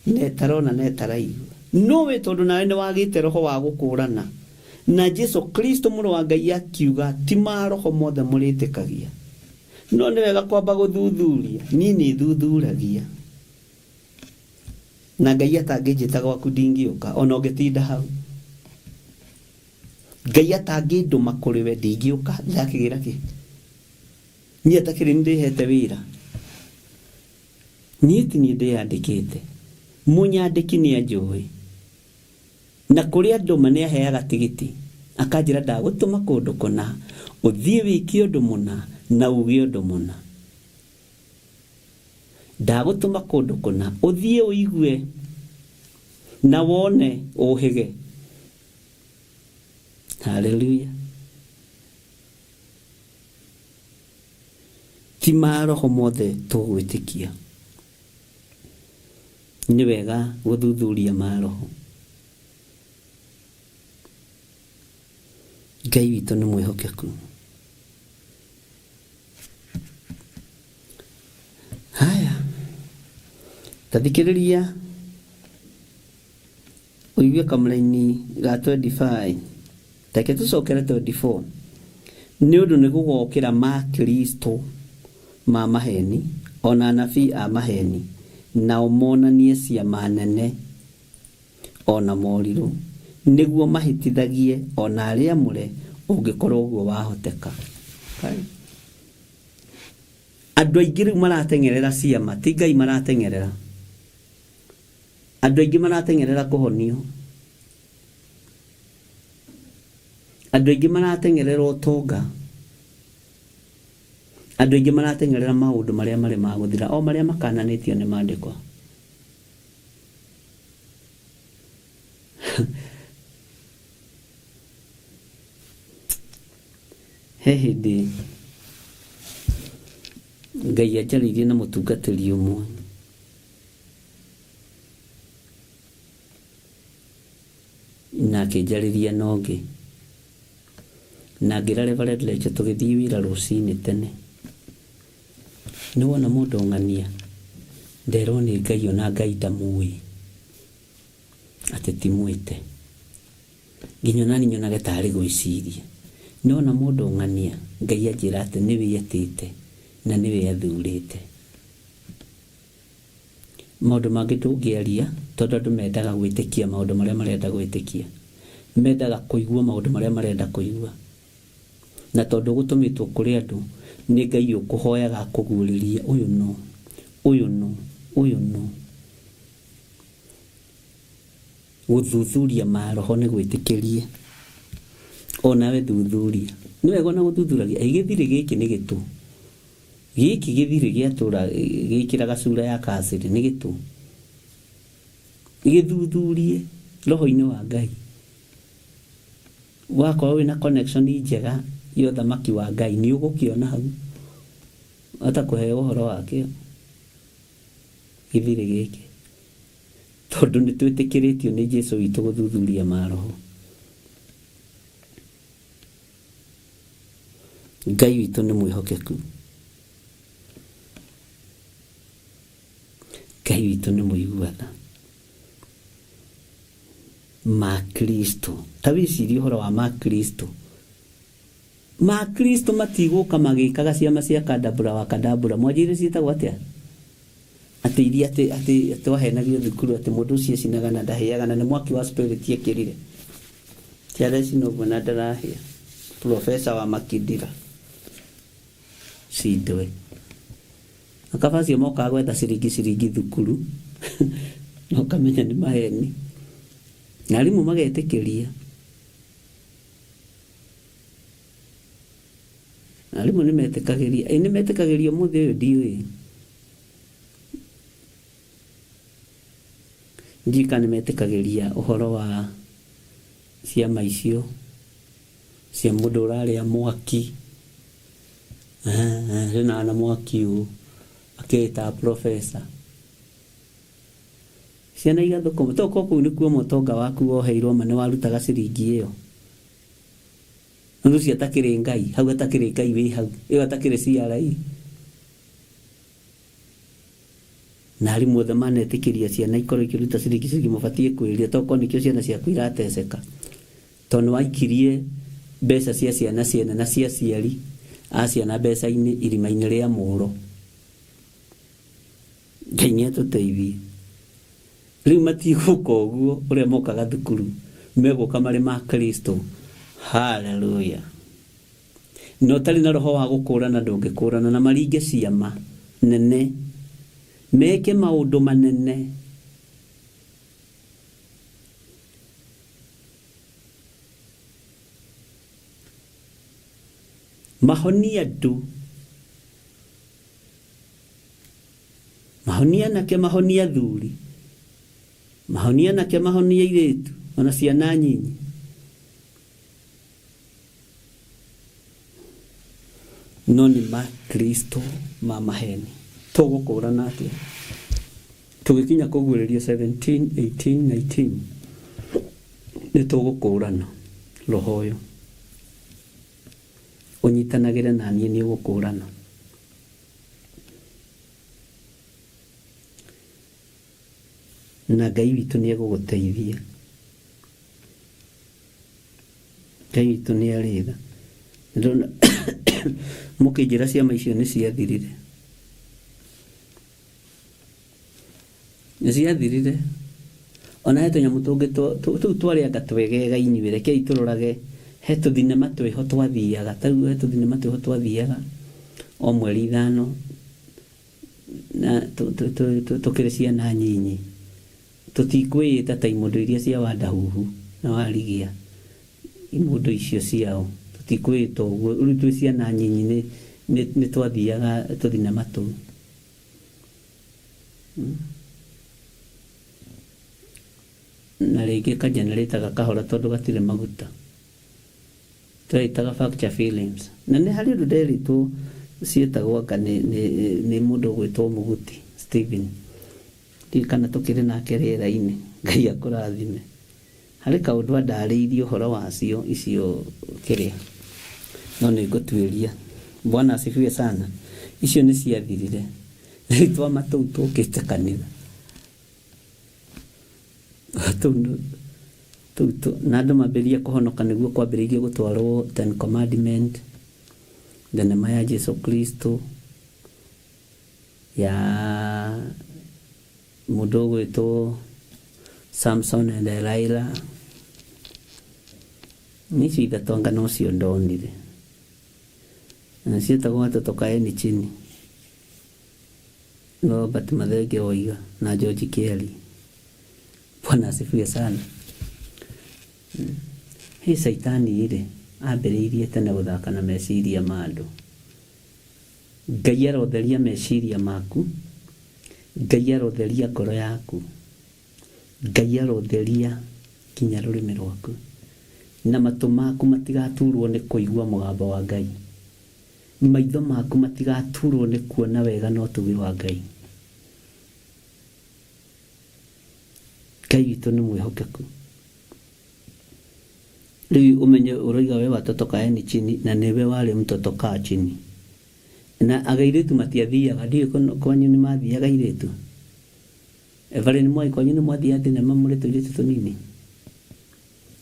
na ĩtarona na ĩtaraigua. No we tondũ nawe nĩ wagĩte roho wa gũkũrana na Jesu Kristo mũrũ wa Ngai akiuga ti maroho mothe mũrĩtĩkagia. No nĩ wega kwamba gũthuthuria. Niĩ nĩ thuthuragia, na Ngai atangĩnjĩta gwaku ndingĩũka, ona ũngĩtinda hau. Ngai atangĩndũma kũrĩ we ndingĩũka, ndakĩgĩra kĩ? Niĩ atakĩrĩ nĩ ndĩhete wĩra. Niĩ ti niĩ ndĩyandĩkĩte, mũnyandĩki nĩ anjũĩ, na kũrĩa ndũma nĩ aheaga tigiti, akanjĩra ndagũtũma kũndũ kũna, ũthiĩ wĩke ũndũ mũna na uge ũndũ mũna. Ndagũtũma kũndũ kũna, ũthiĩ ũigue na wone ũhĩge. Haleluya. Ti maroho mothe tũgwĩtĩkia. Nĩ wega gũthuthuria maroho. Ngai witũ nĩ mwĩhokeku. Haya, ta thikĩrĩria ũigue kamũraini ga 25. Reke tũcokere 24. Nĩ ũndũ nĩ gũgokĩra ma Kristo ma maheni, ona anabii a maheni, nao monanie ciama nene ona morirũ, nĩguo mahĩtithagie ona arĩa amũre, ũngĩkorwo ũguo wahoteka. Andũ aingĩ rĩu marateng'erera ciama, ti Ngai marateng'erera. Andũ aingĩ marateng'erera kũhonio. Andũ aingĩ marateng'erera ũtonga. Andũ aingĩ marateng'erera maũndũ marĩa marĩ ma gũthira, o marĩa makananĩtio nĩ maandĩko. He hĩndĩ Ngai anjarĩirie na mũtungatĩri ũmwe, na akĩnjarĩria na ũngĩ, na ngĩra Reverend Lecho tũgĩthiĩ wĩra rũcinĩ tene. Nĩ wona mũndũ ng'ania, nderwo nĩ Ngai ona Ngai ndamũĩ, atĩ ti mwĩte. Nginya ona niĩ nyonage tarĩ gwĩciria. Nĩ wona mũndũ ng'ania, Ngai anjĩra atĩ nĩwe etĩte na nĩwe athurĩte. Maũndũ mangĩ ndũngĩaria tondũ andũ mendaga gwĩtĩkia maũndũ marĩa marenda gwĩtĩkia. Mendaga kũigua maũndũ marĩa marenda kũigua. Na tondũ gũtũmĩtwo kũrĩ andũ, nĩ Ngai ũkũhoyaga akũguũrĩrie ũyũ nũ, ũyũ nũ, ũyũ nũ. Gũthuthuria maroho nĩ gwĩtĩkĩrie. Onawe thuthuria. Nĩ wega ona gũthuthuragia. Ĩ gĩthirĩ gĩkĩ nĩ gĩtũ. Gĩkĩ gĩthirĩ gĩatũra gĩkĩraga cura ya kacĩrĩ nĩ gĩtũ. Gĩthuthurie roho-inĩ wa Ngai. Wakorwo wĩna connection njega ya ũthamaki wa Ngai nĩ ũgũkĩona hau. Wahota kũheo ũhoro wakĩo gĩthirĩ gĩkĩ. Tondũ nĩ twĩtĩkĩrĩtio nĩ Jesu witũ gũthuthuria maroho. Ngai witũ nĩ mwĩhokeku. Ngai witũ nĩ mũigua tha. Makristo, ta wĩcirie ũhoro wa Makristo. Makristo matigũka magĩkaga ciama cia kadabura wa kadabura. Mwanjĩire ciĩtagwo atĩa? Atĩ iria atĩ atĩ twahenagio thukuru atĩ mũndũ ũcio ecinaga na ndahĩaga na nĩ mwaki wa spirit ekĩrire. Ti arecina ũguo na ndarahĩa. Profesa wa Makindira. Cindwe. Akaba acio mokaga gwetha ciringi ciringi thukuru na ũkamenya nĩ maheni. Na arimũ magetĩkĩria. Arimũ nĩ metĩkagĩria. Ĩ nĩ metĩkagĩria ũmũthĩ ũyũ ndiũĩ. Ndiũĩ kana nĩ metĩkagĩria ũhoro wa ciama icio cia mũndũ ũrarĩa mwaki. Rĩna na mwaki ũũ akĩĩtaga professor. Ciana igathũkũma. Tokorwo kũu nĩkuo mũtonga waku woheirwo ma nĩ warutaga ciringi ĩyo. Ũndũ ũcio atakĩrĩ Ngai, hau atakĩrĩ Ngai wĩ hau, ĩyo atakĩrĩ CRE. Na arimũ othe manetĩkĩria ciana ikorwo ikĩruta ciringi ciringi mũbatiĩ kwĩrira tokorwo nĩkĩo ciana ciaku irateceka. Tondũ nĩ waikirie mbeca cia ciana ciene na cia aciari a ciana mbeca-inĩ irima-inĩ rĩa mũro. Ngai nĩ atũteithie. Rĩu matigũka ũguo ũrĩa mokaga thukuru, megũka marĩ ma Kristo. Haleluya! Na ũtarĩ na roho wa gũkũrana ndũngĩkũrana na maringe ciama nene, meke maũndũ manene. Mahonie andũ. Mahonie anake, mahonie athuri, mahonie anake, mahonie airĩtu, ona ciana nyinyi. No nĩ makristo ma maheni. Tũgũkũrana atĩa? Tũgĩkinya kũguũrĩrio 17, 18, 19 nĩ tũgũkũrana roho ũyũ. Ũnyitanagĩre na niĩ nĩ ũgũkũrana. Na Ngai witũ nĩ egũgũteithia. Ngai witũ nĩ arĩ tha. Ndĩrona mũkĩnjĩra ciama icio nĩ ciathirire. Nĩ ciathirire. Ona he tũnyamũ tũngĩ tũu twarĩ anga twegega inyuĩ, rekei tũrorage, he tũthinema twĩho twathiaga, ta rĩu he tũthinema twĩho twathiaga o mweri ithano na tũkĩrĩ ciana nyinyi. Tũtikwĩĩta ta imũndũ iria cia Wandahuhu na Warigia, imũndũ icio ciao, tũtikwĩĩta ũguo. Rĩu twĩ ciana nyinyi nĩ twathiaga tũthinema tũu. Na rĩngĩ ka generator gakahora tondũ gatirĩ maguta. Twetaga Facture Films. Na nĩ harĩ ũndũ nderĩtwo ciĩtagwo anga nĩ, nĩ, nĩ mũndũ ũgwĩtwo Mũguti Stephen. Ndiũĩ kana tũkĩrĩ nake rĩera-inĩ. Ngai akũrathime. Harĩ kaũndũ andarĩirie ũhoro wacio icio kĩrĩa, no nĩ ngũtuĩria. Bwana asifiwe sana. Icio nĩ ciathirire. Rĩu twama tũu tũkĩte kanitha. Tũu tũu tũ, na andũ mambĩrĩria kũhonoka nĩguo kwambĩrĩirie gũtwarwo Ten Commandment, thenema ya Jesu Kristo, ya Mũndũ ũgwĩtwo Samson and Delilah. Nĩ icio ithatũ anga nocio ndonire. Na ciĩtagwo Watoto Kaeni Chini. Robert Mathenge Waiga na George Kelly. Bwana asifiwe sana. Hĩ Caitani rĩ, ambĩrĩirie tene gũthaka na meciria ma andũ. Ngai arotheria meciria maku, Ngai arotheria ngoro yaku, Ngai arotheria nginya rũrĩmĩ rwaku, na matũ maku matigaturwo nĩ kũigua mũgambo wa Ngai, maitho maku matigaturwo nĩ kuona wega na ũtugi wa Ngai. Ngai witũ nĩ mwĩhokeku. Rĩu ũmenye ũroiga we watoto kaeni chini na nĩwe warĩ mtoto kaa chini. Na airĩtu matiathiaga, ndiũĩ kwanyu nĩ mathiaga airĩtu? Evelyn Mwai kwanyu nĩ mwathiaga thinema mũrĩ tũirĩtu tũnini?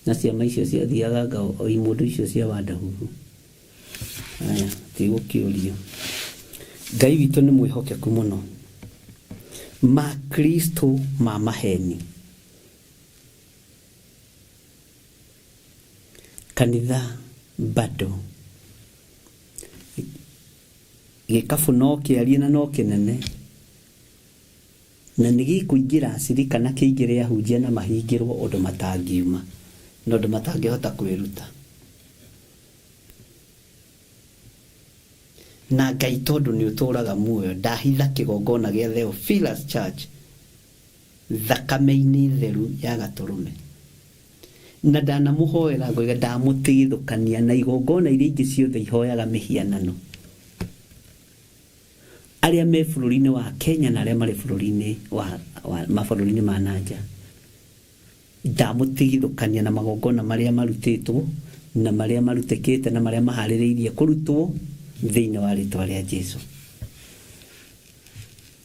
Na ciama icio ciathiaga anga o imũndũ icio cia Wandahuhu. Aya, tigũkĩũrio. Ngai witũ nĩ mwĩhokeku mũno. Makristo ma maheni. Kanitha bado. Gĩkabũ no kĩarie na no kĩnene. Na nĩ gĩkũingĩra acirika na kĩingĩre ahunjia na mahingĩrwo ũndũ matangiuma na ũndũ matangĩhota kwĩruta. Na Ngai tondũ nĩ ũtũraga muoyo ndahitha kĩgongona gĩa Theophilus Church thakame-inĩ theru ya gatũrũme. Na ndanamũhoera ngoiga ndamũtigithũkania na igongona iria ingĩ ciothe ihoyaga mĩhianano. Arĩa me bũrũri-inĩ wa Kenya na arĩa marĩ bũrũri-inĩ wa, wa mabũrũri-inĩ ma na nja. Ndamũtigithũkania na magongona marĩa marutĩtwo na marĩa marutĩkĩte na marĩa maharĩrĩirie kũrutwo thĩinĩ wa rĩtwa rĩa Jesu.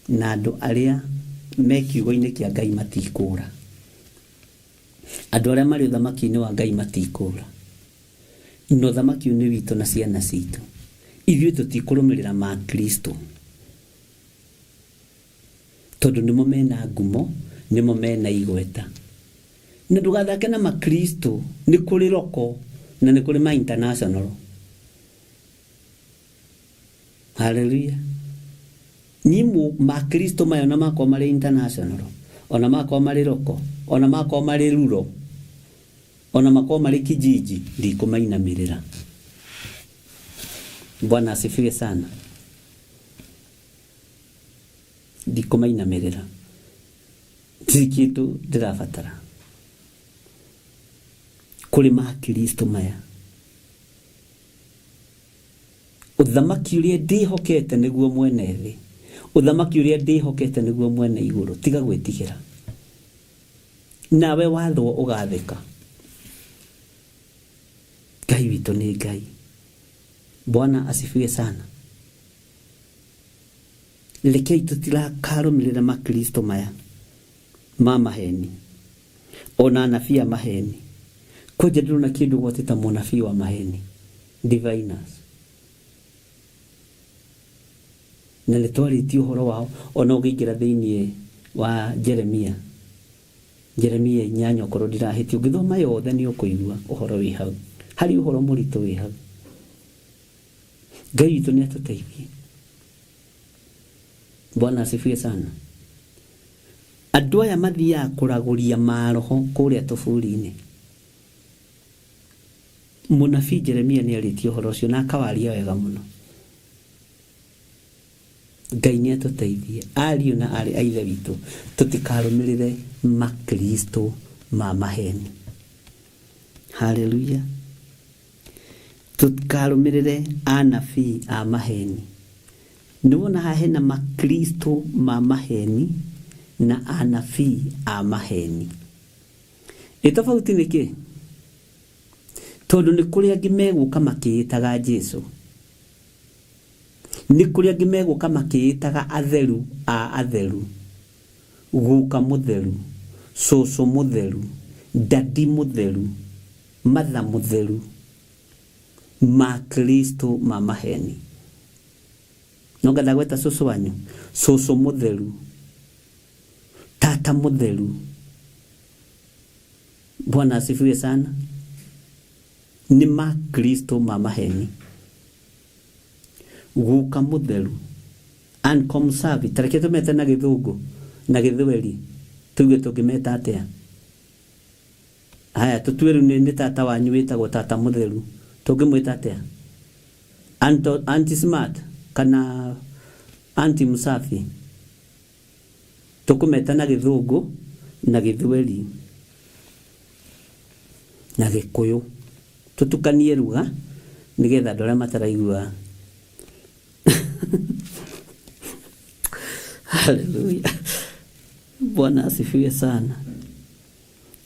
Na andũ arĩa me kiugo-inĩ kĩa Ngai matikũũra. Andũ arĩa marĩ ũthamaki-inĩ wa Ngai matikũũra. Na ũthamaki ũyũ nĩ witũ na ciana citũ. Ithuĩ tũtikũrũmĩrĩra makristo tondũ nĩmo mena ngumo, nĩmo mena igweta. Na ndũgathake na makristo, nĩ kũrĩ roko na nĩ kũrĩ ma international. Haleluya. Niĩ makristo maya ona makorwo marĩ international, ona makorwo marĩ roko, ona makorwo marĩ ruro, ona makorwo marĩ kijiji, ndikũmainamĩrĩra. Bwana asifiwe sana. Ndikũmainamĩrĩra. Ndirĩ kĩndũ ndĩrabatara kũrĩ makristo maya. Ũthamaki ũrĩa ndĩhokete nĩguo mwene thĩ, ũthamaki ũrĩa ndĩhokete nĩguo mwene igũrũ. Tiga gwĩtigĩra, nawe wathwo ũgathĩka. Ngai witũ nĩ Ngai. Bwana asifiwe sana. Rekei tũtirakarũmĩrĩra makristo maya ma maheni, ona anabii a maheni. Kwanja ndĩrona kĩndũ gwate ta mũnabii wa maheni, diviners. Na nĩ twarĩtie ũhoro wao ona ũngĩingĩra thĩinĩ wa Jeremia, Jeremia inyanya okorwo ndirahĩtia, ũngĩthoma yothe nĩ ũkũigua ũhoro wĩ hau. Harĩ ũhoro mũritũ wĩ hau. Ngai witũ nĩ atũteithie. Bwana asifiwe sana. Andũ aya mathiaga kũragũria maroho kũrĩa tũburi-inĩ. Mũnabii Jeremia nĩ arĩtie ũhoro ũcio na akawaria wega mũno. Ngai nĩ atũteithie ariũ na aarĩ a Ithe witũ, tũtikarũmĩrĩre makristo ma maheni. Haleluya. Tũtikarũmĩrĩre anabii a maheni. Nĩ wona haha hena makristo ma maheni na anabii a maheni. Ĩ tofauti nĩ kĩ? Tondũ nĩ kũrĩ angĩ megũka makĩĩtaga Jesu. Nĩ kũrĩ angĩ megũka makĩĩtaga atheru a atheru. Guka mũtheru, cũcũ mũtheru, dadi mũtheru, matha mũtheru. Makristo ma maheni. No nga ndagweta cũcũ wanyu, cũcũ mũtheru, tata mũtheru. Bwana asifiwe sana. Nĩ makristo ma maheni. Guka mũtheru, uncle ta reke tũmete na gĩthũngũ na gĩthweri, tuge tũngĩmeta atĩa? Haya, tũtue rĩu nĩ tata wanyu wĩtagwo tata mũtheru, tũngĩmwĩta atĩa? Anti smart kana Kana anti Msafi. Tũkũmeta na Gĩthũngũ na Gĩthweri na Gĩkũyũ. Tũtukanie ruga nĩgetha andũ arĩa mataraigua. Haleluya. Bwana asifiwe sana.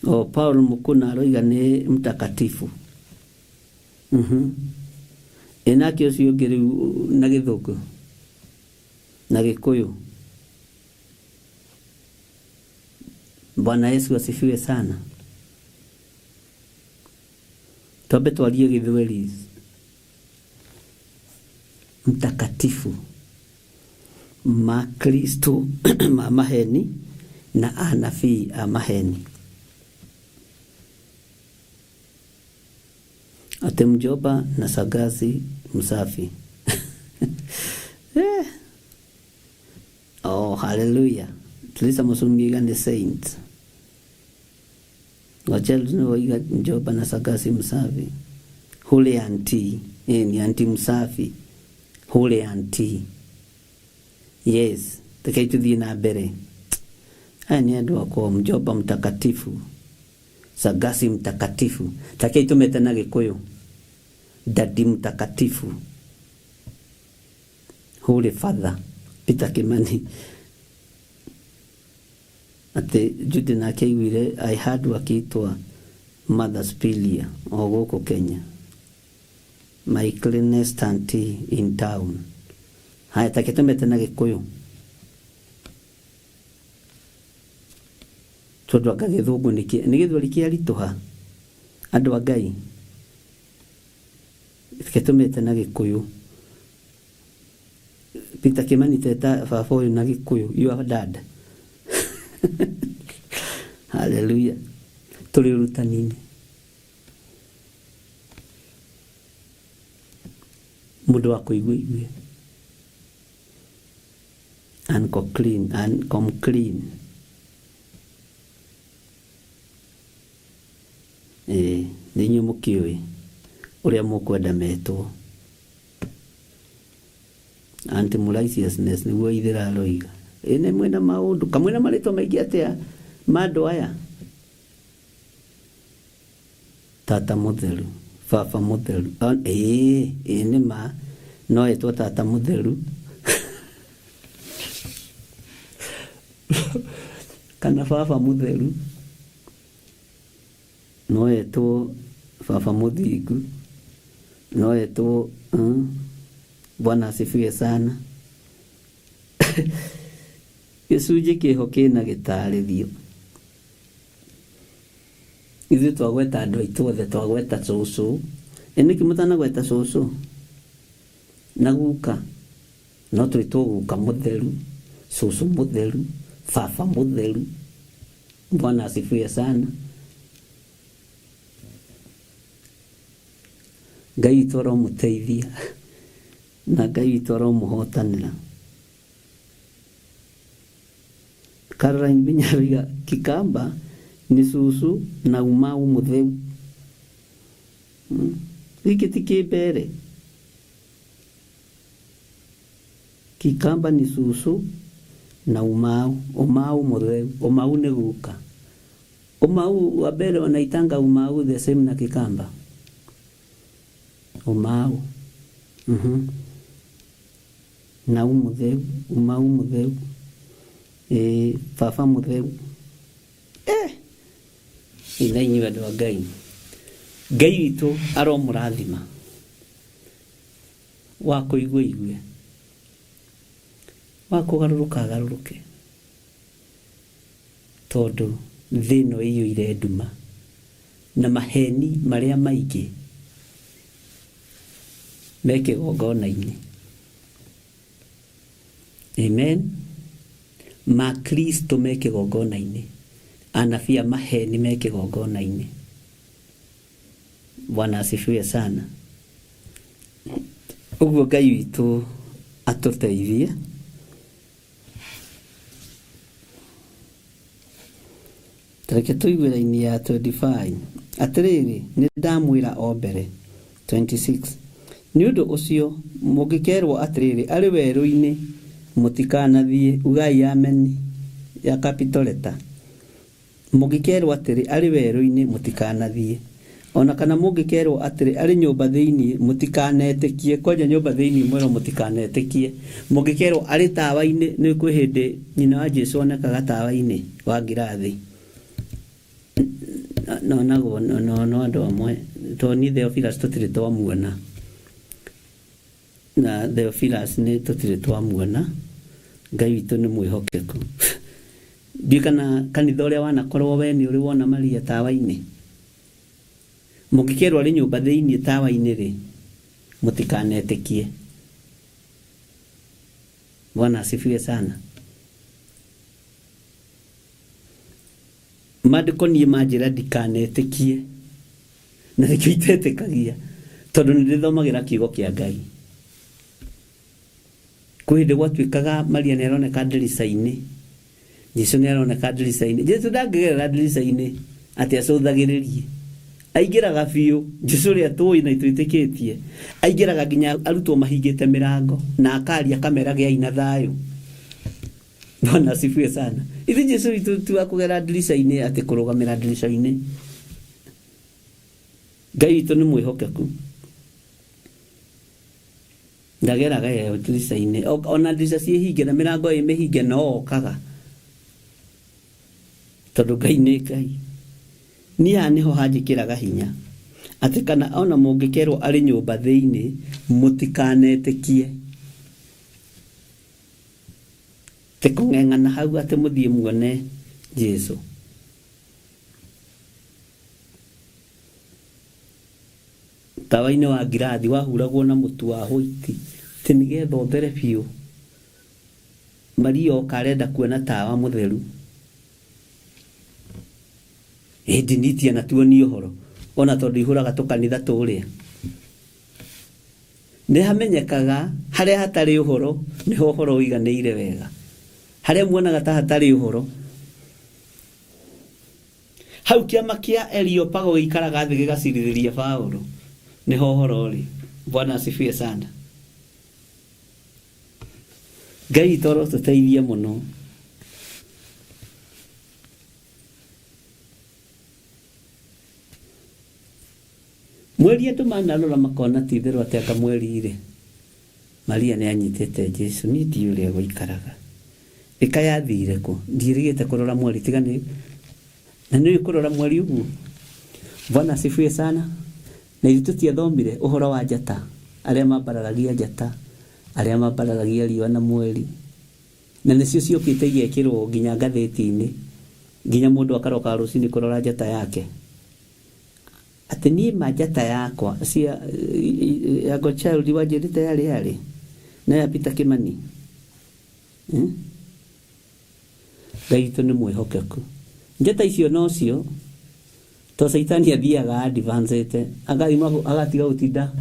O Paul Mukuna aroiga nĩ mtakatifu. Ĩ nake ũcio ũngĩ rĩu na Gĩthũngũ na Gĩkũyũ. Bwana Yesu asifiwe sana. Twambe twarie Gĩthweri. Mtakatifu Makristo ma maheni na anabii a maheni. Ate mjoba na sagazi msafi. Eh. Oh, hallelujah. Tulisa musumiga ni saint. Wachel waiga mjoba na sagazi msafi. Hule anti. Ni anti msafi. Hule anti. Yes. Rekei tuthiĩ na mbere. Aya nĩ andũ akwa mjoba mtakatifu. Sagasi mtakatifu. Rekei tũmete na Gĩkũyũ. Dadi mtakatifu. Holy Father. Peter Kimani. Atĩ Jude nake aiguire I heard wakĩitwa Mother Spilia o gũkũ Kenya. My cleanest auntie in town. Haya take tũmete na Gĩkũyũ. Tondũ anga Gĩthũngũ nĩ Gĩthweri kĩaritũha. Andũ a Ngai. Reke tũmete na Gĩkũyũ. Peter Kimani teta baba ũyũ na Gĩkũyũ. Your dad. Hallelujah. Tũrĩ ũrutani-inĩ. Mũndũ wa kũigua igue. Uncle clean, come clean. Nĩ inyuĩ mũkĩũĩ ũrĩa mũkwenda metwo. Anti righteousness nĩguo ithĩra aroiga. Ĩ nĩ mwĩna maũndũ, kamwĩna marĩtwa maingĩ atĩa ma andũ aya? Tata mũtheru, baba mũtheru. Ĩ nĩ ma no etwo tata mũtheru. Kana baba mũtheru. No etwo baba mũthingu. No etwo Bwana asifiwe sana. Gĩcunjĩ kĩho kĩna gĩtarĩrio. Ithuĩ twagweta andũ aitũ othe, twagweta cũcũ. Ĩ nĩkĩ mũtanagweta cũcũ? Na guka. No twĩtwo guka mũtheru, cũcũ mũtheru, baba mũtheru. Bwana asifiwe sana. Ngai witũ aromũteithia na Ngai witũ aromũhotanĩra. Caroline Binya aroiga Kikamba nĩ cũcũ na umau mũtheu. Gĩkĩ ti kĩmbere. Kikamba nĩ cũcũ na umau, umau mũtheu, umau nĩ guka. Umau wa mbere wanaitanga umau the same na Kikamba. Umau. Nau mũtheu, umau mũtheu. Baba mũtheu. Ithe inyuĩ andũ a Ngai. Ngai witũ aromũrathima. Wa kũigua igue. Wa kũgarũrũka agarũrũke. Tondũ thĩ ĩno ĩiyũire nduma na maheni marĩa maingĩ me kĩgongona-inĩ. Amen. Makristo me kĩgongona-inĩ. Anabii a maheni me kĩgongona-inĩ. Bwana asifiwe sana. Ũguo Ngai witũ atũteithie. Reke tũigue raini ya 25. Atĩrĩrĩ, nĩ ndamwĩra o mbere. 26. Nĩ ũndũ ũcio mũngĩkeerwo atĩrĩrĩ, arĩ werũ-inĩ, mũtikanathiĩ. Ugai ameni ya capital letter. Mũngĩkeerwo atĩrĩ, arĩ werũ-inĩ, mũtikanathiĩ. O na kana mũngĩkeerwo atĩrĩ, arĩ nyũmba thĩinĩ, mũtikanetĩkie. Kwanja nyũmba thĩinĩ mwĩrwo mũtikanetĩkie. Mũngĩkeerwo arĩ tawa-inĩ, nĩ kwĩ hĩndĩ nyina wa Jesu onekaga tawa-inĩ wa ngirathi. Nonagwo no no andũ amwe tondũ niĩ Theophilus tũtirĩ twamuona. Na Theophilus nĩ tũtirĩ twamuona. Ngai witũ nĩ mwĩhokeku. Ndiũĩ kana kanitha ũrĩa wanakorwo we nĩ ũrĩ wona Maria tawa-inĩ. Mũngĩkerwo arĩ nyũmba thĩinĩ tawa-inĩ rĩ, mũtikanetĩkie. Bwana asifiwe sana. Maandĩko niĩ manjĩra ndikanetĩkie na nĩkĩo itetĩkagia tondũ nĩ ndĩthomagĩra kiugo kĩa Ngai. Kwĩ hĩndĩ gwatuĩkaga Maria nĩ aroneka ndirica-inĩ, Jesu nĩ aroneka ndirica-inĩ. Jesu ndangĩgerera ndirica-inĩ atĩ acũthagĩrĩrie. Aingĩraga biũ, Jesu ũrĩa tũĩ na twĩtĩkĩtie, aingĩraga nginya arutwo mahingĩte mĩrango na akaria akamera gĩai na thayũ. Bwana asifiwe sana. Ithe Jesu witũ ti wa kũgera ndirica-inĩ atĩ kũrũgamĩra ndirica-inĩ. Ngai witũ nĩ mwĩhokeku. Ndageraga ĩyo ndirica-inĩ. Ona ndirica ciĩ hinge na mĩrango ĩ mĩhinge no okaga. Tondũ Ngai nĩ Ngai. Niĩ haha nĩho hanjĩkĩraga hinya. Atĩ kana ona mũngĩkerwo arĩ nyũmba thĩinĩ mũtikanetĩkie. Ti kũng'eng'ana hau atĩ mũthiĩ muone Jesu. Tawa-inĩ wa ngirathi wahuragwo na mũtu wa hwaiti atĩ nĩgetha ũthere biũ. Maria oka arenda kuona tawa mũtheru. Ĩ ndini itianatuonia ũhoro ona tondũ ihũraga tũkanitha tũrĩa. Nĩ hamenyekaga harĩa hatarĩ ũhoro nĩho ũhoro ũiganĩire wega. Harĩa muonaga ta hatarĩ ũhoro. Hau kĩama kĩa Areopago gĩikaraga thĩ gĩgacirithĩria Paũlũ, nĩho ũhoro ũrĩ. Bwana asifiwe sana. Ngai witũ arotũteithia mũno. Mweri andũ manarora makona ti itherũ atĩ anga mweri-rĩ, Maria nĩ anyitĩte Jesu, niĩ ndiũĩ ũrĩa gũikaraga. Ĩ kaĩ athire kũ? Ndiĩrĩgĩte kũrora mweri tiga nĩ na nĩ ũĩ kũrora mweri ũguo. Bwana asifiwe sana. Na ithuĩ tũtiathomire ũhoro wa njata, arĩa mambararagia njata, arĩa mambararagia riũa na mweri. Na nĩcio ciũkĩte igekĩrwo nginya ngathĩti-inĩ, nginya mũndũ akarokaga rũcinĩ kũrora njata yake. Atĩ niĩ ma njata yakwa cia ya Godchild wanjĩrĩte yarĩ yarĩ na ya Peter Kimani eh? Ngai witũ nĩ mwĩhokeku. Njata icio nocio to caitani athiaga advancĩte agatiga gũtinda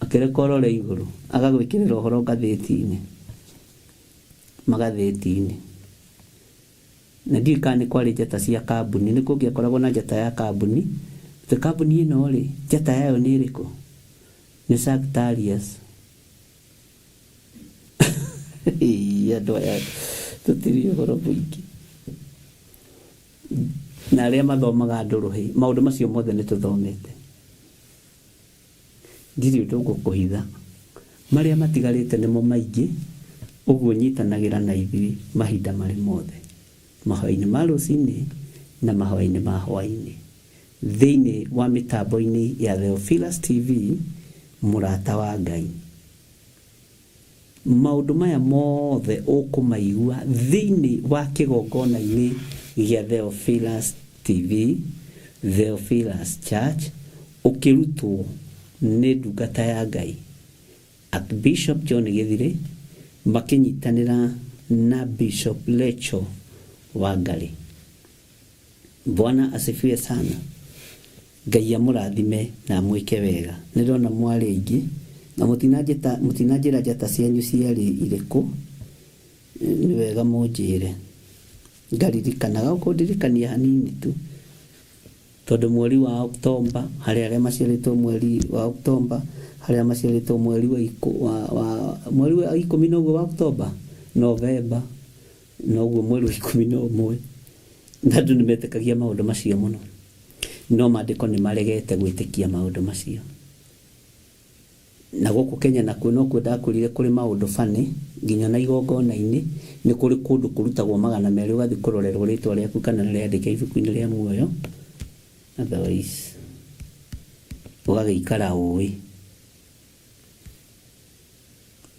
akĩreka ũrore igũrũ agagwĩkĩrĩra ũhoro ngathĩti-inĩ magathĩti-inĩ. Na ndiũĩ kana nĩ kwarĩ njata cia kambuni, nĩ kũngĩakoragwo na njata ya kambuni, atĩ kambuni ĩno rĩ, njata yayo nĩ ĩrĩkũ? Nĩ Sagittarius. Andũ aya tũtirĩ ũhoro mũingĩ. Na arĩa mathomaga ndũrũhĩ, maũndũ macio mothe nĩ tũthomete. Ndirĩ ũndũ ngũkũhitha. Marĩa matigarĩte nĩmo maingĩ, ũguo nyitanagĩra na ithuĩ mahinda marĩ mothe, mahoya-inĩ ma rũcinĩ na mahoya-inĩ ma hwaĩ-inĩ, thĩinĩ wa mĩtambo-inĩ ya Theophilus TV, Mũrata wa Ngai. Maũndũ maya mothe ũkũmaigua thĩinĩ wa kĩgongona-inĩ gĩa Theophilus TV, Theophilus Church, ũkĩrutwo nĩ ndungata ya Ngai, Archbishop John Gĩthirĩ, makĩnyitanĩra na Bishop Rachel Wangarĩ. Bwana asifiwe sana. Ngai amũrathime na amwĩke wega. Nĩ ndona mwarĩ aingĩ na mũtinanjĩta mũtinanjĩra njata cianyu ciarĩ irĩkũ. Nĩ wega mũnjĩre ngaririkanaga ũkũndirikania hanini tu tondũ mweri wa Oktomba harĩ arĩa maciarĩtwo mweri wa Oktomba, Harĩa maciarĩtwo mweri wa, wa, wa mweri wa ikũmi na ũguo wa Oktoba, Novemba, noguo mweri wa 11, na andũ nĩ metĩkagia maũndũ macio mũno, no maandĩko nĩ maregete gwĩtĩkia maũndũ macio. Na gũkũ Kenya nakuo nokuo ndakũrire kũrĩ maũndũ funny, nginya na igongona-inĩ nĩ kũrĩ kũndũ kũrutagwo 200 ũgathiĩ kũrorerwo rĩtwa rĩaku kana nĩ rĩandĩke ibuku-inĩ rĩa muoyo, otherwise ũgagĩikara ũĩ,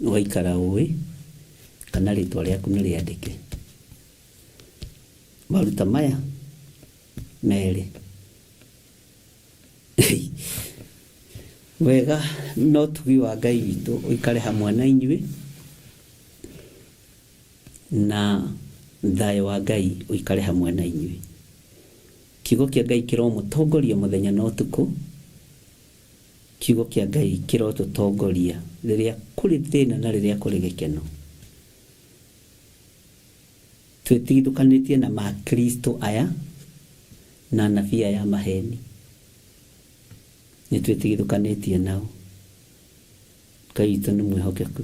ũgaikara ũĩ kana rĩtwa rĩaku nĩ rĩandĩke. Maruta maya merĩ wega no tugi wa Ngai witũ ũikare hamwe na inyuĩ, na thayũ wa Ngai ũikare hamwe na inyuĩ. Kiugo kĩa Ngai kĩromũtongoria mũthenya na ũtukũ. Kiugo kĩa Ngai kĩrotũtongoria rĩrĩa kũrĩ thĩna na rĩrĩa kũrĩ gĩkeno. Twĩtigithũkanĩtie na makristo aya na anabii aya a maheni. Nĩ twĩtigithũkanĩtie nao. Ngai witũ nĩ mwĩhokeku.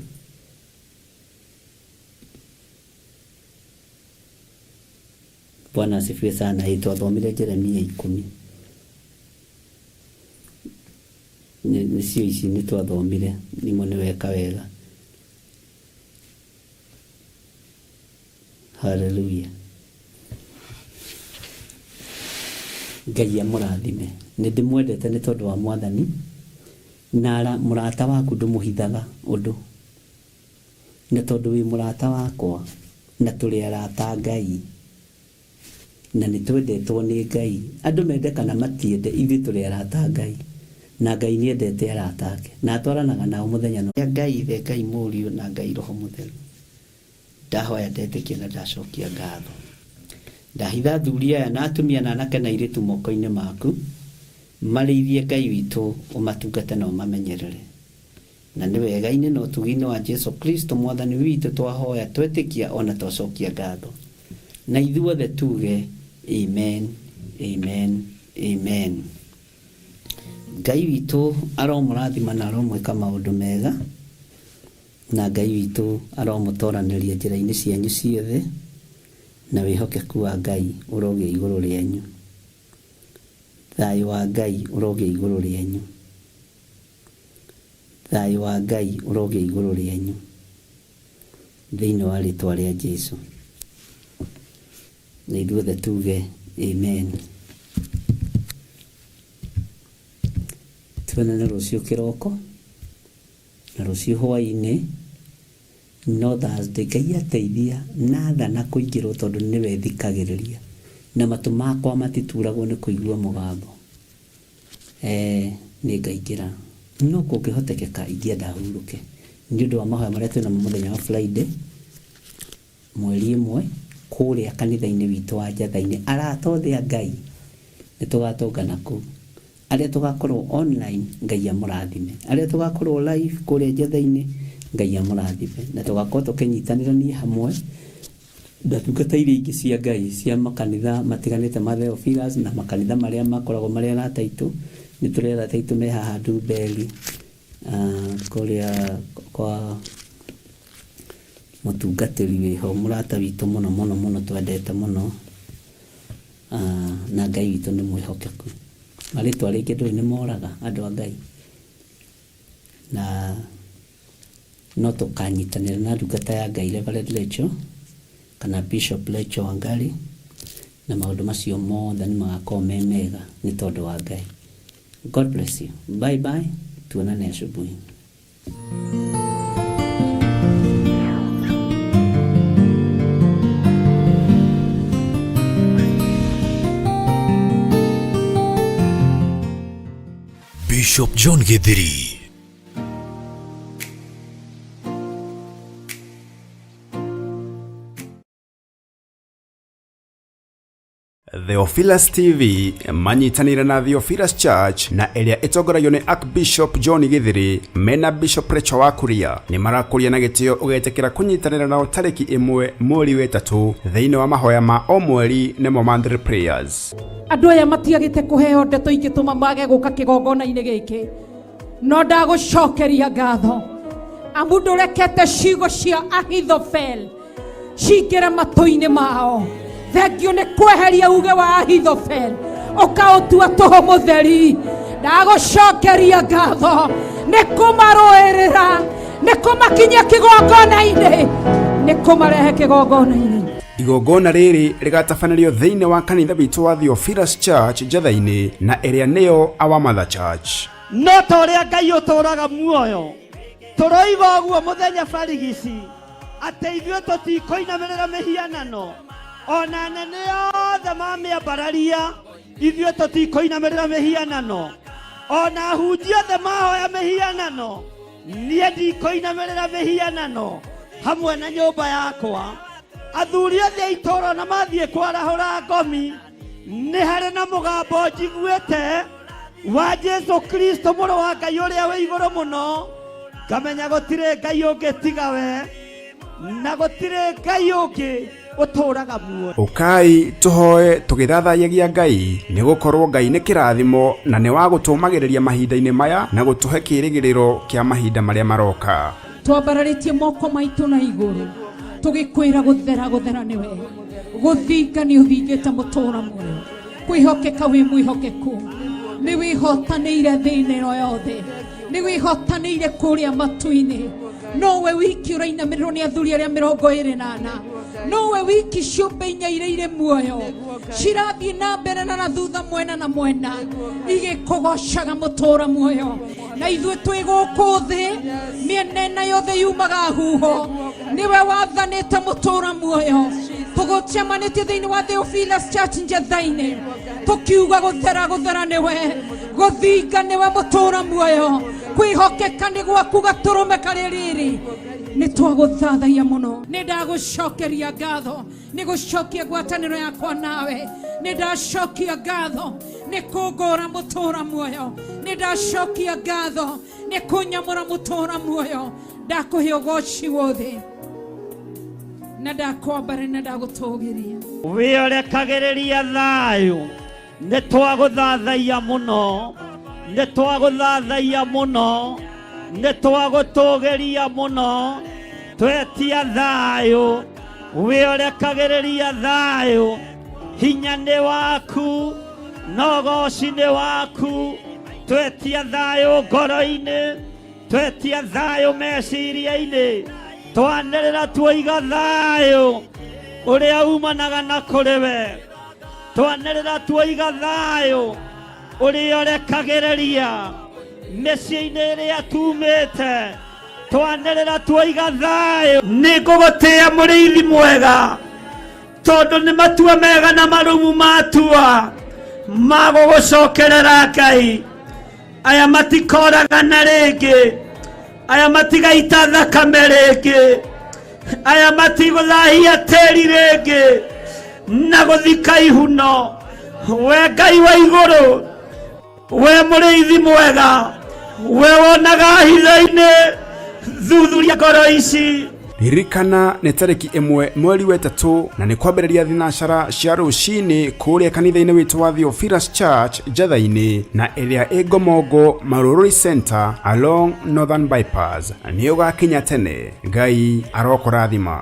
Bwana asifiwe sana. Ĩ twathomire Jeremia 10. Nĩcio ici nĩ twathomire. Nimo nĩ weka wega. Hallelujah. Ngai amũrathime. Nĩ ndĩmwendete nĩ tondũ wa Mwathani. Na mũrata waku ndũmũhithaga ũndũ. Na tondũ wĩ mũrata wakwa, na tũrĩ arata a Ngai, na nĩ twendetwo nĩ Ngai. Andũ mende kana matiende, ithuĩ tũrĩ arata a Ngai. Na Ngai nĩ endete arata ake. Na atwaranaga nao mũthenya na. Ngai Ithe, Ngai Mũriũ, na Ngai Roho Mũtheru. Ndahoya ndetĩkia na ndacokia ngatho. Ndahitha athuri aya na atumia na anake na airĩtu moko-inĩ maku. Marĩithie Ngai witũ, ũmatungate na ũmamenyerere. Na nĩ wega-inĩ na ũtugi-inĩ wa Jesu Kristo Mwathani witũ twahoya, twetĩkia o na twacokia ngatho. Na ithuothe tuge, Amen, amen, amen. Ngai witũ aromũrathima na aromwĩka maũndũ mega, na Ngai witũ aromũtoranĩria njĩra-inĩ cianyu ciothe, na wĩhokeku wa Ngai ũrogĩa igũrũ rĩanyu. Thayũ wa Ngai ũrogĩa igũrũ rĩanyu. Thayũ wa Ngai ũrogĩa igũrũ rĩanyu. Thĩinĩ wa rĩtwa rĩa Jesu. Na ithuothe tuge amen. Tuonane rũciũ kĩroko na rũciũ hwaĩ-inĩ, no Thursday Ngai ateithia na athana kũingĩrwo tondũ nĩwe thikagĩrĩria na matũ makwa matituragwo nĩ kũigua mũgambo. Nĩ ngaingĩra no kũngĩhotekeka ingĩenda hurũke nĩ ũndũ wa mahoya marĩa twĩnamo mũthenya wa Friday mweri 1 kũrĩa kanitha-inĩ witũ wa Njatha-inĩ. Arata othe a Ngai nĩ tũgatũngana kũu. Arĩa tũgakorwo online Ngai amũrathime, arĩa tũgakorwo live kũrĩa Njatha-inĩ Ngai amũrathime, na tũgakorwo tũkĩnyitanĩra niĩ hamwe na ndungata iria ingĩ cia Ngai cia makanitha matiganĩte ma Theophilus na makanitha marĩa makoragwo marĩ arata aitũ. Nĩ tũrĩ arata aitũ me haha Ndumberi, kũrĩa kwa mũtungatĩri wĩho, mũrata witũ mũno mũno mũno twendete mũno, na Ngai witũ nĩ mwĩhokeku. Marĩtwa rĩngĩ ndũĩ nĩ moraga andũ a Ngai, na no tũkanyitanĩra na ndungata ya Ngai Reverend Rachel kana Bishop Rachel Wangari, na maũndũ macio mothe nĩ magakorwo me mega nĩ tondũ wa Ngai. God bless you. Bye bye. Tuonane asubuhi. Bishop John Githiri. Theophilus TV manyitanĩire na Theophilus Church na ĩrĩa ĩtongoragio nĩ Archbishop John Githiri mena Bishop Rachel wa Kuria nĩ marakũria na gĩtĩo ũgetĩkĩra kũnyitanĩra nao tarĩki 1 mweri wa 3 thĩinĩ wa mahoya ma o mweri nĩmo monthly prayers. Andũ aya matiagĩte kũheo ndeto ingĩtũma mage gũka kĩgongona-inĩ gĩkĩ. No ndagũcokeria ngatho amu ndũrekete ciugo cia Ahithofel cingĩre matũ-inĩ mao. Thengio nĩ kweheria uge wa Ahithofel ũkaũtua tũhũ mũtheri. Ndagũcokeria ngatho nĩ kũmarũĩrĩra, nĩ kũmakinyia kĩgongona-inĩ, nĩ kũmarehe kĩgongona-inĩ. Igongona rĩrĩ rĩgatabanĩrio thĩinĩ wa kanitha witũ wa Theophilus Church Njetha-inĩ na ĩrĩa nĩyo Our Mother Church. No ta ũrĩa Ngai ũtũũraga muoyo, tũroiga ũguo mũthenya barigici atĩ ithuĩ tũtikũinamĩrĩra mĩhianano, ona anene othe mamĩambararia ithuĩ tũtikũinamĩrĩra mĩhianano, ona ahunjia othe mahoya mĩhianano niĩ ndikũinamĩrĩra mĩhianano hamwe na nyũmba yakwa. Athuri othe a itũũra na mathiĩ kwarahũra ngomi, nĩ harĩ na mũgambo njiguĩte wa Jesu Kristo mũrũ wa Ngai ũrĩa wĩ igũrũ mũno, ngamenya gũtirĩ Ngai ũngĩ tiga we, na gũtirĩ Ngai ũngĩ ũtũũraga muoyo. Ũkai tũhoe tũgĩthathaiyagia Ngai, nĩ gũkorwo Ngai nĩ kĩrathimo na nĩ wa gũtũũmagĩrĩria mahinda-inĩ maya na gũtũhe kĩĩrĩgĩrĩro kĩa mahinda marĩa maroka. Twambararĩtie moko maitũ na igũrũ tũgĩkwĩra gũthera gũthera nĩwe, gũthinga nĩ ũthingĩte mũtũũra muoyo, kwĩhokeka wĩ mwĩhokeku, nĩ wĩhotanĩire thĩinĩ ĩno yothe, nĩ wĩhotanĩire kũrĩa matu-inĩ. Nowe wiki ũrainamĩrĩrwo nĩ athuri arĩa 24, nowe wiki ciũmbe inya iria irĩ muoyo cirathiĩ na mbere na thutha mwena na mwena igĩkũgocaga mũtũũra muoyo. Na ithuĩ twĩ gũkũ thĩ mĩena ĩna yothe yumaga huho, nĩwe wathanĩte mũtũũra muoyo. Tũgũcemanĩtie thĩinĩ wa Theophilus Church Njetha-inĩ tũkiuga gũthera gũthera nĩwe, gũthinga nĩwe mũtũũra muoyo, kwĩhokeka nĩ gwaku gatũrũme karĩ rĩrĩ. Nĩ twagũthathaia mũno, nĩ ndagũcokeria ngatho nĩ gũcokia ngwatanĩro yakwa nawe, nĩ ndacokia ngatho nĩ kũngũra mũtũũra muoyo, nĩ ndacokia ngatho nĩ kũnyamũra mũtũũra muoyo. Ndakũhe ũgoci wothe na ndakwambara na ndagũtũgĩria. Wĩorekagĩrĩria thayũ, nĩ twagũthathaia mũno, nĩ twagũthathaia mũno, nĩ twagũtũgĩria mũno, twetia thayũ, wĩorekagĩrĩria thayũ, hinya nĩ waku na ũgoci nĩ waku, twetia thayũ ngoro-inĩ, twetia thayũ meciria-inĩ, twanĩrĩra tuoiga thayũ ũrĩa umanaga na kũrĩ we, twanĩrĩra tuoiga thayũ ũrĩa ũrekagĩrĩria mĩciĩ-inĩ ĩrĩa tumĩte, twanĩrĩra tuoiga thayũ. Nĩ ngũgũtĩĩa mũrĩithi mwega, tondũ nĩ matua mega na marumu matua magũgũcokerera Ngai. Aya matikoragana rĩngĩ, aya matigaita thakame rĩngĩ, aya matigũthahia tĩri rĩngĩ na gũthika ihuno. We Ngai wa igũrũ, we mũrĩithi mwega, we wonaga hitho-inĩ, thuthuria ngoro ici. Ririkana nĩ tarĩki 1 mweri wa 3 na nĩ kwambĩrĩria thinacara cia rũcinĩ kũrĩa kanitha-inĩ witũ wa Theophilus Church Njetha-inĩ na ĩrĩa ĩ Ngomongo Marururi Center along Northern Bypass. Nĩ ũgakinya tene. Ngai arokũrathima. .